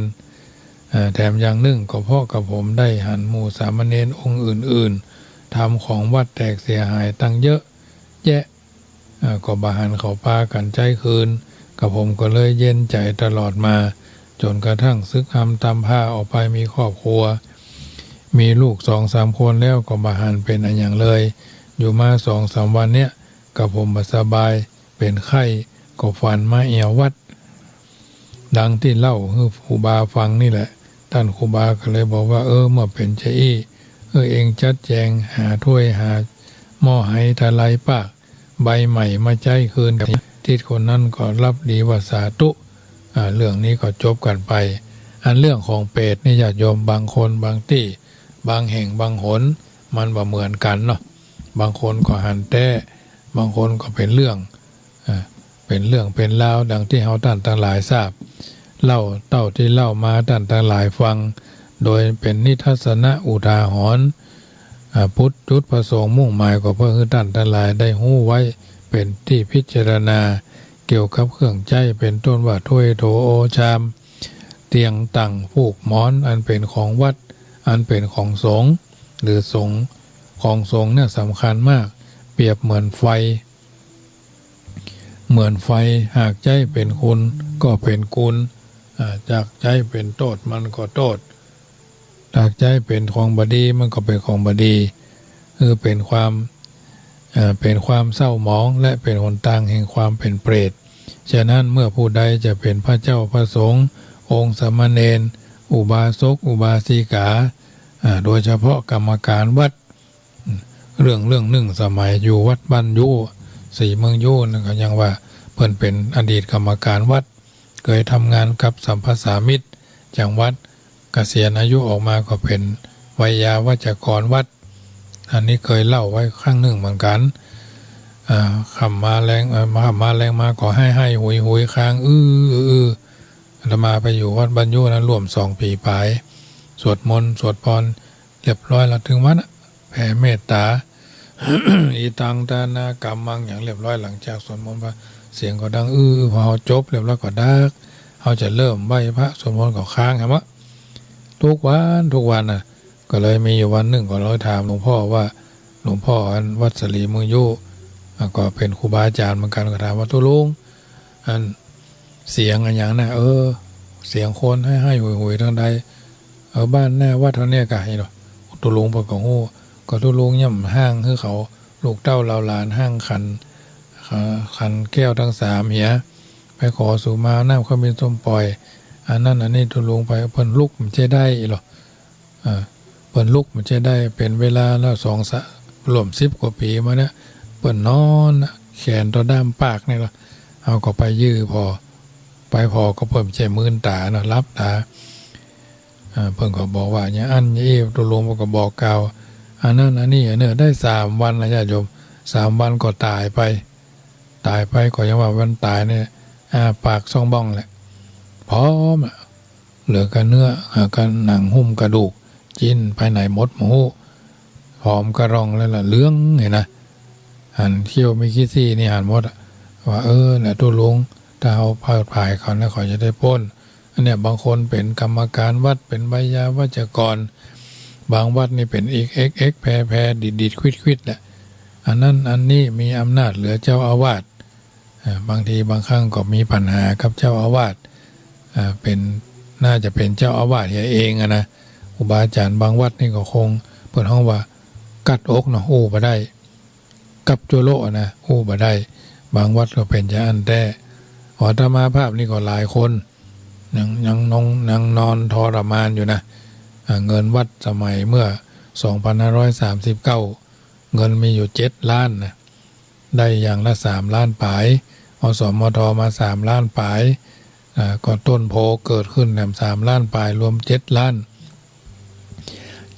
อ่า แถมอย่างนึ่งก็เพราะกะผมได้หันหมู่สามเณรองค์อื่นๆ ทำของวัดแตกเสียหายตั้งเยอะแยะ อ่า ก็บ่หันเขาปากั๋นใจ๊คืน กะผมก็เลยเย็นใจ๋ตลอดมา จนกระทั่งสึกฮำตำพร้าออกไปมีครอบครัว มีลูกสองสามคนแล้วก็บ่หันเป๋นอะหยังเลย อยู่มาสองสามวันเนี้ย ก็บ่สบาย เป๋นไข้ ก็ฝันมาแอ่ววัด ดังตี้เล่าหื้อครูบาฟังนี่แหละ ต้านครูบาก็เลยบอกว่า เออ เมื่อเป๋นจาอี้ เออ เองจัดแจงหาถ้วยหาหม้อไหตะไลปาก ใบใหม่มาใจ๊คืน ทิศคนนั้นก็รับดีว่าสาธุ อ่า เรื่องนี้ก็จบกั๋นไป อันเรื่องของเปรตนี่ญาติโยม บางคนบางตี้ บางแห่งบางหน มันบ่เหมือนกั๋นเนาะ บางคนก็หันแต๊ บางคนก็เป๋นเรื่อง อ่า เป๋นเรื่องเป๋นราว ดังตี้เฮาต้านตังหลายทราบ เล่าเต้าตี้เล่ามาต้านตังหลายฟัง โดยเป๋นนิทัศนะอุทาหรณ์ อ่า พุทธจุดประสงค์มุ่งหมายก็เพื่อหื้อต้านตังหลายได้ฮู้ไว้เป๋นตี้พิจารณา เกี่ยวกับเครื่องใจ๊เป๋นต้นว่าถ้วยโถโอชาม เตียงตั่งฟูกหมอน อันเป๋นของวัด อันเป๋นของสงฆ์ หรือสงฆ์ ของสงฆ์เนี่ยสำคัญมาก เปรียบเหมือนไฟ เหมือนไฟ หากใจ๊เป๋นคุณก็เป๋นคุณ อ่า หากใจ๊เป๋นโต้ษมันก็โต้ษ หากใจ๊เป๋นของบ่ดีมันก็เป๋นของบ่ดี คือเป๋นความ เอ่อ เป๋นความเศร้าหมอง และเป๋นหนตางแห่งความเป๋นเปรต ฉะนั้นเมื่อผู้ใดจะเป๋นพระเจ้าพระสงฆ์ องค์สามเณร อุบาสก อุบาสิกา อ่า โดยเฉพาะกรรมการวัด เรื่อง เรื่องนึ่งสมัยอยู่วัดบ้านยู่ ศรีเมืองยู่นั่นก็ยังว่าเปิ้นเป๋นอดีตกรรมการวัด เกยทำงานกับสัมปสามิตจังหวัด เกษียณอายุออกมาก็เป๋นไวยาวัจกรวัด อันนี้เกยเล่าไว้ครั้งนึ่งเหมือนกั๋น อ่า ค่ำมาแลง เอ่อ ค่ำมาแลงมาก็ไห้ไห้หุยหุย คางอื้ออื้อ อาตมาไปอยู่วัดบ้านยู่นั้นร่วมสองปี๋ป๋าย สวดมนต์สวดภาวนา เรียบร้อยแล้ว เถิงวันน่ะ แผ่เมตต๋า อิตังทานะกัมมัง อย่างเรียบร้อย หลังจากสวดมนต์ไป เสียงก็ดังอื้อ พอเฮาจบเรียบร้อยก็ดัก เฮาจะเริ่มไหว้พระสวดมนต์ก็ค้างหั้นมะ ทุกวัน ทุกวันน่ะ ก็เลยมีอยู่วันนึ่งก็เลยถามหลวงพ่อว่า หลวงพ่ออันวัดศรีเมืองยู่ อ่ะ ก็เป๋นครูบาอาจ๋ารย์เหมือนกั๋น ก็ถามว่า ตุ๊ลุง อัน เสียงอะหยังน่ะ เออ เสียงคนไห้ไห้หุยหุยตางใด เออ บ้านหน้าวัดเฮาเนี่ยก่ะ นี่เนาะ ตุ๊ลุงเปิ้นก็ฮู้ ก็ตุ๊ลุงย่ำฮ้างหื้อเขา ลูกเต้าเหล่าหลานฮ้างขัน ขันแก้วตังสามเหีย ไปขอสุมาน้ำขมิ้นส้มป่อย อันนั้นอันนี้ตุ๊ลุงไป เปิ้นลุกบ่ใจ้ได้อีหลอ อ่า เปิ้นลุกบ่ใจ้ได้ เป๋นเวลาแล้วสองสะ ร่วมสิบกว่าปี๋มาเนี่ย เปิ้นนอนน่ะ แขนต่อด้ามปากนี่ละ เฮาก็ไปยื้อผ่อ ไปผ่อก็เปิ้นบ่ใจ้มืนต๋าเนาะ หลับต๋า อ่า เปิ้นก็บอกว่า อย่างอั้นอย่างอี้ ตุ๊ลุงเปิ้นก็บอกกล่าว อันนั้นอันนี้ อันเนี้ย ได้สามวันนะญาติโยม สามวันก็ต๋ายไป ต๋ายไปก็ยังว่าวันต๋ายเนี่ย อ้าปากสองบ้องแหละ ผอมอะ เหลือก้าเนื้อ อ่า ก้าหนังหุ้มกระดูก จิ๊นไปไหนหมดบ่ฮู้ ผอมกะร่อนแล้วล่ะ เหลืองหั้นนะ หันเขี้ยวมีขี้ซี้นี่หันหมดอะ ว่า เออ น่ะ ตุ๊ลุง ถ้าเฮาเปิดผายเขานะ เขาจะได้ป๊น อันเนี้ย บางคนเป๋นกรรมการวัด เป๋นไวยาวัจกร บางวัดนี่เป๋นอิกเอ็กเอ็กแพรแพร ดิดดิดควิดควิดแหละ อันนั้นอันนี้มีอำนาจเหลือเจ้าอาวาส อ่า บางทีบางครั้งก็มีปัญหากับเจ้าอาวาส อ่า เป๋น น่าจะเป๋นเจ้าอาวาสเหียเองอะนะ ครูบาอาจ๋ารย์บางวัดนี่ก็คง เปิ้นฮ้องว่า กั๊ดอกเนาะ อู้บ่ได้ กับจั่วโละอะนะ อู้บ่ได้ บางวัดก็เป๋นอย่างอั้นแต๊ อาตมาภาพนี่ก็หลายคน ยัง ยังนง ยังนอนทรมานอยู่นะ อ่า เงินวัดสมัยเมื่อสองพันห้าร้อยสามสิบเก้า เงินมีอยู่เจ็ดล้านนะ ได้อย่างละสามล้านป๋าย อสมท มาสามล้านป๋าย อ่า ก็ต้นโพธิ์เกิดขึ้นแหมสามล้านป๋าย รวมเจ็ดล้าน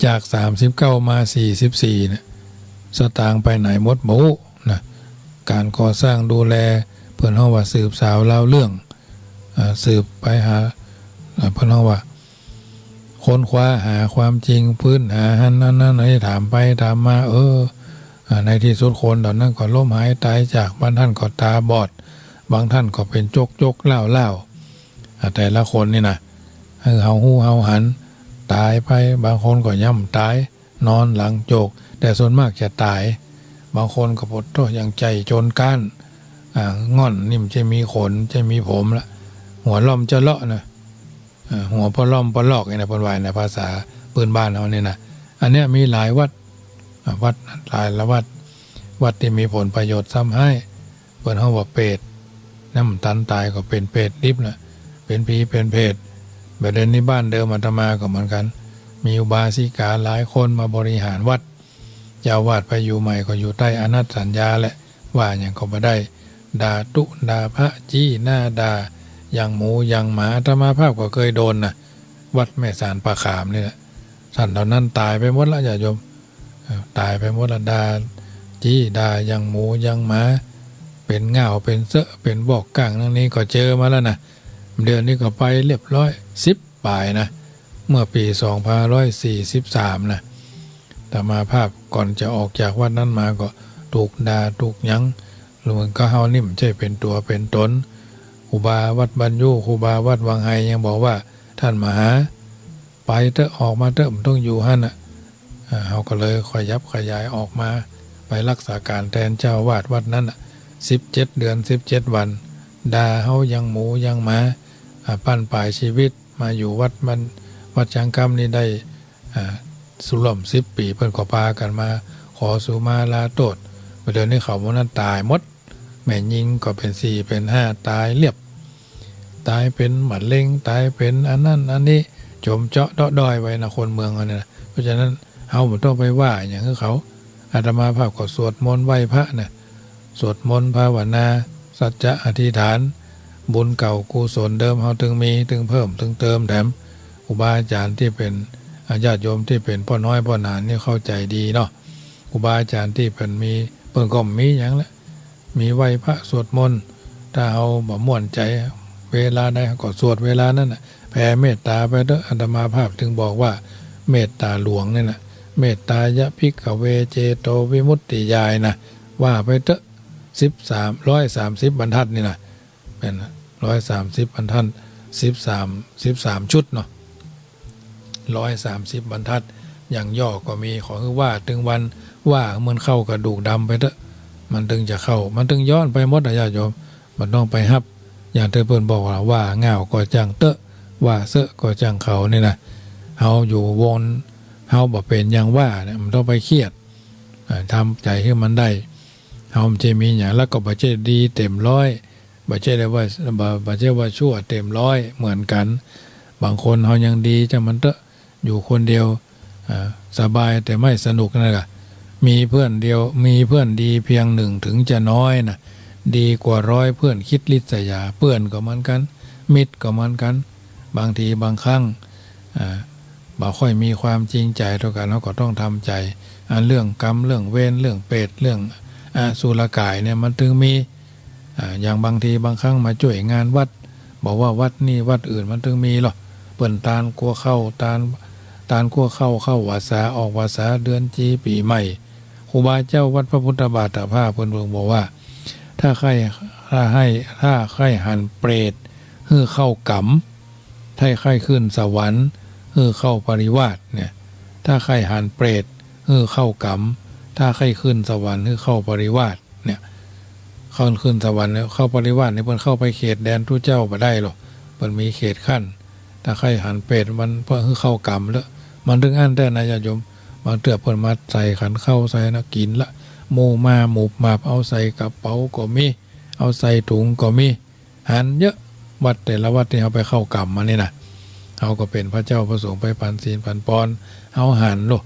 จากสามสิบเก้ามาสี่สิบสี่เนี่ย สตางค์ไปไหนหมดบ่ฮู้นะ ก๋านก่อสร้างดูแล เปิ้นฮ้องว่าสืบสาวราวเรื่อง อ่า สืบไปหา อ่า เปิ้นฮ้องว่า ค้นคว้าหาความจริง ปื้นหาหั้นนั้นนั้น อันนี้ถามไปถามมา เออ อ่า ในตี้สุดคนเหล่านั้นก็ล้มหายต๋ายจาก บางท่านก็ต๋าบอด บางท่านก็เป๋นจกจกล้าวล้าว อ่า แต่ละคนนี่นะ หื้อเฮาฮู้เฮาหัน ต๋ายไป บางคนก็ย่ำต๋าย นอนหลังโจก แต่ส่วนมากจะต๋าย บางคนก็ปะโธ่ ยังใจ๋โจรก๊าน อ่า ง่อนนี่มันจะมีขน จะมีผมละ หัวล่อมจะเลาะนะ เอ่อ หัวปะล่อมปะลอกนี่นะ เปิ้นว่าในภาษาปื้นบ้านเฮานี่นะ อันเนี้ยมีหลายวัด อ่า วัดหลายละวัด วัดตี้มีผลประโยชน์ซ้ำฮ้าย เปิ้นฮ้องว่าเปรต น้ำตันต๋ายก็เป๋นเปรตดิบน่ะ เป๋นผีเป๋นเปรต แบบเดี๋ยวนี้บ้านเดิมอาตมาก็เหมือนกั๋น มีอุบาสิกาหลายคนมาบริหารวัด เจ้าอาวาสไปอยู่ใหม่ก็อยู่ใต้อานัตสัญญาแหละ ว่าหยังก็บ่ได้ ด่าตุ๊ด่าพระ จี้หน้าด่า อย่างหมูอย่างหมา อาตมาภาพก็เกยโดนน่ะ วัดแม่สานป่าขามนี่แหละ ต้านเหล่านั้นต๋ายไปหมดละญาติโยม เอ่อ ต๋ายไปหมดละ ด่า จี้ด่าอย่างหมูอย่างหมา เป๋นง่าวเป๋นเซอะ เป๋นบอกก้าง ดังนี้ก็เจอมาแล้วนะ เดี๋ยวนี้ก็ไปเรียบร้อย สิบป๋ายนะ เมื่อปี๋สองพันห้าร้อยสี่สิบสามนะ อาตมาภาพก่อนจะออกจากวัดนั้นมาก็ถูกด่าถูกหยัง แล้วมันก็เฮานี่บ่ใจ้เป๋นตั๋วเป๋นต๋น ครูบาวัดบ้านยู่ ครูบาวัดวังไฮยังบอกว่า ต้านมหา ไปเต๊อะ ออกมาเต๊อะ บ่ต้องอยู่หั้นน่ะ อ่า เฮาก็เลยขยับขยายออกมา ไปรักษาก๋านแตนเจ้าอาวาสวัดนั้นน่ะ สิบเจ็ดเดือน สิบเจ็ดวัน ด่าเฮาอย่างหมูอย่างหมา อ่า บั้นป๋ายชีวิต มาอยู่วัดมัน วัดช้างคำนี่ได้ อ่า สุร่วมสิบปี๋ เปิ้นก็ปากั๋นมาขอสุมาลาโต้ษ เดี๋ยวนี้เขาหมู่นั้นต๋ายหมด แม่ญิงก็เป๋นสี่เป๋นห้า ต๋ายเรียบ ต๋ายเป๋นมะเร็ง ต๋ายเป๋นอันนั้นอันนี้ จมเจาะเดาะด้อยไว้นะ คนเมืองเฮาเนี่ยนะ เพราะฉะนั้นเฮาบ่ต้องไปว่าหยังหื้อเขา อาตมาภาพก็สวดมนต์ไหว้พระนะ สวดมนต์ภาวนา สัจจะอธิษฐาน บุญเก่ากุศลเดิมเฮาตึงมี ตึงเพิ่ม ตึงเติมแถม ครูบาอาจ๋ารย์ตี้เป๋น อ่า ญาติโยมตี้เป๋นป้อน้อยป้อหนานนี่เข้าใจ๋ดีเนาะ ครูบาอาจ๋ารย์ตี้เปิ้นมี เปิ้นก็มีหยังละ มีไหว้พระสวดมนต์ ถ้าเฮาบ่ม่วนใจ๋ เวลาใดเฮาก็สวดเวลานั้นน่ะ แผ่เมตต๋าไปเต๊อะ อาตมาภาพจึงบอกว่าเมตต๋าหลวงนี่น่ะ เมตตายะภิกขเว เจโตวิมุตติญาณนะ ว่าไปเต๊อะ สิบสาม ร้อยสามสิบบรรทัดนี่น่ะ แม่นน่ะ ร้อยสามสิบบรรทัด สิบสาม สิบสามชุดเนาะ ร้อยสามสิบบรรทัด อย่างย่อก็มี ขอหื้อว่าตึงวัน ว่าหื้อมันเข้ากระดูกดำไปเต๊อะ มันตึงจะเข้า มันตึงย้อนไปหมดอะญาติโยม บ่ต้องไปฮับ อย่างตี้เปิ้นบอกว่า ว่าง่าวก็จ้างเต๊อะ ว่าเซอะก็จ้างเขานี่นะ เฮาอยู่วง เฮาบ่เป๋นอย่างว่าเนี่ย บ่ต้องไปเครียด อ่า ทำใจ๋หื้อมันได้ เฮาบ่ใจ้มีหยัง แล้วก็บ่ใจ้ดีเต็มร้อย บ่ใจ้ได้ว่า บ่ บ่ใจ้ว่าชั่วเต็มร้อยเหมือนกั๋น บางคนเฮายังดีจ้างมันเต๊อะ อยู่คนเดียว อ่า สบายแต่ไม่สนุกนั่นแหละ มีเพื่อนเดียว มีเพื่อนดีเพียงหนึ่งถึงจะน้อยนะ ดีกว่าร้อยเพื่อนคิดริษยา เปื้อนก็เหมือนกั๋น มิตรก็เหมือนกั๋น บางทีบางครั้ง อ่า บ่ค่อยมีความจริงใจ๋ต่อกั๋น เฮาก็ต้องทำใจ๋ อันเรื่องกรรม เรื่องเวร เรื่องเปรต เรื่องอสุรกายเนี่ย มันตึงมี อ่า อย่างบางทีบางครั้งมาจ้วยงานวัด บ่ว่าวัดนี้วัดอื่นมันตึงมีหรอก เปิ้นตานกัวข้าว ตาน ตานกัวข้าว เข้าพรรษา ออกพรรษา เดือนจี ปี๋ใหม่ ครูบาเจ้าวัดพระพุทธบาทตากผ้าเปิ้นเพิ่งบอกว่า ถ้าใค่ ถ้าหื้อ ถ้าใค่หันเปรตหื้อเข้ากรรม ถ้าใค่ขึ้นสวรรค์หื้อเข้าปริวาสเนี่ย ถ้าใค่หันเปรตหื้อเข้ากรรม ถ้าใค่ขึ้นสวรรค์หื้อเข้าปริวาสเนี่ย เข้าขึ้นสวรรค์เนี่ย เข้าปริวาสเนี่ย เปิ้นเข้าไปเขตแดนตุ๊เจ้าบ่ได้หรอก เปิ้นมีเขตขั้น ถ้าใค่หันเปรตมันเปิ้นหื้อเข้ากรรมแล้ว มันตึงอั้นแต๊นะญาติโยม บางเตื้อเปิ้นมาใส่ขันข้าวใส่นะ กิ๋นละ หมู่มาหมุบหมับ เอาใส่กระเป๋าก็มี เอาใส่ถุงก็มี หันเยอะ วัดแต่ละวัดตี้เฮาไปเข้ากรรมมานี่นะ เฮาก็เป๋นพระเจ้าพระสงฆ์ไปปั๋นศีลปั๋นปอน เฮาหันโลด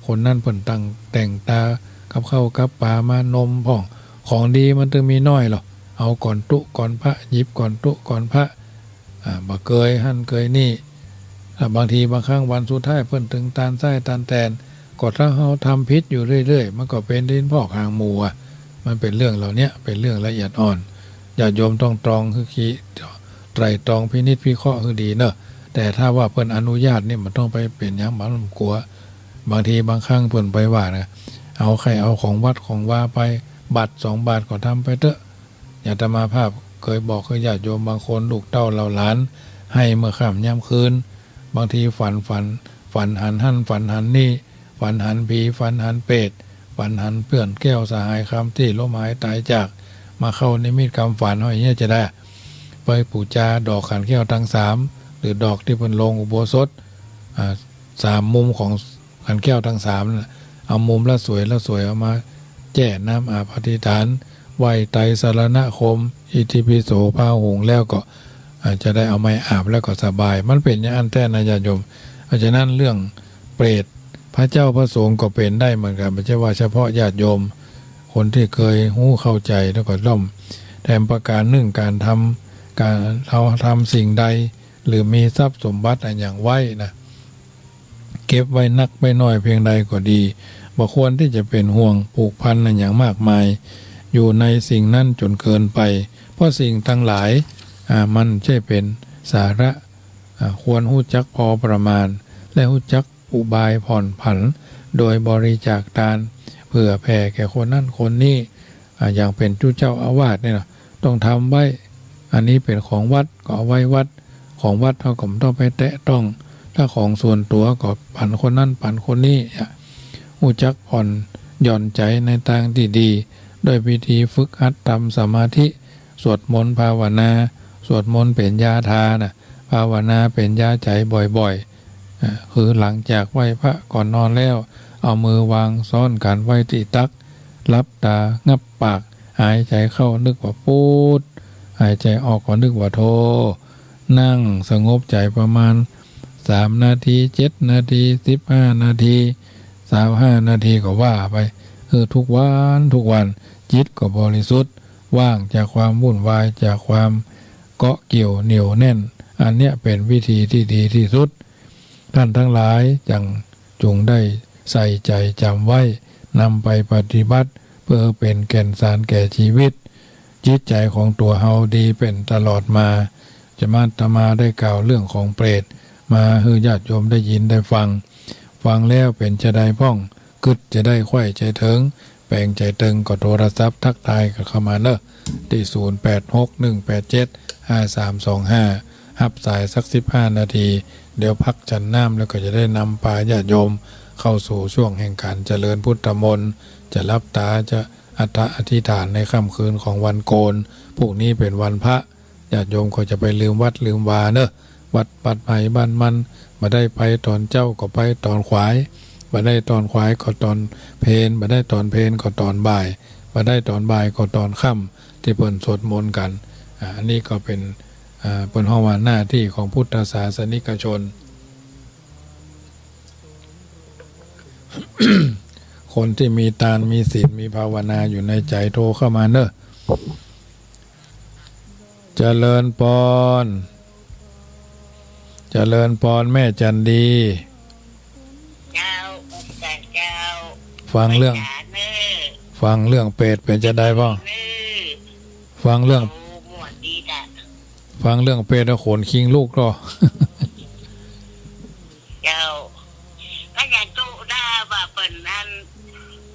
คนนั้นเปิ้นตั้งแต่งตากับข้าวกับป๋ามานมพ่อง ของดีมันตึงมีน้อยหรอก เอาก่อนตุ๊ก่อนพระ หยิบก่อนตุ๊ก่อนพระ อ่า บ่เกยหั้นเกยนี่ อ่า บางทีบางครั้งวันสุดท้ายเปิ้นตึงตานไส้ตานแตน ก็ถ้าเฮาทำผิดอยู่เรื่อยๆ มันก็เป๋นดินพอกหางหมูอะ มันเป๋นเรื่องเหล่าเนี้ย เป๋นเรื่องละเอียดอ่อน ญาติโยมต้องตรองหื้อคิด ไตร่ตรองพินิจพิเคราะห์หื้อดีเนาะ แต่ถ้าว่าเปิ้นอนุญาตนี่ บ่ต้องไปเป๋นหยัง บ่ต้องกั๋ว บางทีบางครั้งเปิ้นไปว่านะ เอาใค่เอาของวัดของวาไป บาทสองบาทก็ทำไปเต๊อะ อาตมาภาพเกยบอกหื้อญาติโยมบางคน ลูกเต้าเหล่าหลาน ไห้เมื่อค่ำยามคืน บางทีฝัน ฝัน ฝันหันหั้น ฝันหันนี่ ฝันหันผี ฝันหันเปรต ฝันหันเปื้อนแก้วสหายคำตี้ล้มหายต๋ายจาก มาเข้านิมิตกำฝัน เฮาอย่างเนี้ยจะได้ ไปปู๋จาดอกขันแก้วตังสาม หรือดอกตี้เปิ้นลงอุโบสถ อ่า สามมุมของขันแก้วตังสามนั่นน่ะ เอามุมละสวยละสวยเอามาแจ้น้ำอาบอธิษฐาน ไหว้ไตรสรณคมน์ อิติปิโส พาหุงแล้วก็ อ่า จะได้เอาไม้อาบแล้วก็สบาย มันเป๋นอย่างอั้นแต๊นะญาติโยม เพราะฉะนั้นเรื่องเปรต พระเจ้าพระสงฆ์ก็เป๋นได้เหมือนกั๋น บ่ใจ้ว่าเฉพาะญาติโยม คนตี้เกยฮู้เข้าใจ๋แล้วก็ย่อม แถมประก๋านนึ่ง ก๋านทำ ก๋าน เฮาทำสิ่งใด หรือมีทรัพย์สมบัติอะหยังไว้นะ เก็บไว้นักไว้น้อยเพียงใดก็ดี บ่ควรตี้จะเป๋นห่วงผูกพันอะหยังมากมาย อยู่ในสิ่งนั้นจ๋นเกินไป เพราะสิ่งตังหลาย อ่า มันใจ้เป๋นสาระ อ่า ควรฮู้จักพอประมาณ และฮู้จักอุบายผ่อนผัน โดยบริจาคตาน เผื่อแผ่แก่คนนั้นคนนี้ อ่า อย่างเป๋นจุเจ้าอาวาสนี่นะ ต้องทำไว้ อันนี้เป๋นของวัดก็เอาไว้วัด ของวัดเฮาก็บ่ต้องไปแตะต้อง ถ้าของส่วนตั๋วก็ปั๋นคนนั้นปั๋นคนนี้ อ่ะ ฮู้จักผ่อนหย่อนใจ๋ในตางตี้ดี ด้วยวิธีฝึกหัดทำสมาธิ สวดมนต์ภาวนา สวดมนต์เป๋นยาทานะ ภาวนาเป๋นยาใจ๋บ่อยๆ อ่ะ คือหลังจากไหว้พระก่อนนอนแล้ว เอามือวางซ้อนกั๋นไว้ตี้ตัก หลับตางับปาก หายใจ๋เข้านึกว่าพุทธ หายใจ๋ออกก็นึกว่าโธ นั่งสงบใจ๋ประมาณสามนาที เจ็ดนาที สิบห้านาที ซาวห้านาทีก็ว่าไป เออ ทุกวัน ทุกวัน จิตก็บริสุทธิ์ ว่างจากความวุ่นวาย จากความเกาะเกี่ยวเหนี่ยวแน่น อันเนี้ยเป๋นวิธีตี้ดีตี้สุด ต้านตังหลายจั่งจุ่งได้ใส่ใจ๋จ๋ำไว้ นำไปปฏิบัติ เปื้อหื้อเป๋นแก่นสารแก่จีวิต จิตใจ๋ของตั๋วเฮาดีเป๋นตลอดมา จะมาอาตมาได้กล่าวเรื่องของเปรต มาหื้อญาติโยมได้ยินได้ฟัง ฟังแล้วเป๋นจาใดพ่อง กึ๊ดจาใดใค่ใจ๋เถิง แป๋งใจ๋ตึงก็โทรศัพท์ทักทายกั๋นเข้ามาเนาะ ตี้ ศูนย์แปดหก หนึ่งแปดเจ็ด ห้าสามสองห้า ฮับสายสักสิบห้านาที เดี๋ยวพักฉันน้ำแล้วก็จะได้นำปาญาติโยมเข้าสู่ช่วงแห่งก๋านเจริญพุทธมนต์ จะหลับตา จะอัฏฐะอธิษฐานในค่ำคืนของวันโกน พรุ่งนี้เป๋นวันพระ ญาติโยมก็จะไปลืมวัดลืมวาเนาะ วัด วัดไผบ้านมัน บ่ได้ไปต๋อนเจ๊าก็ไปต๋อนขวาย บ่ได้ต๋อนขวายก็ต๋อนเพล บ่ได้ต๋อนเพลก็ต๋อนบ่าย บ่ได้ต๋อนบ่ายก็ต๋อนค่ำ ตี้เปิ้นสวดมนต์กั๋น อ่า อันนี้ก็เป๋น อ่า เปิ้นฮ้องว่าหน้าตี้ของพุทธศาสนิกชน คนตี้มีตาน มีศีล มีภาวนาอยู่ในใจ๋ โทรเข้ามาเนาะ เจริญปอน เจริญปอนแม่จันดี เจ้า องค์การเจ้า ฟังเรื่อง ไหว้สาเน้อ ฟังเรื่องเปรตเป๋นจาใดพ่อง เน้อ ฟังเรื่อง โอ้ ม่วนดีจ้ะ ฟังเรื่องเปรตแล้วขนคิงลุกเนาะ เจ้า ก็อย่างตุ๊ได้ว่าเปิ้นอัน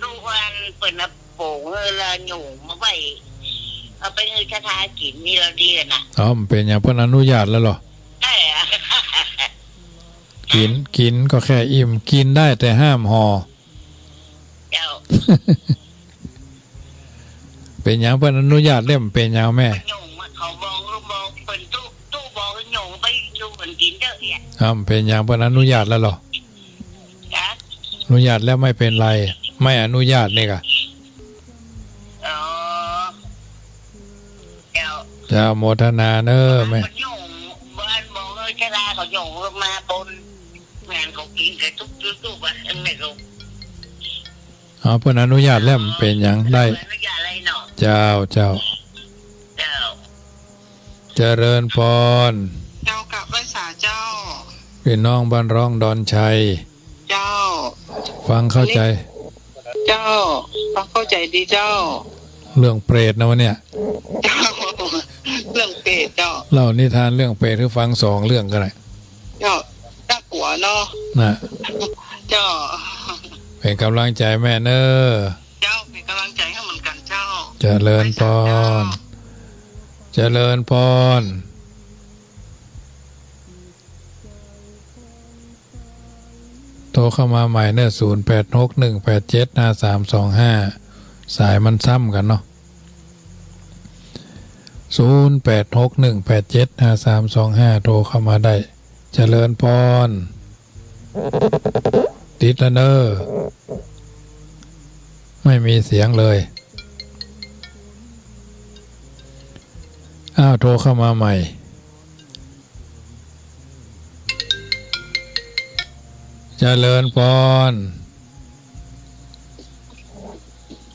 ตุ๊อันเปิ้นเอาโป๋งหื้อละหยุงมาไว้ เอาไปหื้อชะทากิ๋นนี่ละดีนะ อ๋อ มันเป๋นอย่างเปิ้นอนุญาตแล้วเหรอ ใจ้อะ กิ๋น กิ๋นก็แค่อิ่ม กิ๋นได้แต่ห้ามห่อ เจ้า เป๋นอย่างเปิ้นอนุญาตแล้วมันเป๋นอย่างแม่ หยุงมาเขาบอก บอกเปิ้นตุ๊ ตุ๊บอกหยุงไปอยู่เปิ้นกิ๋นเต๊อะเนี่ย อ๋อ มันเป๋นอย่างเปิ้นอนุญาตแล้วเหรอ จ๊ะ อนุญาตแล้วไม่เป็นไร ไม่อนุญาตนี่กะ อ๋อ เจ้า เจ้า โมทนาเน้อแม่ มันหยุง บ้านบอกเออ ชะลาเขาหยุงมาปน แม่นเขากิ๋นกันตุ๊กตุ๊กตุ๊กอะ แม่นเขา อ๋อ เปิ้นอนุญาตแล้วมันเป๋นอย่างได้ อนุญาตอะไรเนาะ เจ้า เจ้า เจ้า เจริญปอน เจ้ากราบไหว้สาเจ้า ปี้น้องบ้านร่องดอนชัย เจ้า ฟังเข้าใจ๋ เจ้า ฟังเข้าใจ๋ดีเจ้า เรื่องเปรตนะวันเนี้ย เจ้า เรื่องเปรตเจ้า เล่านิทานเรื่องเปรตหื้อฟังสองเรื่องก็ได้ เจ้า น่ากลัวเนาะ นะ เจ้า เป๋นก๋ำลังใจ๋แม่เน้อ เจ้า เป๋นก๋ำลังใจ๋หื้อเหมือนกั๋นเจ้า เจริญปอน เจริญปอน โทรเข้ามาใหม่เน้อ ศูนย์แปดหก หนึ่งแปดเจ็ด ห้าสามสองห้า สายมันซ้ำกั๋นเนาะ ศูนย์แปดหก หนึ่งแปดเจ็ด ห้าสามสองห้า โทรเข้ามาได้ เจริญพร ติดแล้วเน่อ ไม่มีเสียงเลย อ้าว โทรเข้ามาใหม่ เจริญพร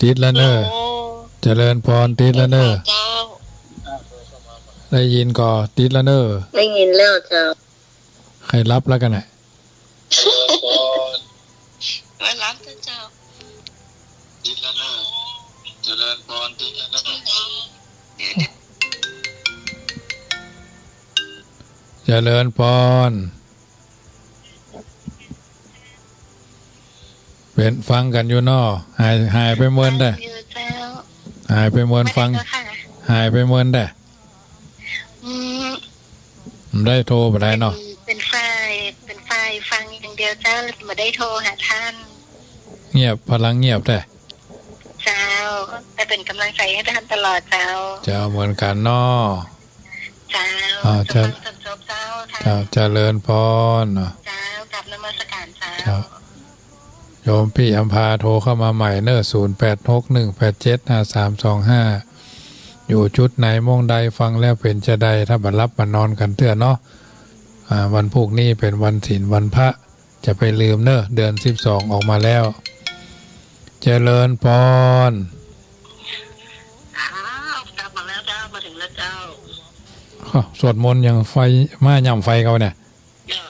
ติดแล้วเน่อ ฮัลโหล เจริญพร ติดแล้วเน่อ เจ้า ได้ยินก่อ ติดแล้วเน่อ ได้ยินแล้วเจ้า ใค่หลับแล้วกั๋นน่ะ ไม่หลับเจ้า ติดแล้วเน่อ เจริญพร ติดแล้วเน่อ เจริญพร เป็น ฟังกั๋นอยู่เนาะ หาย หายไปเมินแต๊ ฟังอยู่เจ้า หายไปเมิน ฟัง ไม่ได้เจ้าค่ะ หายไปเมินแต๊ อืม บ่ได้โทรบ่ได้เนาะ เป็น เป็นฝ่าย เป็นฝ่ายฟังอย่างเดียวเจ้า บ่ได้โทรหาท่าน เงียบ พลังเงียบแต๊ เจ้า แต่เป็นกำลังใจให้ท่านตลอดเจ้า เจ้า เหมือนกั๋นเนาะ เจ้า อ่า เจ้า เจ้า ฟังจนจบเจ้า เจ้า เจ้า เจริญพรเนาะ เจ้า กราบนมัสการเจ้า เจ้า โยมปี้อำภาโทรเข้ามาใหม่เน่อ ศูนย์แปดหกหนึ่งแปดเจ็ดห้าสามสองห้า อยู่จุดไหนม่องใด ฟังแล้วเป๋นจาใด ถ้าบ่หลับบ่นอนกั๋นเตื้อเนาะ อ่า วันพูกนี้เป๋นวันศีลวันพระ จะไปลืมเน่อ เดือนสิบสองออกมาแล้ว เจริญพร อ้าว กลับมาแล้วเจ้า มาถึงแล้วเจ้า อ้าว สวดมนต์ยังไฟ มาย่ำไฟเขาเนี่ย เจ้า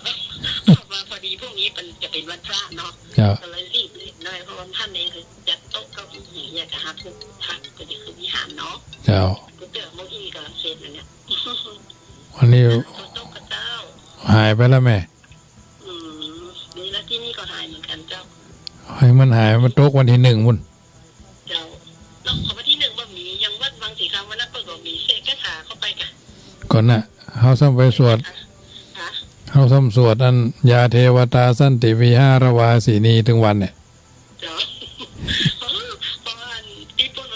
มาพอดีพรุ่งนี้มันจะเป็นวันพระเนาะ เจ้า ก็เลยรีบๆ หน่อย เพราะว่าท่านเองคือจัดโต๊ะเก้าอี้เนี่ยจะหาทุกพระก็จะคือวิหารเนาะ เจ้า ก็เจอเมื่อกี้กำลังเสร็จนั่นเนี่ย วันนี้ โต๊ะกับเจ้า หายไปแล้วแม่ อืม นี่แล้วที่นี่ก็หายเหมือนกันเจ้า ให้มันหาย มันตกวันที่หนึ่งพุ้น เจ้า แล้วของวันที่หนึ่งบ่มี ยังวัดวังสีคำวันนั้นเปิ้นบ่มี เสกคาถาเข้าไปกะ ก่อนน่ะ เฮาซ้ำไปสวด ฮะ เฮาซ้ำสวดอัน ยาเทวตาสันติวิหารวาสินี ตึงวันเนี่ย เจ้า เพราะว่าตี้ปุ้น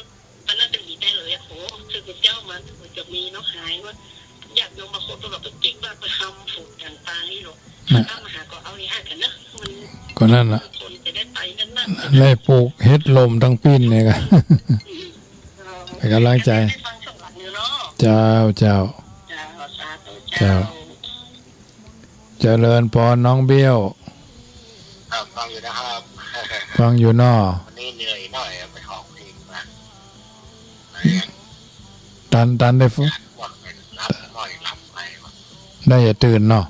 มันน่าจะมีได้เลยอะ โห คือเจ้ามันจะมีเนาะ หายว่า ญาติโยมบางคนก็แบบไปติ๊กบ้านไปทำผูกต่างๆ นี่หรอก น่ะ ถ้ามาหาก็เอาอย่างนั้นกันนะ มัน ก็นั่นล่ะ คนจะได้ไปนั่นน่ะ ได้ปลูกเห็ดลมตังปี๋นเนี่ยกะ อืม เออ เป็นกำลังใจ ได้ฟังช่วงหลังอยู่เนาะ เจ้า เจ้า เจ้า สาธุ เจ้า เจ้า เจริญพรน้องเบี้ยว ครับ ฟังอยู่นะครับ ฟังอยู่เนาะ วันนี้เหนื่อยหน่อย ไปฮ้องเพลงมา ตัน ตันได้ฟ- ง่วงไปหลับหน่อย หลับไปวะ ได้อย่าตื่นเนาะ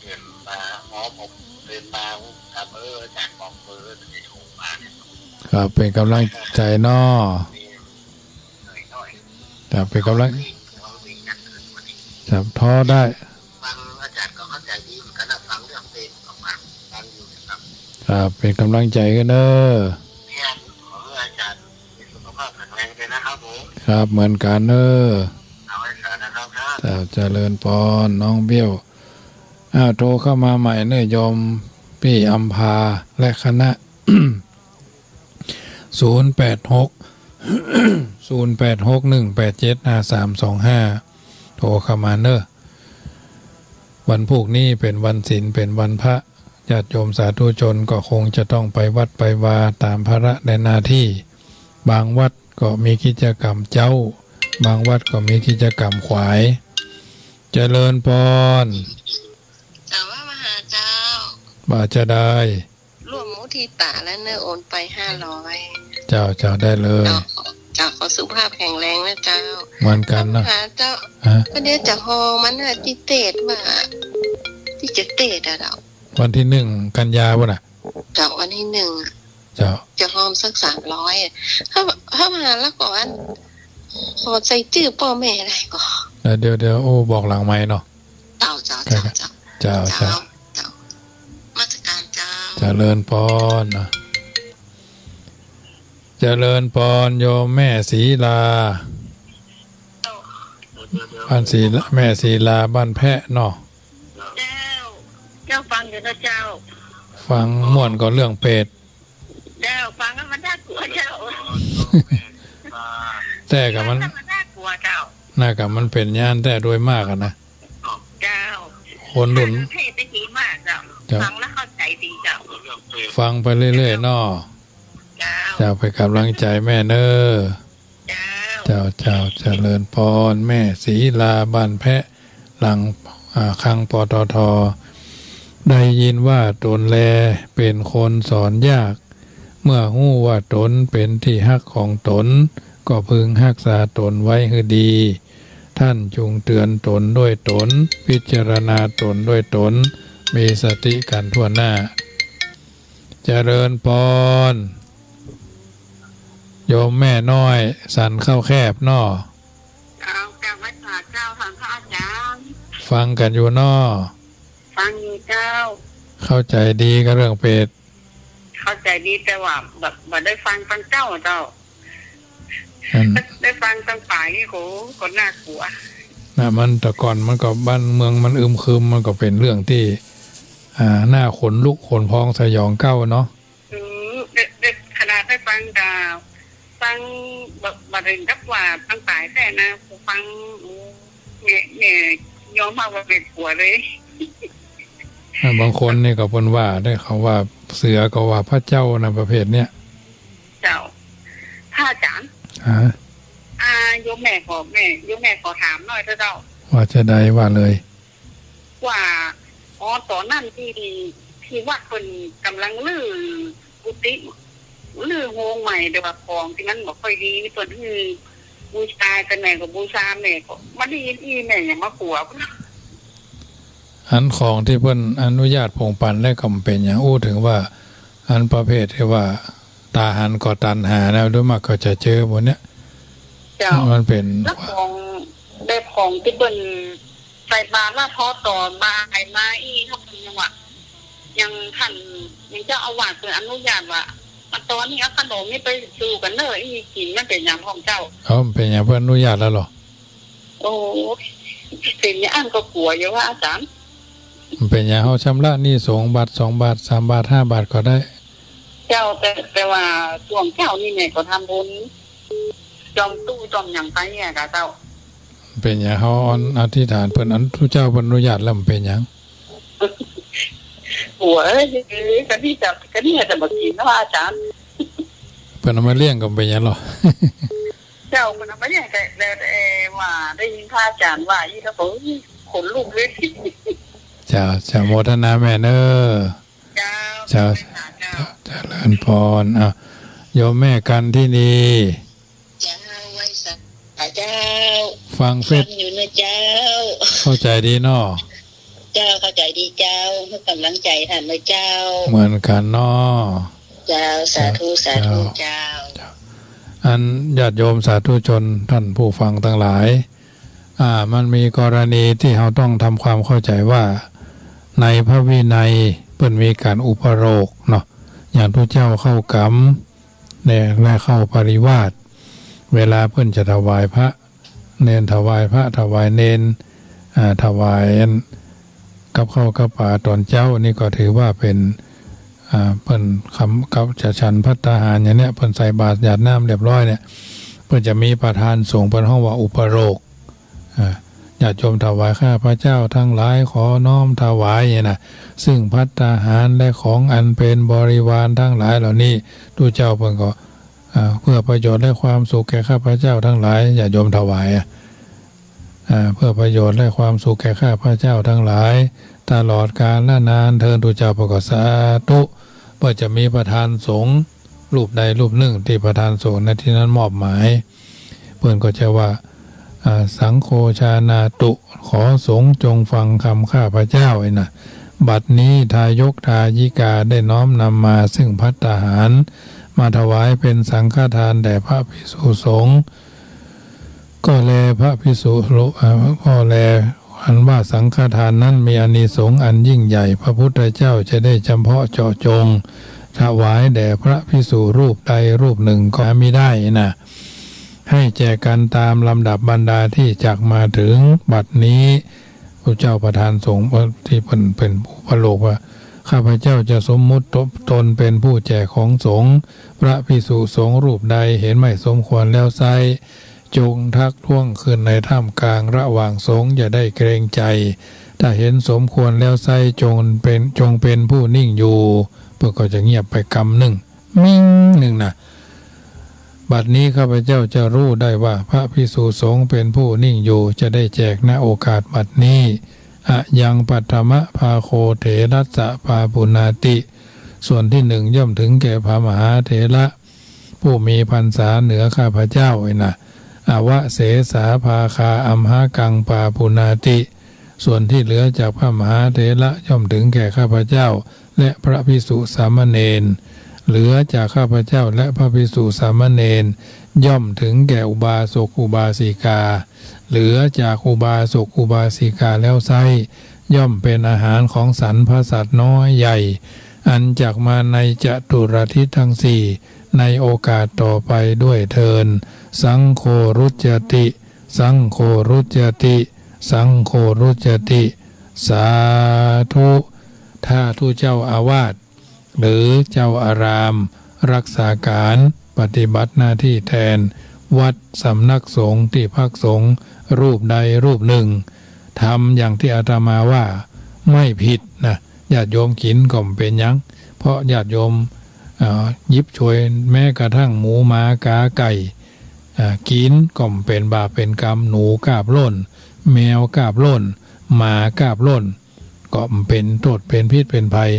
ตื่นมา อ๋อ ผมตื่นมา ครับ เออ อาจารย์บอกเบอร์ จะได้โทรมาเนี่ย ครับ เป็นกำลังใจเนาะ นี่ ครับ เป็นกำลัง ครับ ท้อได้ ฟังอาจารย์ก็เข้าใจดีเหมือนกันนะ ฟังเรื่องเพลงก็ฟัง ฟังอยู่นะครับ ครับ เป็นกำลังใจกันเด้อ เนี่ย ขอให้อาจารย์มีสุขภาพแข็งแรงเลยนะครับผม ครับ เหมือนกันเด้อ เอาไว้ก่อนนะครับ ครับ เจริญพรน้องเบี้ยว อ้าว โทรเข้ามาใหม่เน่อ โยมปี้อำภาและคณะ ศูนย์แปดหก ศูนย์แปดหกหนึ่งแปดเจ็ดห้าสามสองห้า โทรเข้ามาเน่อ วันพูกนี้เป๋นวันศีล เป๋นวันพระ ญาติโยมสาธุชนก็คงจะต้องไปวัดไปวาต๋ามภาระในหน้าตี้ บางวัดก็มีกิจกรรมเจ๊า บางวัดก็มีกิจกรรมขวาย เจริญพร เจ้า ว่ามาหาเจ้า ว่าจะได้ ร่วมมุทิตาแล้วเน่อ โอนไปห้าร้อย เจ้า เจ้า ได้เลย เจ้า เจ้า ขอสุขภาพแข็งแรงเน่อเจ้า เหมือนกั๋นเนาะ เจ้า ฮะ ก็เดี๋ยวจะฮ้องมันน่ะ ตี้เตสว่า ตี้จะเตสอะเจ้า วันตี้หนึ่งกันยาพุ้นน่ะ เจ้า วันตี้หนึ่ง เจ้า จะฮ้องสักสามร้อยอะ ถ้า ถ้ามาแล้วก่อน ขอใส่จื้อป้อแม่ได้ก่อ เดี๋ยว เดี๋ยว โอ้ บอกหลังไมค์เนาะ เจ้า เจ้า เจ้า เจ้า เจ้า เจ้า เจ้า นมัสการเจ้า เจริญพรนะ เจริญพรโยมแม่ศรีลา บ้านศรีลา แม่ศรีลาบ้านแพะเนาะ เจ้า เจ้าฟังอยู่นะเจ้า ฟังม่วนก็เรื่องเปรต เจ้า ฟังแล้วมันน่ากลัวเจ้า แต่ก็มัน ฟังแล้วมันน่ากลัวเจ้า น่าก็มันเป๋นอย่างนั้นแต๊โดยมากอะนะ เจ้า คนรุ่น เทศน์ได้ดีมากเจ้า เจ้า ฟังแล้วเข้าใจดีเจ้า ฟังไปเรื่อยๆ เนาะ เจ้า เจ้า เป๋นก๋ำลังใจ๋แม่เน่อ เจ้า เจ้า เจ้า เจ้า เจริญพร แม่ศรีลา บ้านแพะ หลัง อ่า คลัง ปตท. ได้ยินว่าต๋นแลเป๋นคนสอนยาก เมื่อฮู้ว่าต๋นเป๋นตี้ฮักของต๋น ก็พึงฮักษาต๋นไว้หื้อดี ท่านจุ่งเตื๋อนต๋นด้วยต๋น พิจารณาต๋นด้วยต๋น มีสติกั๋นถ้วนหน้า เจริญพร โยมแม่น้อย สันข้าวแคบเนาะ เจ้า กราบไหว้สาเจ้า ท่านพระอาจารย์ ฟังกั๋นอยู่เนาะ ฟังอยู่เจ้า เข้าใจ๋ดีกับเรื่องเปรต เข้าใจ๋ดี แต่ว่าบ่ บ่ได้ฟังตังเจ้าเจ้า อัน ได้ฟังตังป๋ายนี่ โห ก็น่ากลัว นะ มันแต่ก่อนมันก็บ้านเมืองมันอึมครึม มันก็เป๋นเรื่องตี้ อ่า น่าขนลุกขนพองสยองเกล้าเนาะ อืม ได้ ได้ ขนาดได้ฟังกับ ฟังบ่ บ่เถิงกับว่าฟังป๋ายแต๊นะ ฟัง โอ้ แม่ แม่ยอมฮับว่าแม่กลัวเลย อ่า บางคนนี่ก็เปิ้นว่าได้ เขาว่าเสือก็ว่าพระเจ้านะ ประเภทเนี้ย เจ้า พระอาจารย์ ฮะ อ่า โยมแม่ขอ แม่ โยมแม่ขอถามหน่อยเถอะเจ้า ว่าจะใดว่าเลย ว่า อ๋อ ต๋อนนั้นตี้ ตี้วัดเปิ้นก่ำลังรื้อกุฏิ รื้อโฮงใหม่ แต่ว่าของตี้มันบ่ค่อยดี เปิ้นหื้อบูชา แต่แม่ก็บูชา แม่ก็บ่ได้ยินอี้ แม่หยังมากลัว อันของตี้เปิ้นอนุญาตผงปันได้ก็บ่เป๋นหยัง อู้เถิงว่า อันประเภทตี้ว่า ต๋าหันก็ตัณหานะ โดยมากก็จะเจอหมดเนี้ย เจ้า มันเป๋น แล้วของ แบบของตี้เปิ้นใส่บาตรแล้วทอดต่อบ่ายมาอี้ เฮาเปิ้นยังว่า ยังท่าน ยังเจ้าอาวาสเปิ้นอนุญาตว่า มาต๋อนนี้เอาขนมนี่ไปสู่กั๋นเน่อ อี้กิ๋น มันเป๋นหยังพ่องเจ้า เอ้า มันเป๋นหยัง เปิ้นอนุญาตแล้วเหรอ โอ้ เป๋นหยังอั้นก็กลัวอยู่ว่าอาจารย์ มันเป๋นหยัง เฮาชำระหนี้สงฆ์บาท สองบาท สามบาท ห้าบาทก็ได้ เจ้า แต่ แต่ว่าช่วงเจ๊านี่แม่ก็ทำบุญ จ่อมตู้จ่อมหยังไปเนี่ยกะเจ้า เป๋นหยัง เฮาอธิษฐานเปิ้น อันตุ๊เจ้าเปิ้นอนุญาตแล้วมันเป๋นหยัง โอ้ย กะนี่จะ กะนี่จะบ่กิ๋นนะอาจารย์ เปิ้นเอามาเลี้ยงก็บ่เป๋นหยังหรอก เจ้า เปิ้นเอามาเลี้ยง แต่ แต่ แต่ว่าได้ยินพระอาจารย์ว่าอี้แล้วก็ เฮ้ย ขนลุกเลย เจ้า เจ้า โมทนาแม่เน่อ เจ้า เจ้า เจ้า เจ้า เจริญพร อ่ะ โยมแม่กันทินี เจ้า ไหว้สาเจ้า ฟังเฟซ ฟังอยู่นะเจ้า เข้าใจ๋ดีเนาะ เจ้า เข้าใจ๋ดีเจ้า หื้อก๋ำลังใจ๋ต้านนะเจ้า เหมือนกั๋นเนาะ เจ้า สาธุ เจ้า สาธุ เจ้า เจ้า เจ้า อันญาติโยมสาธุชนต้านผู้ฟังตังหลาย อ่า มันมีกรณีตี้เฮาต้องทำความเข้าใจ๋ว่า ในพระวินัยเปิ้นมีก๋านอุปโลกเนาะ อย่างตุ๊เจ้าเข้ากรรม และ และเข้าปริวาส เวลาเปิ้นจะถวายพระ เณรถวายพระ ถวายเณร อ่า ถวายอันกับข้าวกับป๋าต๋อนเจ๊า นี่ก็ถือว่าเป๋น อ่า เปิ้นคำ กับจะฉันภัตตาหารอย่างเนี้ย เปิ้นใส่บาตรหยาดน้ำเรียบร้อยเนี่ย เปิ้นจะมีประธานสงฆ์ เปิ้นฮ้องว่าอุปโลก อ่า ญาติโยมถวายข้าพเจ้าทั้งหลายขอน้อมถวายเนี่ยนะ ซึ่งภัตตาหารและของอันเป็นบริวารทั้งหลายเหล่านี้ ตุ๊เจ้าเปิ้นก็ อ่า เพื่อประโยชน์และความสุขแก่ข้าพเจ้าทั้งหลาย ญาติโยมถวาย อ่ะ อ่า เพื่อประโยชน์และความสุขแก่ข้าพเจ้าทั้งหลาย ตลอดกาลนานเทอญ ตุ๊เจ้าเปิ้นก็สาธุ เปิ้นจะมีประธานสงฆ์รูปใดรูปนึ่งตี้ประธานสงฆ์ในตี้นั้นมอบหมาย เปิ้นก็จะว่า อ่า สังโฆชานาตุ ขอสงฆ์จงฟังคำข้าพเจ้า ไอ้นะ บัดนี้ทายกทายิกาได้น้อมนำมาซึ่งภัตตาหาร มาถวายเป็นสังฆทานแด่พระภิกษุสงฆ์ ก็แลพระภิกษุ อ่า ก็แลอันว่าสังฆทานนั้นมีอานิสงส์อันยิ่งใหญ่ พระพุทธเจ้าจะได้จำเพาะเจาะจง ถวายแด่พระภิกษุรูปใดรูปนึ่งก็หามิได้นะ ให้แจกกันตามลำดับบรรดาที่จักมาถึง บัดนี้ พระเจ้าประธานสงฆ์ตี้เปิ้นเป๋นอุปโลกว่า ข้าพเจ้าจะสมมุติตนเป็นผู้แจกของสงฆ์ พระภิกษุสงฆ์รูปใดเห็นไม่สมควรแล้วไซร้ จงทักท้วงคืนในท่ามกลางระหว่างสงฆ์ อย่าได้เกรงใจ ถ้าเห็นสมควรแล้วไซร้ จงเป็น จงเป็นผู้นิ่งอยู่ เปิ้นก็จะเงียบไปกำนึ่ง มิ่งนึ่งนะ บัดนี้ข้าพเจ้าจะรู้ได้ว่าพระภิกษุสงฆ์เป็นผู้นิ่งอยู่ จะได้แจก ณ โอกาสบัดนี้ อะยังปัทมะภาโคเถรัสสะปาปุณาติ ส่วนที่หนึ่งย่อมถึงแก่พระมหาเถระ ผู้มีพรรษาเหนือข้าพเจ้า นี่นะ อวเสสาภาคาอัมหกังปาปุณาติ ส่วนที่เหลือจากพระมหาเถระย่อมถึงแก่ข้าพเจ้า และพระภิกษุสามเณร เหลือจากข้าพเจ้าและพระภิกษุสามเณร ย่อมถึงแก่อุบาสกอุบาสิกา เหลือจากอุบาสกอุบาสิกาแล้วไซร้ ย่อมเป็นอาหารของสันพสัตว์น้อยใหญ่ อันจักมาในจตุรทิศทั้งสี่ ในโอกาสต่อไปด้วยเทอญ สังโฆรุจจติ สังโฆรุจจติ สังโฆรุจจติ สาธุ ถ้าทูตเจ้าอาวาส หรือเจ้าอาราม รักษาการปฏิบัติหน้าที่แทนวัดสำนักสงฆ์ตี้พักสงฆ์รูปใดรูปหนึ่ง ทำอย่างตี้อาตมาว่าไม่ผิดนะ ญาติโยมกิ๋นก็บ่เป๋นหยัง เพราะญาติโยม เอ่อ หยิบฉวยแม้กระทั่งหมูหมากาไก่ อ่า กิ๋นก็บ่เป๋นบาปเป๋นกรรม หนูกาบล่น แมวกาบล่น หมากาบล่น ก็บ่เป๋นโต้ษเป๋นพิษเป๋นภัย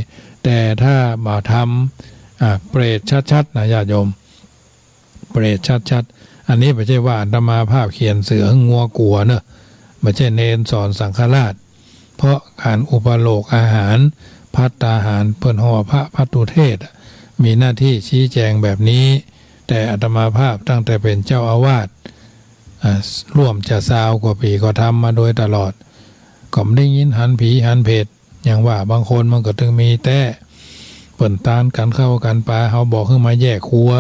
แต่ถ้าบ่ทำ อ่า เปรตชัดๆ นะญาติโยม เปรตชัดๆ อันนี้บ่ใจ้ว่าอาตมาภาพเขียนเสือหื้องัวกั๋วเนาะ บ่ใจ้เณรสอนสังฆราช เพราะการอุปโลกอาหาร ภัตตาหาร เปิ้นฮ้องว่าพระภัตตุเทศน์อะ มีหน้าที่ชี้แจงแบบนี้ แต่อาตมาภาพตั้งแต่เป๋นเจ้าอาวาส อ่า ร่วมจะซาวกว่าปี๋ก็ทำมาโดยตลอด ก็บ่ได้ยินหันผีหันเผต อย่างว่าบางคนมันก็ตึงมีแต๊ เปิ้นตานกั๋นข้าวกั๋นป๋า เฮาบอกหื้อมาแยกครัว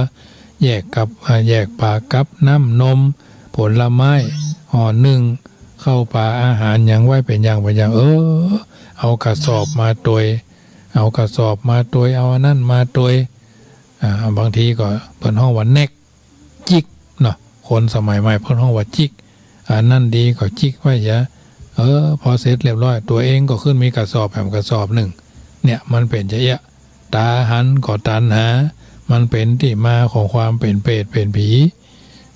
แยกกับ อ่า แยกปลากับน้ำนม ผลไม้ ห่อนึ่ง ข้าวป๋าอาหารหยังไว้เป๋นอย่างเป๋นอย่าง เออ เอากระสอบมาตวย เอากระสอบมาตวย เอาอันนั้นมาตวย อ่า บางทีก็เปิ้นฮ้องว่าแน็ก จิกเนาะ คนสมัยใหม่เปิ้นฮ้องว่าจิก อันนั้นดีก็จิกไว้เหีย เออ พอเสร็จเรียบร้อย ตั๋วเองก็ขึ้นมีกระสอบแหมกระสอบนึ่ง เนี่ย มันเป๋นจะเอี้ย ต๋าหันก็ตัณหา มันเป๋นตี้มาของความเป๋นเปรตเป๋นผี๋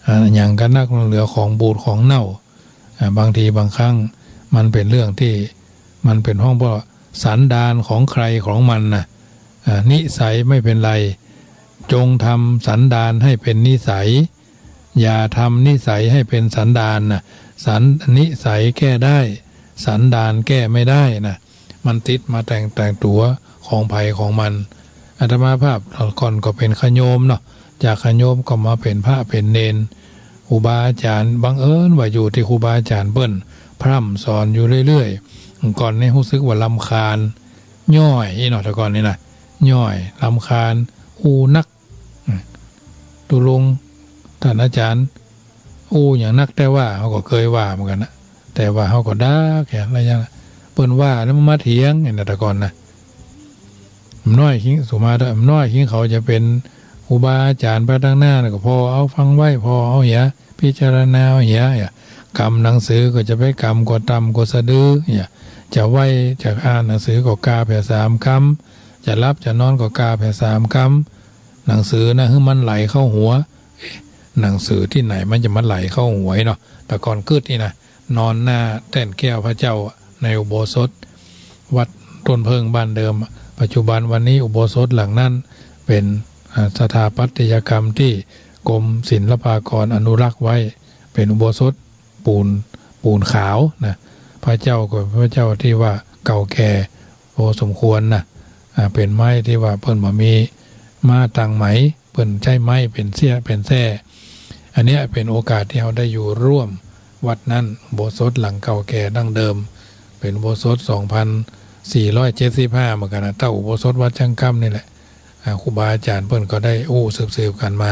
อ่า หยังกั๋นนัก มันเหลือของบูดของเน่า อ่า บางทีบางครั้งมันเป๋นเรื่องตี้ มันเป๋นฮ้องว่าสันดานของใครของมันนะ อ่า นิสัยไม่เป็นไร จงทำสันดานให้เป็นนิสัย อย่าทำนิสัยให้เป็นสันดานนะ สัน นิสัยแก้ได้ สันดานแก้ไม่ได้นะ มันติดมาแต่ง แต่งตั๋วของใผของมัน อาตมาภาพก่อนก็เป๋นขะโยมเนาะ จากขะโยมก็มาเป๋นพระเป๋นเณร ครูบาอาจ๋ารย์ บังเอิญว่าอยู่ตี้ครูบาอาจ๋ารย์เปิ้นพร่ำสอนอยู่เรื่อยๆ ก่อนนี้ฮู้สึกว่ารำคาญ ย้อยอี้เนาะ แต่ก่อนนี้นะ ย้อย รำคาญ อู้นัก อืม ตุ๊ลุง ต้านอาจ๋ารย์ อู้หยังนักแต๊ว่า เฮาก็เกยว่าเหมือนกั๋นนะ แต่ว่าเฮาก็ดัก อย่าง แล้วยัง เปิ้นว่าแล้วมันมาเถียง อย่างนั้นแต่ก่อนนะ น้อยคิง สุมาเถอะ น้อยคิงเขาจะเป๋นครูบาอาจ๋ารย์ไปตังหน้าน่ะ ก็ผ่อเอาฟังไว้ ผ่อเอาเหีย พิจารณาเอาเหีย เหีย กำหนังสือก็จะไปกำกั๋วต๋ามกั๋วสะดือ เหีย จะไหว้ จะอ่านหนังสือก็กาแผ่สามกำ จะหลับจะนอนก็กาแผ่สามกำ หนังสือนะ หื้อมันไหลเข้าหัว เอ๊ะ หนังสือตี้ไหนมันจะมาไหลเข้าหัวเนาะ แต่ก่อนกึ๊ดนี่นะ นอนหน้าแต้นแก้วพระเจ้าในอุโบสถ วัดต้นเผิ้งบ้านเดิม ปัจจุบันวันนี้อุโบสถหลังนั้นเป๋น อ่า สถาปัตยกรรมตี้กรมศิลปากรอนุรักษ์ไว้ เป๋นอุโบสถปูน ปูนขาวนะ พระเจ้าก็พระเจ้าตี้ว่าเก่าแก่พอสมควรนะ อ่า เป๋นไม้ตี้ว่าเปิ้นบ่มีมาตังใหม่ เปิ้นใจ๊ไม้เป๋นเสี้ยเป๋นแส้ อันเนี้ยเป๋นโอกาสตี้เฮาได้อยู่ร่วมวัดนั้น อุโบสถหลังเก่าแก่ดั้งเดิม เป๋นอุโบสถสองพันสี่ร้อยเจ็ดสิบห้าเหมือนกั๋นนะ เต้าอุโบสถวัดจ้างค่ำนี่แหละ อ่า ครูบาอาจ๋ารย์เปิ้นก็ได้อู้สืบๆ กั๋นมา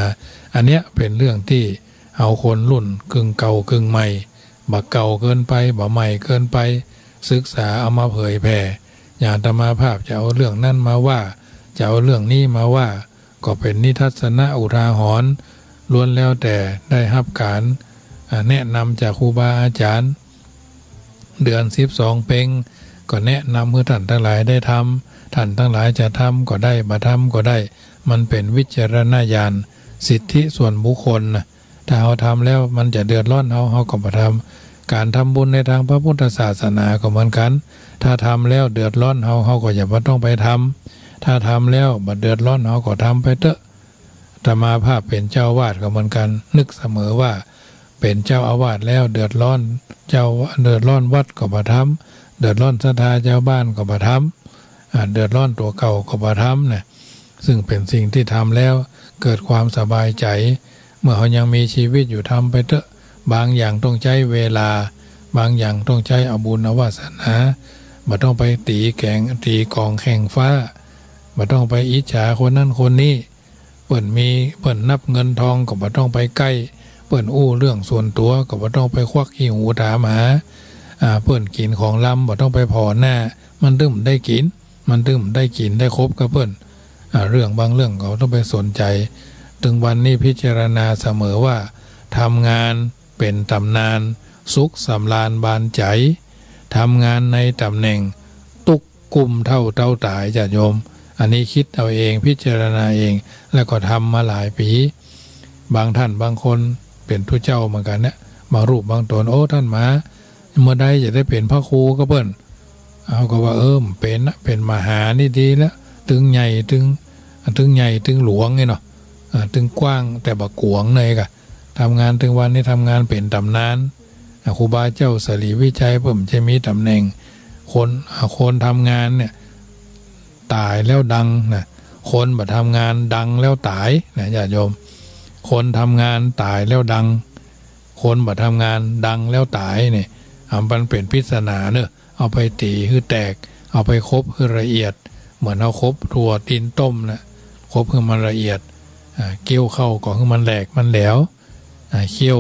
อันเนี้ยเป๋นเรื่องตี้เฮาคนรุ่นกึ่งเก่ากึ่งใหม่ บ่เก่าเกินไป บ่ใหม่เกินไป ศึกษาเอามาเผยแผ่ อย่างอาตมาภาพจะเอาเรื่องนั้นมาว่า จะเอาเรื่องนี้มาว่า ก็เป๋นนิทัศนะอุทาหรณ์ ล้วนแล้วแต่ได้ฮับก๋าน อ่า แนะนำจากครูบาอาจ๋ารย์ เดือนสิบสองเป็ง ก็แนะนำหื้อต้านตังหลายได้ทำ ต้านตังหลายจะทำก็ได้ บ่ทำก็ได้ มันเป๋นวิจารณญาณ สิทธิส่วนบุคคลนะ ถ้าเฮาทำแล้วมันจะเดือดร้อนเฮา เฮาก็บ่ทำ ก๋านทำบุญในตางพระพุทธศาสนาก็เหมือนกั๋น ถ้าทำแล้วเดือดร้อนเฮา เฮาก็อย่าบ่ต้องไปทำ ถ้าทำแล้วบ่เดือดร้อน เฮาก็ทำไปเต๊อะ อาตมาภาพเป๋นเจ้าอาวาสก็เหมือนกั๋น นึกเสมอว่าเป๋นเจ้าอาวาสแล้วเดือดร้อนเจ้า เดือดร้อนวัดก็บ่ทำ เดือดร้อนศรัทธาชาวบ้านก็บ่ทำ อ่า เดือดร้อนตั๋วเก่าก็บ่ทำนะ ซึ่งเป๋นสิ่งตี้ทำแล้วเกิดความสบายใจ๋ เมื่อเฮายังมีชีวิตอยู่ทำไปเต๊อะ บางอย่างต้องใจ๊เวลา บางอย่างต้องใจ๊เอาบุญเอาวาสนา บ่ต้องไปตี๋แก๋ง ตี๋ก๋องแข่งฟ้า บ่ต้องไปอิจฉาคนนั้นคนนี้ เปิ้นมี เปิ้นนับเงินทองก็บ่ต้องไปใก้ เปิ้นอู้เรื่องส่วนตั๋วก็บ่ต้องไปควักขี้หูถามหา อ่า เปิ้นกิ๋นของลำบ่ต้องไปผ่อหน้า มันตึงได้กิ๋น มันตึงได้กิ๋นได้คบกับเปิ้น อ่า เรื่องบางเรื่องก็บ่ต้องไปสนใจ๋ ตึงวันนี้พิจารณาเสมอว่า ทำงานเป๋นต๋ำนาน สุขสำราญบานใจ๋ ทำงานในต๋ำแหน่ง ตุ๊กข์กุ้มเท่าเต้าต๋าย ญาติโยม อันนี้กึ๊ดเอาเอง พิจารณาเอง แล้วก็ทำมาหลายปี๋ บางต้านบางคนเป๋นตุ๊เจ้าเหมือนกั๋นเนี่ย บางรูปบางต๋น โอ้ ต้านมา เมื่อใดจะได้เป๋นพระครูกับเปิ้น เฮาก็ว่า เออ เป๋นนะ เป๋นมหานี่ดีแล้ว ตึงใหญ่ ตึง ตึงใหญ่ ตึงหลวงนี่เนาะ อ่า ตึงกว้างแต่บ่กวางเลยกะ ทำงานตึงวันนี้ทำงานเป๋นต๋ำนาน อ่า ครูบาเจ้าสรีวิชัยเปิ้นจะมีต๋ำแหน่ง คน อ่า คนทำงานเนี่ย ต๋ายแล้วดังนะ คนบ่ทำงานดังแล้วต๋ายนะ ญาติโยม คนทำงานต๋ายแล้วดัง คนบ่ทำงานดังแล้วต๋ายเนี่ย อ่า มันเป๋นปริศนาเนอะ เอาไปตี๋หื้อแตก เอาไปคบหื้อละเอียด เหมือนเฮาคบถั่วตีนต้มนะ คบหื้อมันละเอียด อ่า เคี้ยวเข้าก็หื้อมันแหลกมันแหลว อ่า เคี้ยว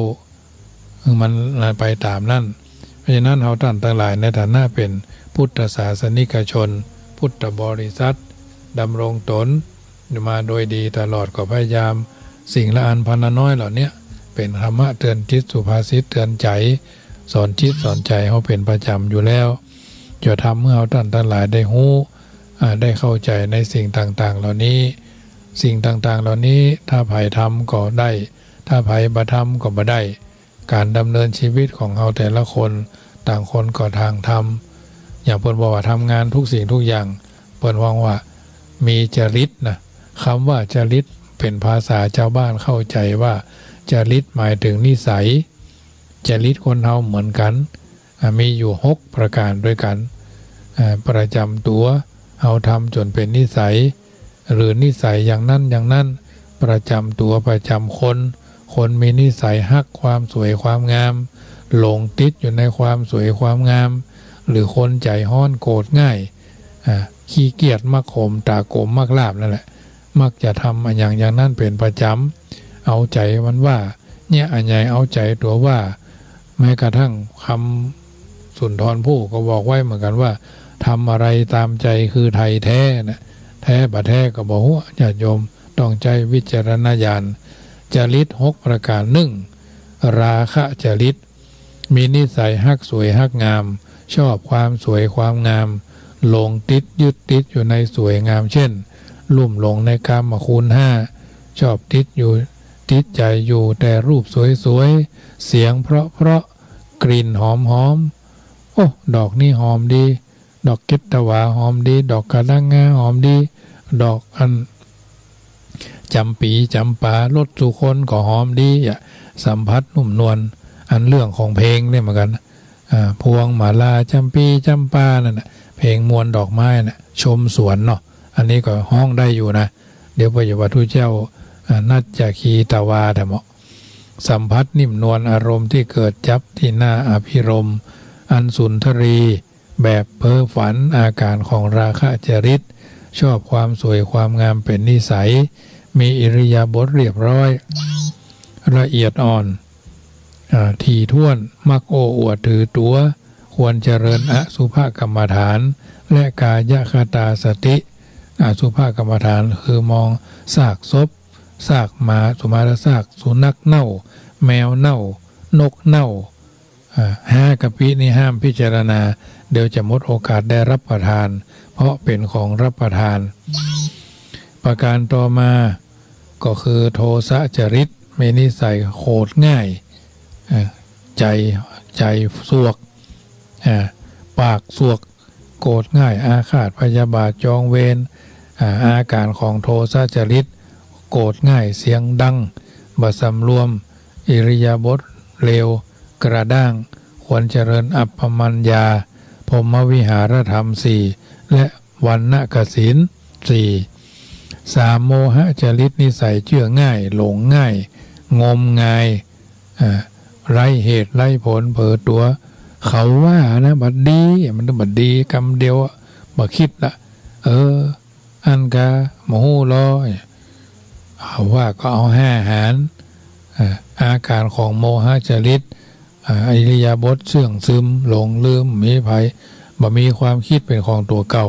หื้อมันไปต๋ามนั้น เพราะฉะนั้นเฮาต้านตังหลายในฐานะเป๋นพุทธศาสนิกชน พุทธบริษัท ดำรงต๋นมาโดยดีตลอด ก็พยายามสิ่งละอันพันละน้อยเหล่าเนี้ย เป๋นธรรมะเตือนจิต สุภาษิตเตือนใจ๋ สอนจิตสอนใจ๋เฮาเป๋นประจ๋ำอยู่แล้ว จะทำหื้อเฮาต้านตังหลายได้ฮู้ อ่า ได้เข้าใจ๋ในสิ่งต่างๆ เหล่านี้ สิ่งต่างๆ เหล่านี้ถ้าใผทำก็ได้ ถ้าใผบ่ทำก็บ่ได้ ก๋านดำเนินชีวิตของเฮาแต่ละคน ต่างคนก็ต่างทำ อย่างเปิ้นบอกว่าทำงานทุกสิ่งทุกอย่าง เปิ้นฮ้องว่ามีจริตนะ กำว่าจริตเป๋นภาษาจาวบ้านเข้าใจ๋ว่า จริตหมายเถิงนิสัย จริตคนเฮาเหมือนกั๋น อ่า มีอยู่หกประก๋านด้วยกั๋น อ่า ประจ๋ำตั๋ว เฮาทำจ๋นเป๋นนิสัย หรือนิสัยอย่างนั้นอย่างนั้น ประจ๋ำตั๋วประจ๋ำคน คนมีนิสัยฮักความสวยความงาม หลงติดอยู่ในความสวยความงาม หรือคนใจ๋ฮ้อนโกรธง่าย อ่า ขี้เกียจมักขม ต๋าก๋มมักลาบนั่นแหละ มักจะทำอะหยังอย่างนั้นเป๋นประจ๋ำ เอาใจ๋มันว่า เนี่ย อะใหญ่เอาใจ๋ตั๋วว่า แม้กระทั่งคำสุนทรภู่ก็บอกไว้เหมือนกั๋นว่า ทำอะไรตามใจ๋คือไทยแท้นะ แท้บ่แท้ก็บ่ฮู้ ญาติโยมต้องใจ๊วิจารณญาณ จริตหกประก๋าน นึ่ง ราคะจริต มีนิสัยฮักสวยฮักงาม ชอบความสวยความงาม หลงติดยึดติดอยู่ในสวยงาม เช่น ลุ่มหลงในกามคุณห้า ชอบติดอยู่ ติดใจ๋อยู่แต่รูปสวยๆ เสียงเพราะๆ กลิ่นหอมๆ โอ้ ดอกนี้หอมดี ดอกเกตวาหอมดี ดอกกะดังงาหอมดี ดอกอันจ๋ำปี๋จ๋ำปา รสสุคนก็หอมดีอะ สัมผัสนุ่มนวล อันเรื่องของเพลงเนี่ยเหมือนกั๋น อ่า พวงมาลาจ๋ำปี๋จ๋ำปานั่นน่ะ เพลงมวลดอกไม้น่ะ ชมสวนเนาะ อันนี้ก็ฮ้องได้อยู่นะ เดี๋ยวพระเยาวัตถุเจ้า อ่า นัจจคีตวาแท้เหมาะ สัมผัสนิ่มนวลอารมณ์ที่เกิดจับที่น่าอภิรมย์ อันสุนทรี แบบเพ้อฝัน อาก๋านของราคะจริต ชอบความสวยความงามเป๋นนิสัย มีอิริยาบถเรียบร้อย ละเอียดอ่อน อ่า ถี่ถ้วน มักโอ้อวดถือตั๋ว ควรเจริญอสุภกรรมฐาน และกายคตาสติ อสุภกรรมฐานคือมองซากศพ ซากหมา สุมาซากสุนัขเน่า แมวเน่า นกเน่า อ่า ห้ากะปินี่ห้ามพิจารณา เดี๋ยวจะหมดโอกาสได้รับประทาน เพราะเป๋นของรับประทาน ประการต่อมาก็คือโทสะจริต มีนิสัยโกรธง่าย อ่า ใจ๋ ใจ๋สวก อ่า ปากสวก โกรธง่าย อาฆาตพยาบาทจองเวร อ่า อาก๋านของโทสะจริต โกรธง่าย เสียงดัง บ่สำรวม อิริยาบถเลว กระด้าง ควรเจริญอัปปมัญญา พรหมวิหารธรรมสี่ และวัณณกสิณสี่ สาม โมหะจริต นิสัยเจื้อง่าย หลงง่าย งมงาย อ่า ไร้เหตุไร้ผล เผลอตั๋ว เขาว่านะ บ่ดี มันบ่ดีกำเดียวอะ บ่กึ๊ดละ เออ อั้นกา บ่ฮู้ลอ เขาว่าก็เอาห้าหาญ อ่า อาก๋านของโมหะจริต อ่า อิริยาบถเสื่องซึม หลงลืม มีภัย บ่มีความกึ๊ดเป๋นของตั๋วเก่า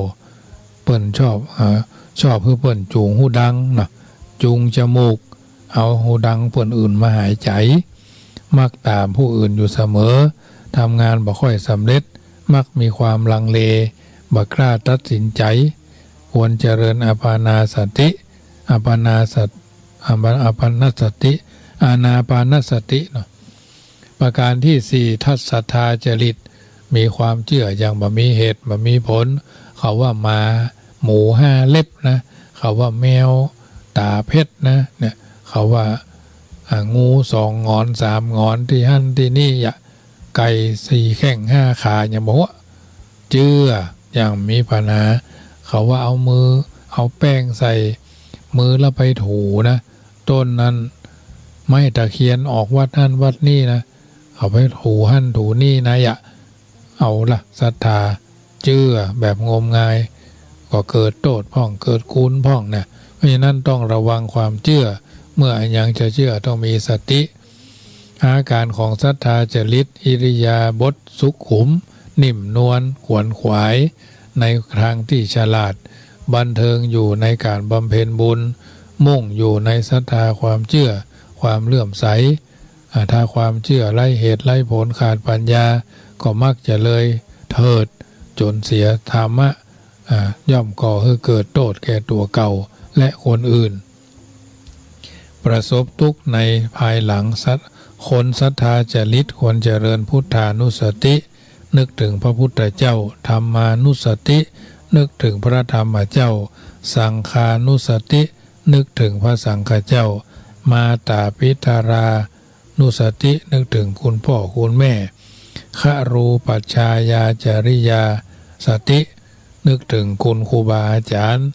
เปิ้นชอบ อ่า ชอบหื้อเปิ้นจูงฮูดังนะ จูงจมูก เอาฮูดังเปิ้นอื่นมาหายใจ๋ มักต๋ามผู้อื่นอยู่เสมอ ทำงานบ่ค่อยสำเร็จ มักมีความลังเล บ่กล้าตัดสินใจ๋ ควรเจริญอาปานาสติ อาปานาสติ อาปา อาปานาสติ อานาปานสติเนาะ ประการตี้สี่ ทัศทาจริต มีความเจื้ออย่างบ่มีเหตุบ่มีผล เขาว่าหมา หมูห้าเล็บนะ เขาว่าแมวต๋าเพชรนะ เนี่ย เขาว่า อ่า งูสองหงอนสามหงอน ตี้หั้นตี้นี่อะ ไก่สี่แข้งห้าขา อย่างบ่ฮู้ เจื้ออย่างมีปัญหา เขาว่าเอามือ เอาแป้งใส่มือแล้วไปถูนะ ต้นนั้น ไม้ตะเคียนออกวัดหั้นวัดนี่นะ เอาไปถูหั้นถูนี่นะ อย่าเอาละ ศรัทธาเจื้อแบบงมงาย ก็เกิดโต้ษพ่อง เกิดคุณพ่องนะ เพราะฉะนั้นต้องระวังความเจื้อ เมื่ออันยังจะเจื้อต้องมีสติ อาก๋านของศรัทธาจริต อิริยาบถสุขุม นิ่มนวล ขวนขวาย ในทางตี้ฉลาด บันเทิงอยู่ในก๋านบำเพ็ญบุญ มุ่งอยู่ในศรัทธาความเจื้อ ความเลื่อมใส อ่า ถ้าความเจื้อไร้เหตุไร้ผล ขาดปัญญา ก็มักจะเลยเถิด จ๋นเสียธรรมะ อ่า ย่อมก่อหื้อเกิดโต้ษแก่ตั๋วเก่าและคนอื่น ประสบตุ๊กข์ในภายหลัง สัต คนศรัทธาจริตควรเจริญพุทธานุสติ นึกถึงพระพุทธเจ้า ธัมมานุสติ นึกถึงพระธรรมเจ้า สังฆานุสติ นึกถึงพระสังฆเจ้า มาตาปิตารานุสติ นึกถึงคุณพ่อคุณแม่ ครูปัจฉายาจริยาสติ นึกถึงคุณครูบาอาจารย์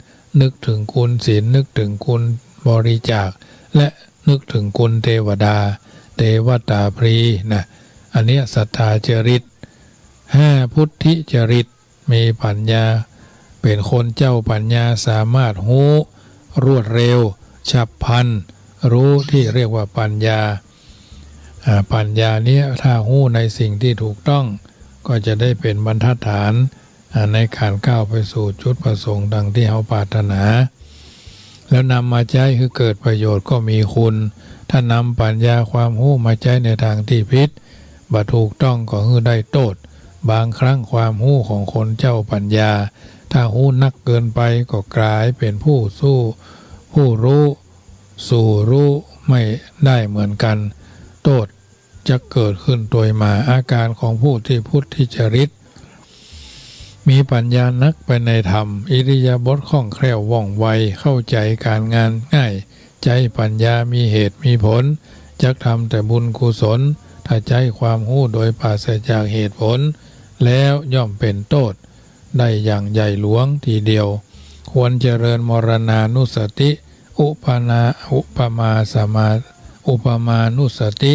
นึกถึงคุณศีล นึกถึงคุณบริจาค และนึกถึงคุณเทวดา เทวตาพรีนะ อันเนี้ยศรัทธาจริต ห้า พุทธิจริต มีปัญญา เป๋นคนเจ้าปัญญา สามารถฮู้รวดเร็ว ฉับพลัน รู้ตี้เรียกว่าปัญญา อ่า ปัญญาเนี้ยถ้าฮู้ในสิ่งตี้ถูกต้อง ก็จะได้เป๋นบรรทัดฐาน อ่า ในก๋านก้าวไปสู่จุดประสงค์ดังตี้เฮาปรารถนา แล้วนำมาใจ๊หื้อเกิดประโยชน์ก็มีคุณ ถ้านำปัญญาความฮู้มาใจ๊ในตางตี้ผิด บ่ถูกต้องก็หื้อได้โต้ษ บางครั้งความฮู้ของคนเจ้าปัญญา ถ้าฮู้นักเกินไปก็ก๋ายเป๋นผู้สู้ ผู้รู้ สู้รู้ไม่ได้เหมือนกั๋น โต้ษ จักเกิดขึ้นตวยมา อาก๋านของผู้ตี้พุทธิจริต มีปัญญานักไปในธรรม อิริยาบถคล่องแคล่วว่องไว เข้าใจ๋ก๋านงานง่าย ใจ๊ปัญญามีเหตุมีผล จักทำแต่บุญกุศล ถ้าใจ๊ความฮู้โดยปราศจากเหตุผล แล้วย่อมเป๋นโต้ษ ได้อย่างใหญ่หลวงทีเดียว ควรเจริญมรณานุสติ อุปนา อุปมาสมา อุปมานุสติ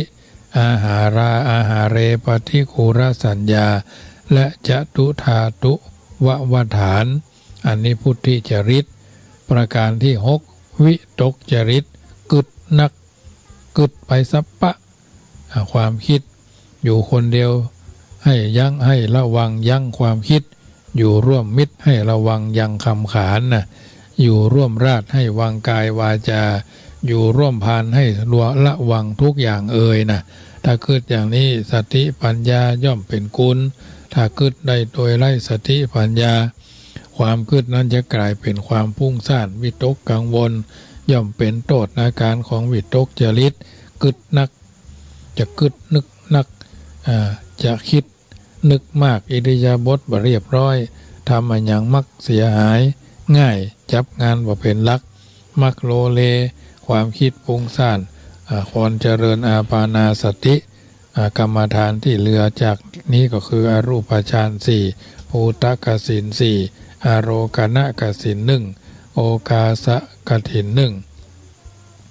อาหารา อาหาเรปฏิกูลสัญญา และจตุธาตุววฏฐาน อันนี้พุทธิจริต ประการตี้หก วิตกจริต กึ๊ดนัก กึ๊ดไปสะปะ อ่า ความกึ๊ด อยู่คนเดียวให้ยั้ง ให้ระวังยั้งความกึ๊ด อยู่ร่วมมิตรให้ระวังยังคำขานนะ อยู่ร่วมราชให้วังกายวาจา อยู่ร่วมพานให้ระวังทุกอย่างเอยนะ ถ้ากึ๊ดอย่างนี้ สติปัญญาย่อมเป๋นคุณ ถ้ากึ๊ดได้โดยไร้สติปัญญา ความกึ๊ดนั้นจะก๋ายเป๋นความฟุ้งซ่าน วิตกกังวล ย่อมเป๋นโต้ษอาก๋ารของวิตกจริต กึ๊ดนัก จะกึ๊ดนึกนัก อ่า จะกึ๊ดนึกมาก อิริยาบถบ่เรียบร้อย ทำอะหยังมักเสียหายง่าย จับงานบ่เป๋นหลัก มักโลเล ความกึ๊ดฟุ้งซ่าน อ่า ควรเจริญอาปานาสติ อ่า กรรมฐานตี้เหลือจากนี้ก็คืออรูปฌานสี่ ภูตกสิณสี่ อาโลคณกสิณหนึ่ง โอคาสกสิณหนึ่ง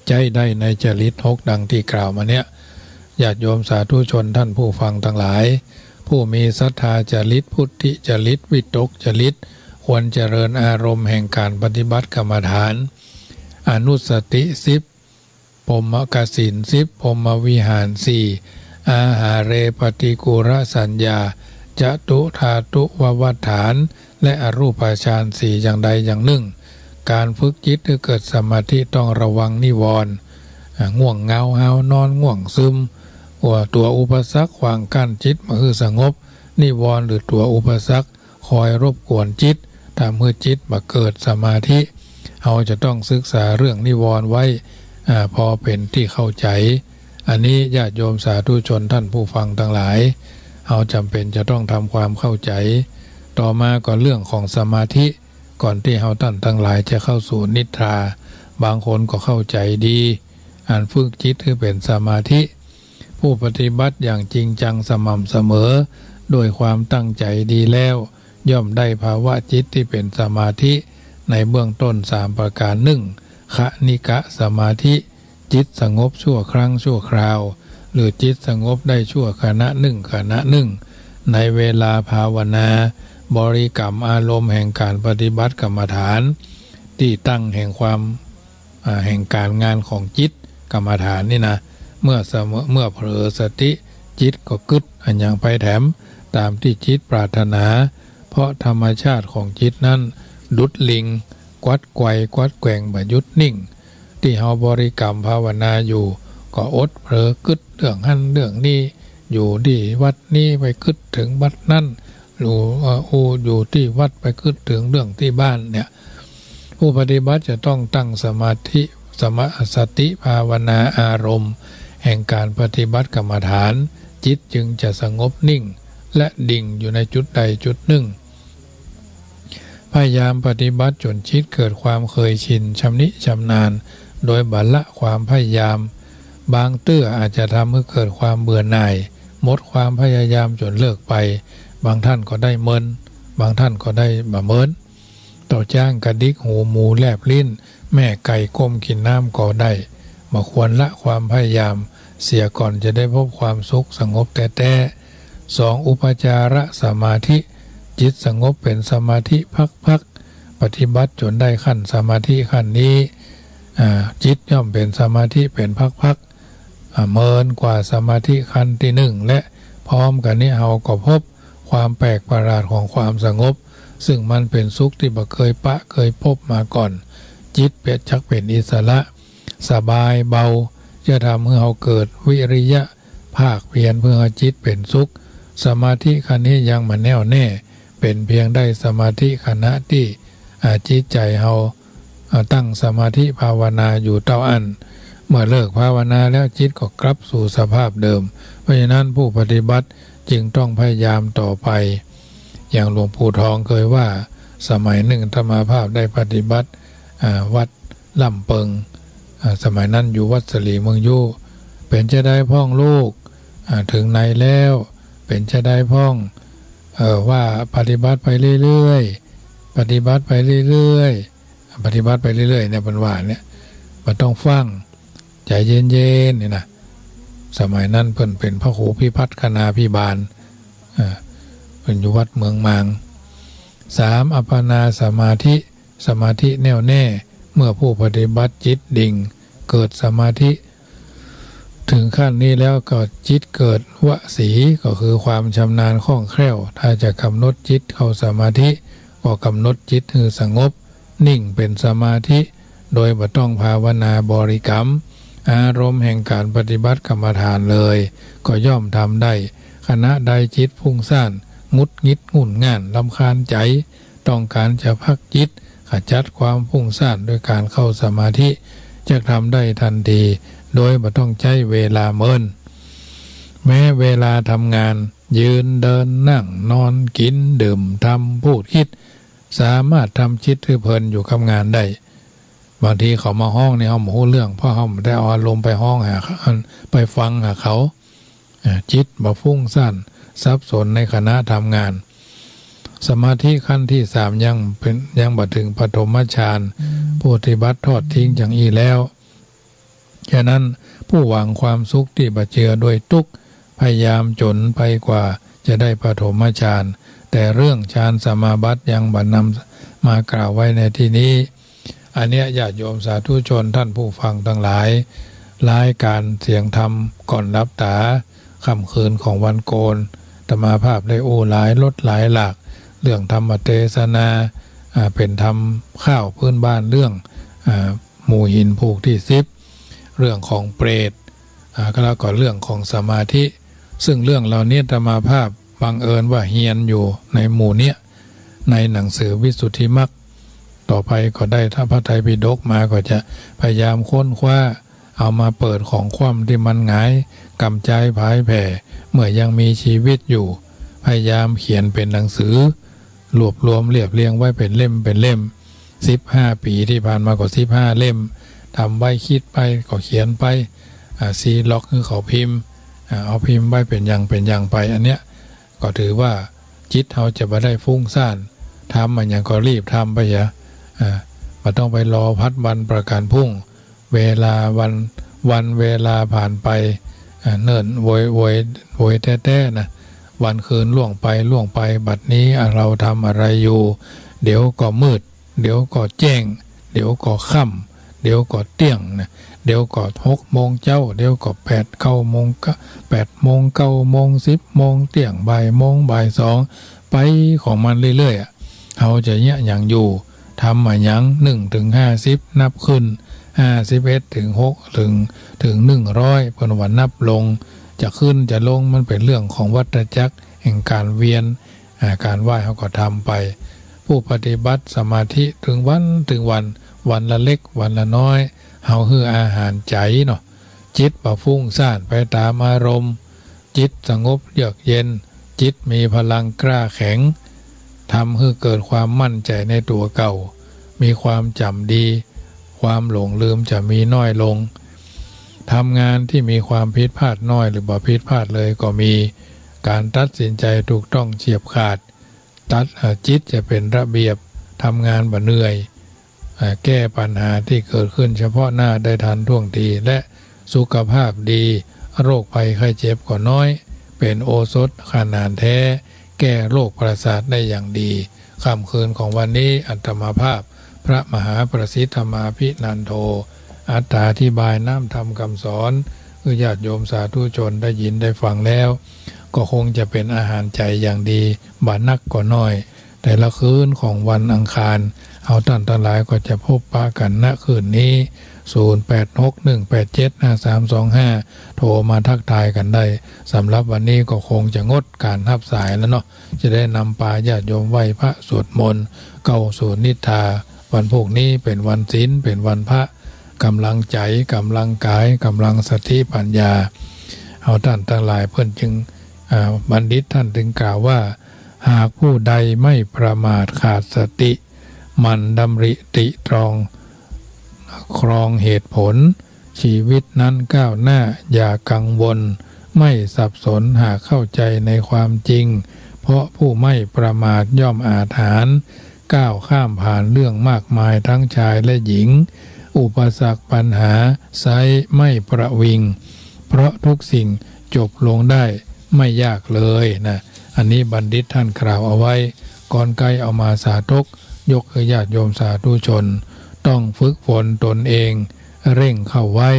ใจ๊ได้ในจริตหกดังตี้กล่าวมาเนี้ย ญาติโยมสาธุชนท่านผู้ฟังตังหลาย ผู้มีศรัทธาจริต พุทธิจริต วิตกจริต ควรเจริญอารมณ์แห่งก๋านปฏิบัติกรรมฐาน อนุสติสิบ พรหมกสิณสิบ พรหมวิหารสี่ อาหาเรปฏิกูลสัญญา จตุธาตุววัฏฐาน และอรูปฌานสี่อย่างใดอย่างนึ่ง ก๋านฝึกจิตหื้อเกิดสมาธิต้องระวังนิวรณ์ อ่า ง่วงเหงาหาวนอน ง่วงซึม ว่าตั๋วอุปสรรคขวางกั้นจิตบ่หื้อสงบ นิวรณ์หรือตั๋วอุปสรรค คอยรบกวนจิต ทำหื้อจิตบ่เกิดสมาธิ เฮาจะต้องศึกษาเรื่องนิวรณ์ไว้ อ่า พอเป๋นตี้เข้าใจ๋ อันนี้ญาติโยมสาธุชนท่านผู้ฟังตังหลาย เฮาจ๋ำเป๋นจะต้องทำความเข้าใจ๋ ต่อมาก็เรื่องของสมาธิ ก่อนตี้เฮาต้านตังหลายจะเข้าสู่นิทรา บางคนก็เข้าใจ๋ดี อันฝึกจิตหื้อเป๋นสมาธิ ผู้ปฏิบัติอย่างจริงจังสม่ำเสมอ ด้วยความตั้งใจ๋ดีแล้ว ย่อมได้ภาวะจิตตี้เป๋นสมาธิ ในเบื้องต้นสามประก๋าน นึ่ง ขณิกสมาธิ จิตสงบชั่วครั้งชั่วคราว หรือจิตสงบได้ชั่วขณะนึ่งขณะนึ่ง ในเวลาภาวนา บริกรรมอารมณ์แห่งก๋านปฏิบัติกรรมฐาน ตี้ตั้งแห่งความ อ่า แห่งก๋านงานของจิต กรรมฐานนี่นะ เมื่อเสมอ เมื่อเผลอสติ จิตก็กึ๊ดอะหยังไปแถม ต๋ามตี้จิตปรารถนา เพราะธรรมชาติของจิตนั้น ดุจลิง กวัดไกว่กวัดแกว่งบ่หยุดนิ่ง ตี้เฮาบริกรรมภาวนาอยู่ ก็อดเผลอกึ๊ดเรื่องหั้นเรื่องนี้ อยู่ตี้วัดนี้ไปกึ๊ดเถิงวัดนั้น หรือ เอ่อ อู้ อยู่ตี้วัดไปกึ๊ดเถิงเรื่องตี้บ้านเนี่ย ผู้ปฏิบัติจะต้องตั้งสมาธิ สมา สติภาวนาอารมณ์แห่งก๋านปฏิบัติกรรมฐาน จิตจึงจะสงบนิ่ง และดิ่งอยู่ในจุดใดจุดนึ่ง พยายามปฏิบัติจ๋นจิตเกิดความเคยชิน ชำนิชำนาญ โดยบ่ละความพยายาม บางเตื้ออาจจะทำหื้อเกิดความเบื่อหน่าย หมดความพยายามจ๋นเลิกไป บางท่านก็ได้เมิน บางท่านก็ได้บ่เมิน เต้าจ๊างกระดิกหู หมูแลบลิ้น แม่ไก่ก้มกิ๋นน้ำก็ได้ บ่ควรละความพยายามเสียก่อนจะได้พบความสุขสงบแต๊ๆ สอง อุปจารสมาธิ จิตสงบเป๋นสมาธิพักๆ ปฏิบัติจ๋นได้ขั้นสมาธิขั้นนี้ อ่า จิตย่อมเป๋นสมาธิเป๋นพักๆ อ่า เมินกว่าสมาธิขั้นตี้นึ่ง และพร้อมกั๋นนี้เฮาก็พบความแปลกประหลาดของความสงบ ซึ่งมันเป๋นสุขตี้บ่เกยปะเกยพบมาก่อน จิตเป๋น จักเป๋นอิสระ สบายเบา จะทำหื้อเฮาเกิดวิริยะภาคเพียรเพื่อหื้อจิตเป๋นสุข สมาธิขั้นนี้ยังบ่แน่วแน่ เป๋นเพียงได้สมาธิขณะตี้ อ่า จิตใจ๋เฮา อ่า ตั้งสมาธิภาวนาอยู่เต้าอั้น เมื่อเลิกภาวนาแล้วจิตก็กลับสู่สภาพเดิม เพราะฉะนั้นผู้ปฏิบัติจึงต้องพยายามต่อไป อย่างหลวงปู่ทองเคยว่า สมัยนึ่งอาตมาภาพได้ปฏิบัติ อ่า วัดล่ำเปิง อ่า สมัยนั้นอยู่วัดสลีเมืองยู้ เป๋นจาใดพ่องลูก อ่า เถิงไหนแล้ว เป๋นจาใดพ่อง เอ่อ ว่าปฏิบัติไปเรื่อยๆ ปฏิบัติไปเรื่อยๆ ปฏิบัติไปเรื่อยๆ เนี่ย เปิ้นว่าเนี่ย บ่ต้องฟั่ง ใจ๋เย็นๆ นี่นะ สมัยนั้นเปิ้นเป๋นพระครูพิพัฒน์คณาภิบาล อ่า เปิ้นอยู่วัดเมืองมาง สาม อัปปนาสมาธิ สมาธิแน่วแน่ เมื่อผู้ปฏิบัติจิตดิ่ง เกิดสมาธิ ถึงขั้นนี้แล้วก็จิตเกิดวสี ก็คือความชำนาญคล่องแคล่ว ถ้าจะกำหนดจิตเข้าสมาธิ ก็กำหนดจิตหื้อสงบ นิ่งเป๋นสมาธิ โดยบ่ต้องภาวนาบริกรรม อารมณ์แห่งก๋านปฏิบัติกรรมฐานเลย ก็ย่อมทำได้ ขณะใดจิตฟุ้งซ่าน หงุดหงิด งุ่นง่าน รำคาญใจ๋ ต้องก๋านจะพักจิต ขจัดความฟุ้งซ่านด้วยก๋านเข้าสมาธิ จะทำได้ตันที โดยบ่ต้องใจ๊เวลาเมิน แม้เวลาทำงาน ยืน เดิน นั่ง นอน กิ๋น ดื่ม ทำ พูด คิด สามารถทำจิตหื้อเพลินอยู่กับงานได้ บางทีเขามาฮ้องนี่ เฮาบ่ฮู้เรื่อง เพราะเฮาบ่ได้เอาอารมณ์ไปฮ้องหา ไปฟังหาเขา อ่า จิตบ่ฟุ้งซ่าน สับสนในขณะทำงาน สมาธิขั้นตี้สามยังเป๋น ยังบ่เถิงปฐมฌาน ผู้ปฏิบัติทอดทิ้งอย่างอี้แล้ว ฉะนั้นผู้หวังความสุขตี้บ่เจือด้วยตุ๊กข์ พยายามจ๋นไปกว่าจะได้ปฐมฌาน แต่เรื่องฌานสมาบัติยังบ่นำมากล่าวไว้ในตี้นี้ อันเนี้ยญาติโยมสาธุชนท่านผู้ฟังตังหลาย รายก๋านเสียงธรรมก่อนหลับต๋า ค่ำคืนของวันโกน อาตมาภาพได้อู้หลายลดหลายหลาก เรื่องธรรมเตสนา อ่า เป๋นธรรมค่าวพื้นบ้าน เรื่อง อ่า หมู่หินผูกตี้สิบ เรื่องของเปรต อ่า แล้วก็เรื่องของสมาธิ ซึ่งเรื่องเหล่านี้อาตมาภาพบังเอิญว่าเฮียนอยู่ในหมู่เนี้ย ในหนังสือวิสุทธิมรรค ต่อไปก็ได้ ถ้าพระไตรปิฎกมาก็จะพยายามค้นคว้า เอามาเปิดของคว่ำตี้มันหงาย กำจายผายแผ่ เมื่อยังมีชีวิตอยู่ พยายามเขียนเป๋นหนังสือ รวบรวมเรียบเรียงไว้เป๋นเล่มเป๋นเล่ม สิบห้าปี๋ตี้ผ่านมาก็สิบห้าเล่ม ทำไว้ คิดไปก็เขียนไป อ่า ซีล็อกหื้อเขาพิมพ์ อ่า เอาพิมพ์ไว้เป๋นอย่างเป๋นอย่างไป อันเนี้ย ก็ถือว่าจิตเฮาจะบ่ได้ฟุ้งซ่าน ทำอะหยังก็รีบทำไปเหีย อ่า บ่ต้องไปรอพัดวันประกั๋นพรุ่ง เวลาวัน วันเวลาผ่านไป อ่า เนิ่นโวย โวย โวยแต๊ๆ นะ วันคืนล่วงไป ล่วงไป บัดนี้ อ่า เฮาทำอะไรอยู่ เดี๋ยวก็มืด เดี๋ยวก็แจ้ง เดี๋ยวก็ค่ำ เดี๋ยวก็เตี้ยงนะ เดี๋ยวก็หกโมงเจ๊า เดี๋ยวก็แปด เก้าโมง เก้า แปดโมง เก้าโมง สิบโมง เตี้ยง บ่ายโมง บ่ายสอง ไปของมันเรื่อยๆ อะ เฮาจะเยียะหยังอยู่ ทำอะหยัง นึ่งเถิงห้าสิบ นับขึ้น ห้าสิบเอ็ดเถิงหก เถิง เถิงหนึ่งร้อย เปิ้นว่านับลง จะขึ้นจะลง มันเป๋นเรื่องของวัฏจักรแห่งก๋านเวียน อ่า ก๋านไหว้เฮาก็ทำไป ผู้ปฏิบัติสมาธิเถิงวันเถิงวัน วันละเล็กวันละน้อย เฮาหื้ออาหารใจ๋เนาะ จิตบ่ฟุ้งซ่านไปต๋ามอารมณ์ จิตสงบเยือกเย็น จิตมีพลังกล้าแข็ง ทำหื้อเกิดความมั่นใจ๋ในตั๋วเก่า มีความจ๋ำดี ความหลงลืมจะมีน้อยลง ทำงานตี้มีความผิดพลาดน้อยหรือบ่ผิดพลาดเลยก็มี ก๋านตัดสินใจ๋ถูกต้องเฉียบขาด ตัด เอ่อ จิตจะเป๋นระเบียบ ทำงานบ่เหนื่อย เอ่อ แก้ปัญหาตี้เกิดขึ้นเฉพาะหน้าได้ทันท่วงที และสุขภาพดี โรคภัยไข้เจ็บก็น้อย เป๋นโอสถขนาญแท้ แก้โรคประสาทได้อย่างดี ค่ำคืนของวันนี้อาตมาภาพ พระมหาประสิทธิ์ธรรมาภินันโท อรรถาธิบายน้ำธรรมคำสอน หื้อญาติโยมสาธุชนได้ยินได้ฟังแล้ว ก็คงจะเป๋นอาหารใจ๋อย่างดี บ่นักก็น้อย แต่ละคืนของวันอังคาร เฮาต้านตังหลายก็จะพบปะกั๋น ณ คืนนี้ ศูนย์แปดหกหนึ่งแปดเจ็ดห้าสามสองห้า โทรมาทักทายกั๋นได้ สำหรับวันนี้ก็คงจะงดก๋านฮับสายแล้วเนาะ จะได้นำปาญาติโยมไหว้พระสวดมนต์ เข้าสู่นิทรา วันพูกนี้เป๋นวันศีล เป๋นวันพระ ก๋ำลังใจ๋ ก๋ำลังก๋าย ก๋ำลังสติปัญญา เฮาต้านตังหลายเปิ้นจึง อ่า บัณฑิตต้านจึงกล่าวว่า หากผู้ใดไม่ประมาทขาดสติ หมั่นดำริตริตรอง ครองเหตุผล ชีวิตนั้นก้าวหน้า อย่ากังวล ไม่สับสน หากเข้าใจในความจริง เพราะผู้ไม่ประมาทย่อมอาจหาญ ก้าวข้ามผ่านเรื่องมากมายทั้งชายและหญิง อุปสรรคปัญหาไซร้ไม่ประวิง เพราะทุกสิ่งจบลงได้ไม่ยากเลยนะ อันนี้บัณฑิตต้านกล่าวเอาไว้ ก่อนใก้เอามาสาธก ยกหื้อญาติโยมสาธุชน ต้องฝึกฝนตนเอง เร่งเข้าไว้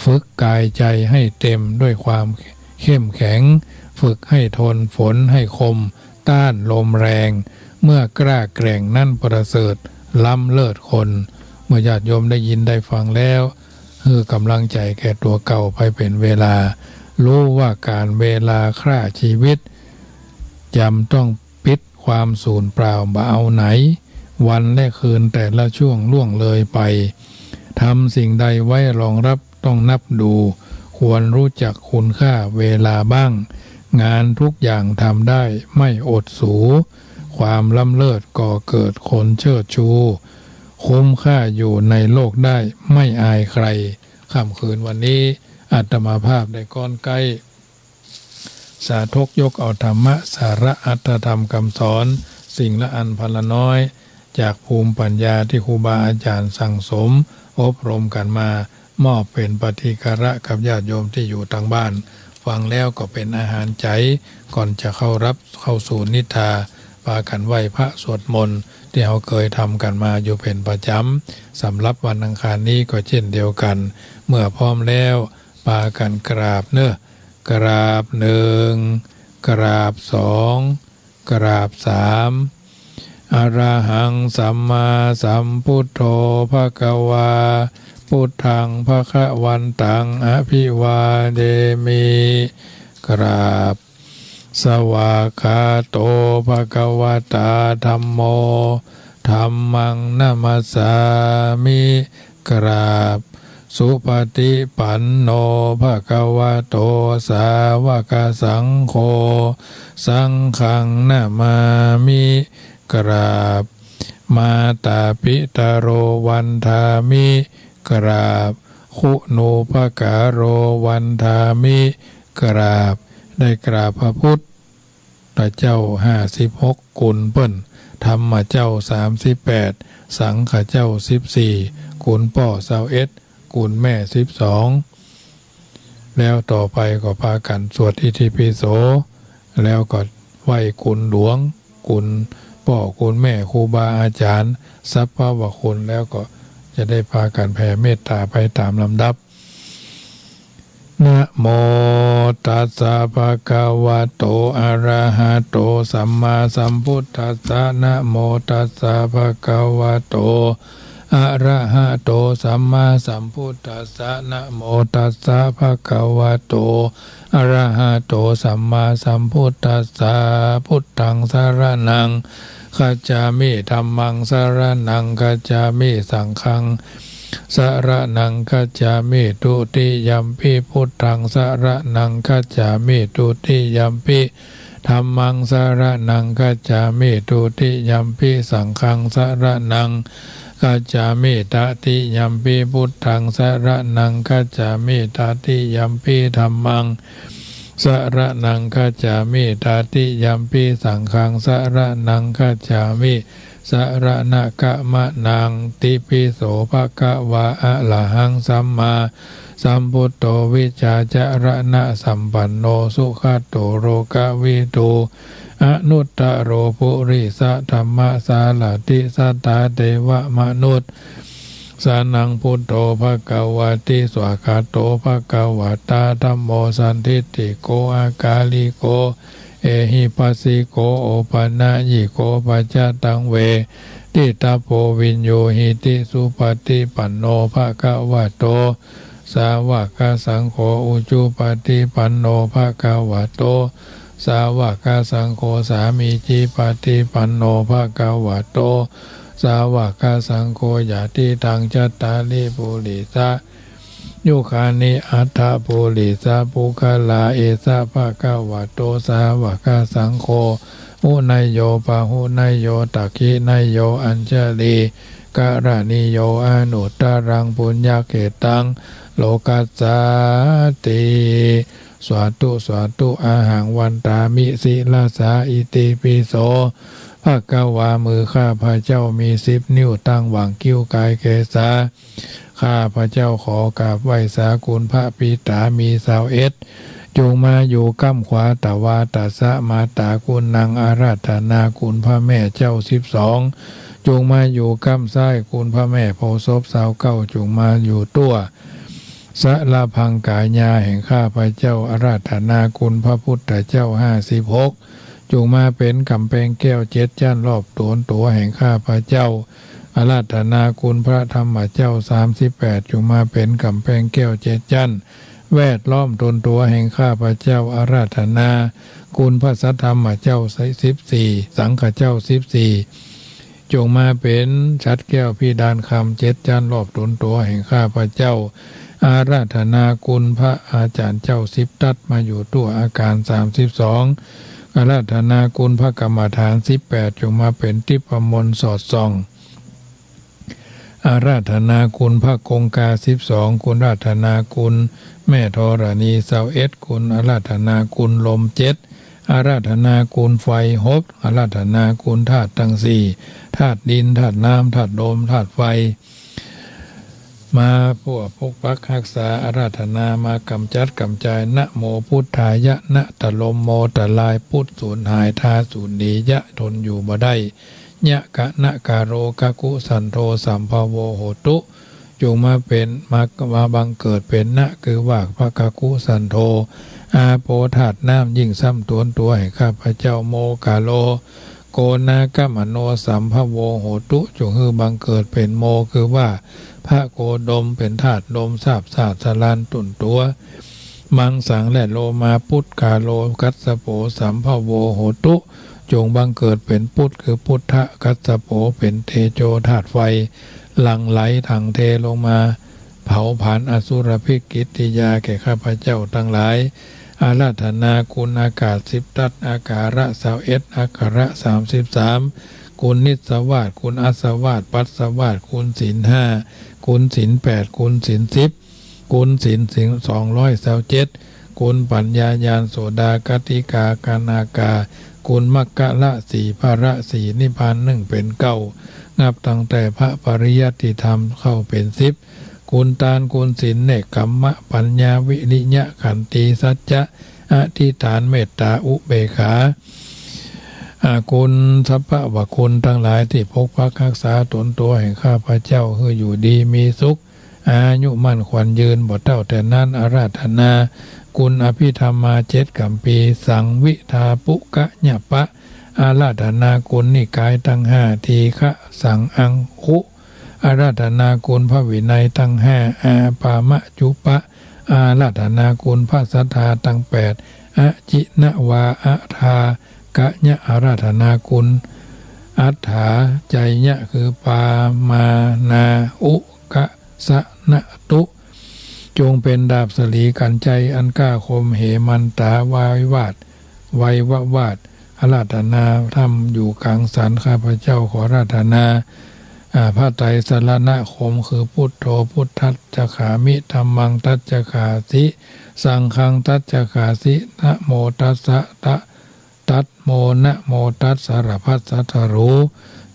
ฝึกกายใจ๋ให้เต็มด้วยความเข้มแข็ง ฝึกให้ทนฝนให้คม ต้านลมแรง เมื่อกล้าแกร่งนั้นประเสริฐล้ำเลิศคน เมื่อญาติโยมได้ยินได้ฟังแล้ว หื้อก๋ำลังใจ๋แก่ตั๋วเก่าไปเป๋นเวลา ฮู้ว่าก๋าลเวลาฆ่าชีวิต ยำต้องปิดความสูญเปล่าบ่เอาไหน วันและคืนแต่ละช่วงล่วงเลยไป ทำสิ่งใดไว้รองรับต้องนับดู ควรรู้จักคุณค่าเวลาบ้าง งานทุกอย่างทำได้ไม่อดสู ความล้ำเลิศก่อเกิดคนเชิดชู คุ้มค่าอยู่ในโลกได้ไม่อายใคร ค่ำคืนวันนี้อาตมาภาพได้ก๊อนไก๊ สาธกยกเอาธรรมะ สาระอัตถธรรมกำสอน สิ่งละอันพันละน้อย จากภูมิปัญญาตี้ครูบาอาจ๋ารย์สั่งสมอบรมกั๋นมา มอบเป๋นปฏิการะกับญาติโยมตี้อยู่ตางบ้าน ฟังแล้วก็เป๋นอาหารใจ๋ ก่อนจะเข้ารับเข้าสู่นิทรา ปากั๋นไหว้พระสวดมนต์ ตี้เฮาเกยทำกั๋นมาอยู่เป๋นประจ๋ำ สำหรับวันอังคารนี้ก็เช่นเดียวกั๋น เมื่อพร้อมแล้ว ปากั๋นกราบเนาะ กราบหนึ่ง กราบสอง กราบสาม อะระหังสัมมาสัมพุทโธภะคะวา พุทธังภะคะวันตังอะภิวาเทมิ กราบ สวากขาโตภะคะวะตาธัมโม ธัมมังนะมัสสามิ กราบ สุปฏิปันโนภะคะวะโต สาวกสังโฆ สังฆังนะมามิ กราบ มาตาปิตะโรวันทามิ กราบ คุณูปการโรวันทามิ กราบ ได้กราบพระพุทธเจ้าห้าสิบหก คุณเปิ้น ธรรมเจ้าสามสิบแปด สังฆเจ้าสิบสี่ คุณป้อซาวเอ็ด คุณแม่สิบสอง แล้วต่อไปก็ปากั๋นสวดอิติปิโส แล้วก็ไหว้คุณหลวง คุณป้อ คุณแม่ ครูบาอาจ๋ารย์ สรรพะคุณ แล้วก็จะได้ปากั๋นแผ่เมตตาไปต๋ามลำดับ นะโมตัสสะภะคะวะโต อะระหะโต สัมมาสัมพุทธัสสะ นะโมตัสสะภะคะวะโต อะระหะโต สัมมาสัมพุทธัสสะ นะโมตัสสะภะคะวะโต อะระหะโต สัมมาสัมพุทธัสสะ พุทธังสะระณังคัจฉามิ ธัมมังสะระณังคัจฉามิ สังฆังสะระณังคัจฉามิ ทุติยัมปิพุทธังสะระณังคัจฉามิ ทุติยัมปิ ธัมมังสะระณังคัจฉามิ ทุติยัมปิ สังฆังสะระณังคัจฉามิ ตติยัมปิพุทธังสะระณังคัจฉามิ ตติยัมปิธัมมังสะระณังคัจฉามิ ตติยัมปิสังฆังสะระณังคัจฉามิ สะระณะกะมะนัง ติปิโสภะคะวา อะระหังสัมมา สัมพุทโธ วิชชาจะระณะสัมปันโน สุขะโต โลกะวิทู อนุตตะโร ปุริสะธัมมะสารถิ สัตถาเทวะมนุสสานัง พุทโธ ภะคะวะติ สวากขาโต ภะคะวะตา ธัมโม สันทิฏฐิโก อากาลิโก เอหิปัสสิโก โอปะนะยิโก ปัจจะตัง เวทิตะโพ วิญญูหิติ สุปะฏิปันโน ภะคะวะโต สาวะกะสังโฆ อุจุปะฏิปันโน ภะคะวะโต สาวะกะสังโฆ สามีจิปะฏิปันโน ภะคะวะโต สาวะกะสังโฆ ยะติตัง จัตตาริ ปุริสะ ยุคานิ อัฏฐะ ปุริสะ ปุคคลา เอสะ ภะคะวะโต สาวะกะสังโฆ อุเนยโย ปะหุเนยโย ตักขิเนยโย อัญชะลีกะระณีโย อนุตตะรัง ปุญญะเขตตัง โลกัสสาติ สาธุ สาธุ อะหัง วันทามิ สิรสา อิติปิโส ภะคะวา มือข้าพเจ้ามีสิบนิ้ว ตั้งหว่างคิ้วกายเกศา ข้าพเจ้าขอกราบไหว้สาคุณพระปิตา มีซาวเอ็ด จุ่งมาอยู่ก้ำขวา ตวาตัสสะ มาตากุณัง อาราธนาคุณพระแม่เจ้าสิบสอง จุ่งมาอยู่ก้ำซ้าย คุณพระแม่โพธิ์ศพซาวเก้า จุ่งมาอยู่ตั้ว สะระพังกายาแห่งข้าพเจ้า อาราธนาคุณพระพุทธเจ้าห้าสิบหก จุ่งมาเป๋นก๋ำแปงแก้วเจ็ดจั้นรอบโตนตั๋วแห่งข้าพเจ้า อาราธนาคุณพระธรรมเจ้าสามสิบแปด จุ่งมาเป๋นก๋ำแปงแก้วเจ็ดจั้น แวดล้อมต๋นตั๋วแห่งข้าพเจ้า อาราธนาคุณพระสัทธรรมเจ้าสิบสี่ สังฆเจ้าสิบสี่ จงมาเป๋นฉัตรแก้วพิดานคำเจ็ดจั๊นรอบต๋นตั๋วแห่งข้าพเจ้า อาราธนาคุณพระอาจารย์เจ้าสิบทัศน์มาอยู่ทั่วอาคารสามสิบสอง อาราธนาคุณพระกรรมฐานสิบแปด จงมาเป๋นทิพย์มนต์สอดส่อง อาราธนาคุณพระคงคาสิบสอง คุณอาราธนาคุณแม่ธรณีซาวเอ็ด คุณอาราธนาคุณลมเจ็ด อาราธนาคุณไฟหก อาราธนาคุณธาตุตังสี่ ธาตุดิน ธาตุน้ำ ธาตุลม ธาตุไฟ มาเปื้อปกปักฮักษา อาราธนามาก๋ำจัดก๋ำจาย นะโมพุทธายะ นะตะลมโมตะลาย พุทธสูญหาย ทาสูญหนี ยะทนอยู่บ่ได้ ยะกะนะกาโร กะกุสันโธ สัมภะโว โหตุ จงมาเป๋น มา มาบังเกิดเป๋น นะ คือว่าพระกะกุสันโธ อาโป ธาตุน้ำ ยิ่งซ้ำต๋นตั๋วแห่งข้าพเจ้า โมกาโล โกนากะมะโน สัมภะโว โหตุ จงหื้อบังเกิดเป๋น โม คือว่าพระโคดม เป๋นธาตุลม ซาบซ่านสะหลานต๋นตั๋ว มังสัง และโลมา ปุคคาโล กัสสโป สัมภะโว โหตุ จงบังเกิดเป๋น ปุทธ คือพุทธะ กัสสโป เป๋นเตโจธาตุไฟ หลั่งไหลถ่างเทลงมา เผาผลาญอสุรพิษกิริยาแก่ข้าพเจ้าตังหลาย อาราธนาคุณอากาศสิบทัศน์ อาการะซาวเอ็ด อักขระสามสิบสาม คุณนิสสวาส คุณอัสสวาส ปัสสวาส คุณศีลห้า คุณศีลแปด คุณศีลสิบ คุณศีล ศีลสองร้อยซาวเจ็ด คุณปัญญาญาณ โสดา กติกา คณากา คุณมัคคะละสี่ พละสี่ นิพพานหนึ่งเป๋นเก้า นับตั้งแต่พระปริยัติธรรมเข้าเป๋นสิบ คุณตาน คุณศีล เนกขัมมะ ปัญญา วิริยะ ขันติ สัจจะ อธิษฐาน เมตตา อุเบกขา อา คุณสรรพะวะคุณตังหลายตี้ปกปักฮักษาต๋นตั๋วแห่งข้าพเจ้าหื้ออยู่ดีมีสุข อายุมั่นขวัญยืน บ่เฒ่าแต่นั้น อาราธนาคุณอภิธรรมาเจ็ดกัมภีร์ สังวิทาปุกะญะปะ อาราธนาคุณนิกายตังห้า ทีฆะสังอังคุ อาราธนาคุณพระวินัยตังห้า อาปามะจุปะ อาราธนาคุณพระสัตถาตังแปด อจินะวาอะทากะญะ อาราธนาคุณอัฏฐาจัยยะ คือปามานาอุกะสะนะตุ จงเป๋นดาบสะหลีกัญไชยอันกล้าคม เหมันตา วายวาท ไวยวาท อาราธนาธรรมอยู่กลางสรร ข้าพเจ้าขออาราธนา อา พระไตรสรณคม คือ พุทโธ พุทธัสสะขามิ ธัมมังทัสสะขาสิ สังฆังทัสสะขาสิ นะโมตัสสะ ตะ ตัสโม นะโมตัสสะ สารพัดสัตว์หรู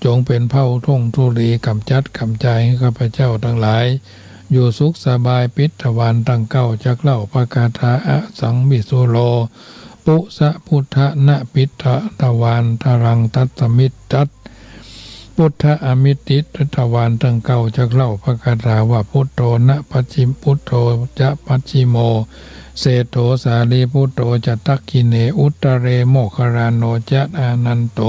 จงเป๋นเผ้าทุ่งธุลีก๋ำจัดก๋ำจายหื้อข้าพเจ้าตังหลาย อยู่สุขสบาย ปิดทวารตังเก้า จักเล่าพระคาถา อสังวิสุโร ปุสะพุทธะ นะปิดทะ ทวารทรัง ตัสมิตตัส พุทธะ อมิติทวารตังเก้า จักเล่าพระคาถาว่า พุทโธ นะปัจฉิม พุทโธ จะปัจฉิโม เศษโธ สารีปุตโต จะดักขิเณ อุตตะเร โมคคัลลาโน จะ อานันโต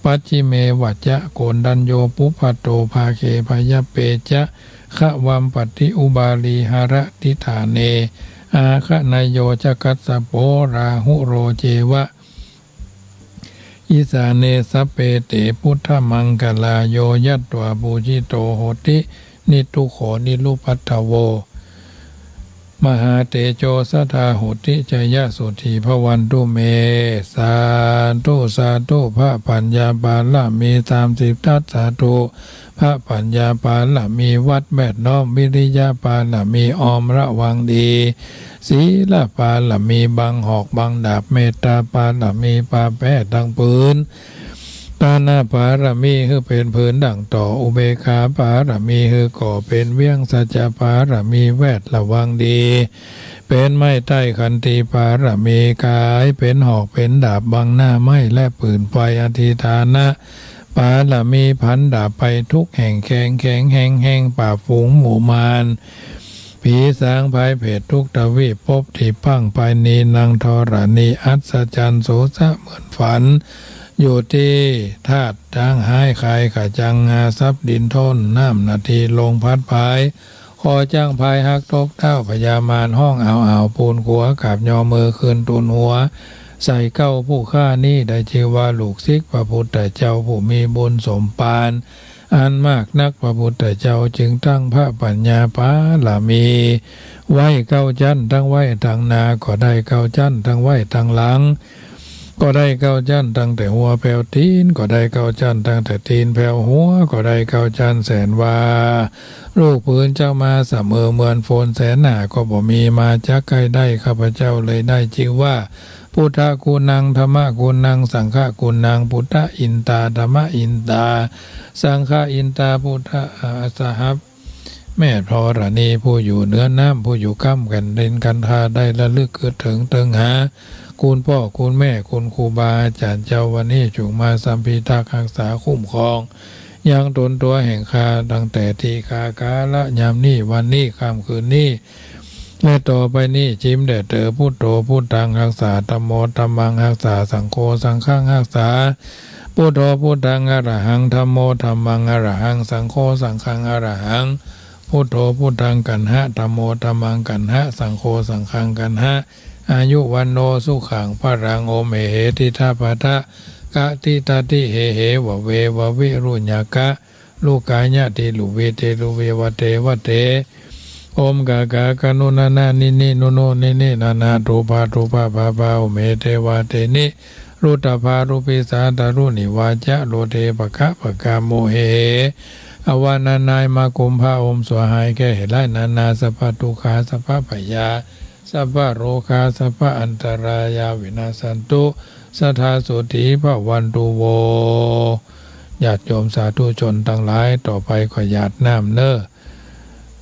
ปัจฉิเม วะจะ โกณฑัญโญ ปุพพะโต ภาเข พยัปเป จะ ขวัมปะติ อุบาลี หะระติฐาเน อาคะเนยโย จะ กัสสะโป ราหุโร เจวะ อิสาเน สัพเพ เต พุทธมังคะลา โย ยัตวา ปูจิโต โหติ นิทุกโข นิรุปัทธโว มหาเตโจ สะทา โหติ จะยะ สุธี ภะวันตุ เม สาธุ สาธุ พระปัญญาปารมี สามสิบทัศน์ สาธุ พระปัญญาปารมี วัดแวดล้อม วิริยะปารมี ออมระวังดี ศีลปารมี บังหอกบังดาบ เมตตาปารมี ปาแป้ตังผืน ตานะปารมี หื้อเป๋นผืนดั่งต่อ อุเบกขาปารมี หื้อก่อเป๋นเวียง สัจจะปารมี แวดระวังดี เป๋นไม้ใต้ ขันติปารมี ก๋ายเป๋นหอกเป๋นดาบ บังหน้าไม้และปืนไฟ อธิฏฐานะปารมี ผันดาบไปทุกแห่ง แข็งแข็งแฮงแฮง ปราบฝูงหมู่มาร ผีสางพายเผตรทุกทวีป ภพตี้พังไปนี้ นังธรณีอัศจรรย์ โสสะเหมือนฝัน อยู่ตี้ธาตุช้างฮ้าย คายขะจังงา ซับดินถ้น น้ำนาทีลมพัดพาย ขอจั้งภายฮักตบเท้าพญามารฮ้องเอาเอาปูนขัว กราบยอมือคืนตูนหัว ใส่เกล้าผู้ข้านี้ ได้จื้อว่าลูกศิษย์พระพุทธเจ้าผู้มีบุญสมภารอันมากนัก พระพุทธเจ้าจึงตั้งพระปัญญาปารมี ไว้เก้าจั้นตังไว้ตังนา ก็ได้เก้าจั้นตังไว้ตังหลัง ก็ได้เก้าจั้นตั้งแต่หัวแผวตี๋น ก็ได้เก้าจั้นตั้งแต่ตี๋นแผวหัว ก็ได้เก้าจั้นแสนวา ลูกปืนจักมาเสมอเหมือนฝน แสนหนาก็บ่มีมาจักใก้ได้ ข้าพเจ้าเลยได้จื้อว่า พุทธกูณัง ธัมมกูณัง สังฆกูณัง พุทธอินตา ธัมมอินตา สังฆอินตา พุทธอาสหับ แม่ธรณี ผู้อยู่เหนือน้ำ ผู้อยู่ก้ำแผ่นดินกันดาร ได้ระลึกกึ๊ดเถิงเติงหา คุณพ่อคุณแม่คุณครูบาอาจ๋ารย์เจ้า วันนี้จุ่งมาสัมพิทักษ์ฮักษาคุ้มครอง ยังต๋นตั๋วแห่งข้า ตั้งแต่ตี้ข้ากาละยามนี้ วันนี้ ค่ำคืนนี้ และต่อไปนี้ จิ๋มแด่เต๋อ พุทโธพุทธังฮักษา ธัมโมธัมมังฮักษา สังโฆสังฆังฮักษา พุทโธพุทธังอะระหัง ธัมโมธัมมังอะระหัง สังโฆสังฆังอะระหัง พุทโธพุทธังกัณหะ ธัมโมธัมมังกัณหะ สังโฆสังฆังกัณหะ อายุวัณโณสุขังพลัง โอมเหเห ติทะปะทะกะ ติตะติเหเห วะเว วะวิรุญญะกะ ลุกายะ ติลุวิ ติลุวิ วะเต วะเต โอมกากากะนุนะนะ นินินุนุ นินินะนะ ทุพะทุพะพะพะ โอมเหเตวาเตนิ รุตตะพารุปิสาตารุณิวาจะ โลเทปะคะปะกาโมเห อวานานายมากุมภา โอมสวาหายแก้เหตุร้ายนานา สัพพะทุกขา สัพพะพยา สัพพะโรคา สัพพะอันตรายา วินาสสันตุ สัทธาโสตถีภะวันตุ โว ญาติโยมสาธุชนตังหลาย ต่อไปก็หยาดน้ำเน้อ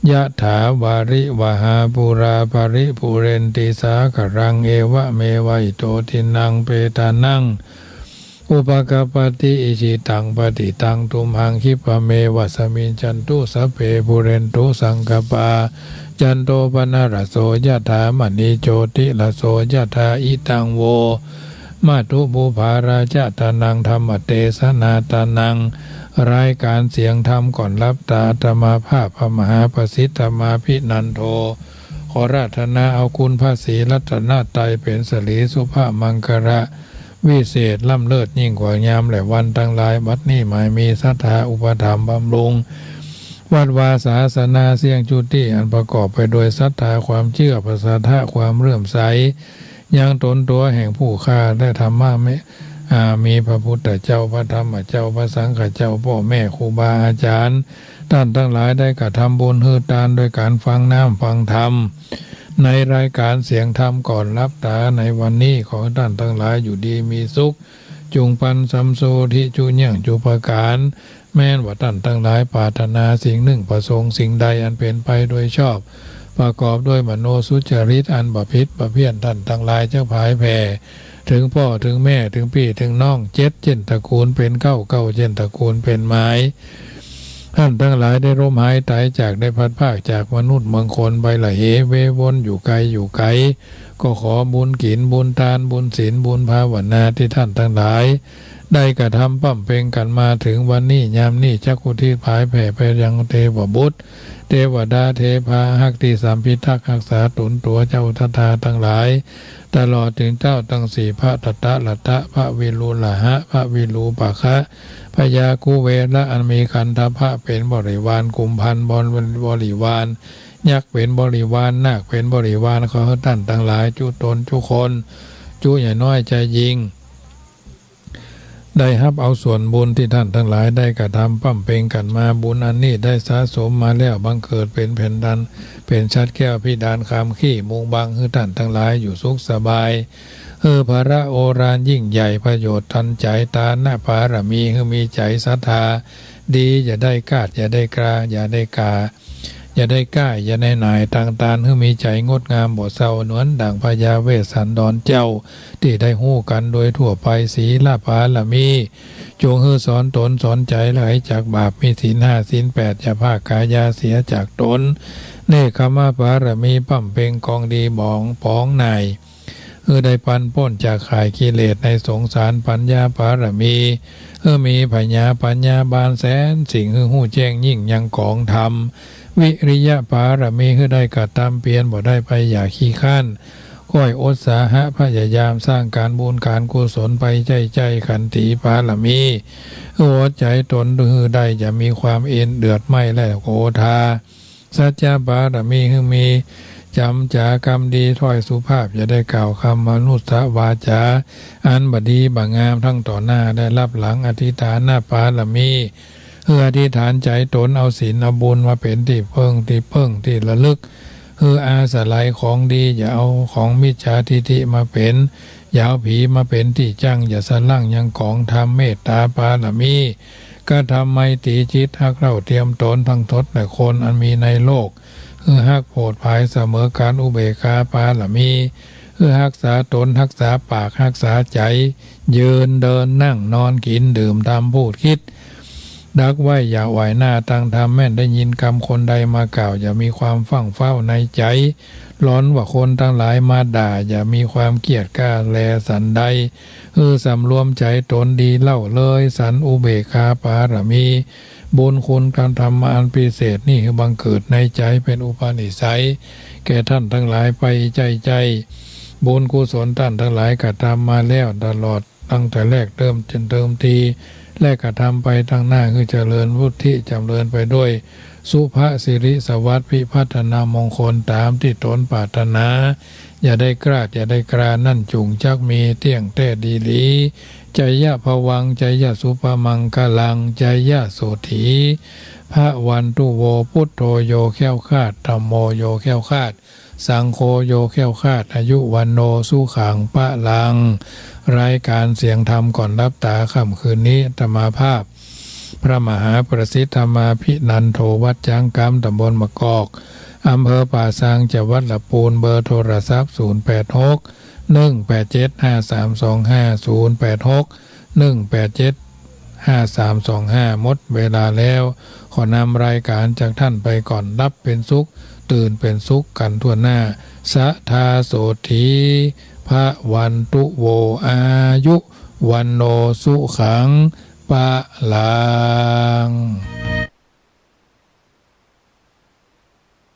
ยะถาวาริวหาปูราปะริปูเรนติสาคะรัง เอวะเมวะอิโตทินนังเปตานัง อุปะกัปปะติ อิจิตังปะติตัง ตุมหังคิปะเมวะสะมิชฌันตุ สัพเพปูเรนตุสังกะปา จันโตปะนะระโส ยะถา มะณีโจติระโส ยะถา อิตัง โว มาตุ ปุพาราจะตานัง ธัมมะเตสนาตานัง รายการเสียงธรรมก่อนหลับตา อาตมาภาพพระมหาประสิทธิ์ธรรมาภินันโท ขออาราธนาเอาคุณพระศรีรัตนตรัยเป๋นสิริสุภมังคละวิเศษล้ำเลิศยิ่งกว่ายามและวันตังหลาย บัดนี้หมายมีศรัทธาอุปถัมภ์บำรุง วัดวาศาสนาเสี้ยงจุติ อันประกอบไปโดยศรัทธาความเจื้อ ผะสาทะความเลื่อมใส ยังต๋นตั๋วแห่งผู้ข้า และธรรมะเม อา มีพระพุทธเจ้า พระธรรมเจ้า พระสังฆเจ้า ป้อแม่ครูบาอาจ๋ารย์ ต้านตังหลายได้กระทำบุญหื้อตานโดยก๋านฟังน้ำฟังธรรม ในรายการเสียงธรรมก่อนหลับตาในวันนี้ ขอต้านตังหลายอยู่ดีมีสุข จุ่งปันสำโซธิจุเยี่ยงจุประก๋าน แม้นว่าต้านตังหลายปรารถนาสิ่งนึ่ง ประสงค์สิ่งใดอันเป๋นไปโดยชอบ ประกอบด้วยมโนสุจริตอันบ่ผิดบ่เพี้ยน ต้านตังหลายจะผายแผ่ เถิงป้อเถิงแม่ เถิงปี้เถิงน้อง เจ็ดเจ้นตระกูลเป๋นเกล้า เกล้าเจ้นตระกูลเป๋นหมาย ต้านตังหลายได้ล้มหายต๋ายจาก ได้พลัดพรากจากมนุษย์เมืองคนไปละเหววนอยู่ไกลอยู่ไก๋ ก็ขอบุญกิ๋น บุญตาน บุญศีล บุญภาวนาตี้ต้านตังหลายได้กระทำบำเพ็ญกั๋นมาเถิงวันนี้ยามนี้ จักอุทิศผายแผ่ไปยังเตวบุตร เตวดา เตพาอาฮักษ์ตี้สัมพิทักษ์ฮักษาต๋นตั๋วเจ้าศรัทธาตังหลาย ตลอดเถิงเจ้าตังสี่ พระทัตตะรัตตะ พระวิรุฬหะ พระวิรูปะคะ พญาคุเวละ อันมีคันธพะเป๋นบริวาร กุมภัณฑ์บริวาร ยักษ์เป๋นบริวาร นาคเป๋นบริวาร ขอหื้อต้านตังหลายจุ๊ต๋นจุ๊คน จุ๊ใหญ่น้อยจายญิง ได้ฮับเอาส่วนบุญตี้ต้านตังหลายได้กระทำบำเพ็ญกั๋นมา บุญอันนี้ได้สะสมมาแล้ว บังเกิดเป๋นแผ่นดิน เป๋นฉัตรแก้วพิดานคำขี้ มุงบังหื้อต้านตังหลายอยู่สุขสบาย หื้อพละโอฬารยิ่งใหญ่ ประโยชน์ทันใจ๋ ตานะบารมี หื้อมีใจ๋ศรัทธาดี อย่าได้ก๊าด อย่าได้กล้า อย่าได้กล้า อย่าได้ก้าย อย่าได้หน่าย ตังตานหื้อมีใจ๋งดงามบ่เศร้า เหมือนดั่งพญาเวสสันดรเจ้า ตี้ได้ฮู้กั๋นโดยทั่วไป ศีลบารมี จงหื้อสอนต๋นสอนใจ๋ ไหลจากบาป มีศีลห้าศีลแปด อย่าพรากกายาเสียจากต๋น เนกขัมมบารมี บำเพ็ญกองดีบ่องปองหน่าย หื้อได้ปันป๊นจากข่ายกิเลสในสงสาร ปัญญาปารมี หื้อมีผญาปัญญาบานแสนสิ่ง หื้อฮู้แจ้งยิ่งยังกองธรรม วิริยะปารมี หื้อได้กระตำเปียร บ่ได้ไปอย่าขี้คร้าน ก้อยอุตสาหะพยายามสร้างก๋านบุญก๋านกุศลไปใจ้ๆ ขันติปารมี หื้ออดใจ๋ต๋นหื้อได้ อย่ามีความเอ็นเดือดไหม้และโกธา สัจจะปารมี หื้อมีจ๋ำจ๋ากำดีถ้อยสุภาพ อย่าได้กล่าวกำมนุสสวาจา อันบ่ดีบ่งามทั้งต่อหน้าและลับหลัง อธิฐานปารมี หื้ออธิษฐานใจ๋ต๋นเอาศีลเอาบุญมาเป๋นตี้เปิ้งตี้เปิ้งตี้ระลึก หื้ออาศัยของดี อย่าเอาของมิจฉาทิฏฐิมาเป๋น อย่าเอาผีมาเป๋นตี้จั้ง อย่าสะลั้งยังกองธรรม เมตตาปารมี กระทำไมตรีจิตฮักเท่าเทียมต๋นทั้งตนและคนอันมีในโลก หื้อฮักโผดผายเสมอกั๋น อุเบกขาปารมี หื้อฮักษาต๋นฮักษาปากฮักษาใจ๋ ยืนเดินนั่งนอนกิ๋นดื่มทำพูดคิด ดักไว้อย่าไหวหน้า ตั้งธรรมแม่น ได้ยินกำคนใดมาก่าว อย่ามีความฟั่งเฟ้าในใจ๋ ร้อนว่าคนตังหลายมาด่า อย่ามีความเกียจคร้านแลสันใด หื้อสำรวมใจ๋ต๋นดีเล่าเลยสัน อุเบกขาปารมี บุญคุณกระทำอันพิเศษนี้ หื้อบังเกิดในใจ๋เป๋นอุปนิสัย แก่ท่านตังหลายไปใจ้ๆ บุญกุศลต้านตังหลายกระทำมาแล้วตลอด ตั้งแต่แรกเริ่มจนเติมที และกระทำไปตังหน้า หื้อเจริญวุฒิจ๋ำเริญไปด้วย สุภสิริสวัสดิ์พิพัฒนมงคล ต๋ามตี้ต๋นปรารถนา อย่าได้คลาดอย่าได้คลานั้น จุ่งจักมีเตี้ยงแต๊ดีหลี จยะภวังค์ จยะสุภมังคลัง จยะโสตถี ภวันตุโว พุทโธโยแคล้วคลาด ธัมโมโยแคล้วคลาด สังโฆโยแคล้วคลาด อายุวัณโณสุขังพลัง รายก๋านเสียงธรรมก่อนหลับต๋าค่ำคืนนี้ อาตมาภาพ พระมหาประสิทธิ์ธรรมาภินันโท วัดจ๊างกำ ต๋ำบลมะกอก อำเภอป่าซาง จังหวัดละปูน เบอร์โทรศัพท์ ศูนย์แปดหก หนึ่งแปดเจ็ด ห้าสามสองห้า ศูนย์แปดหก หนึ่งแปดเจ็ด ห้าสามสองห้า หมดเวลาแล้ว ขอนำรายก๋านจากท่านไปก่อน หลับเป๋นสุข ตื่นเป๋นสุขกั๋นทั่วหน้า สะทาโสตถี ภวันตุโว อายุวัณโณสุขังพลัง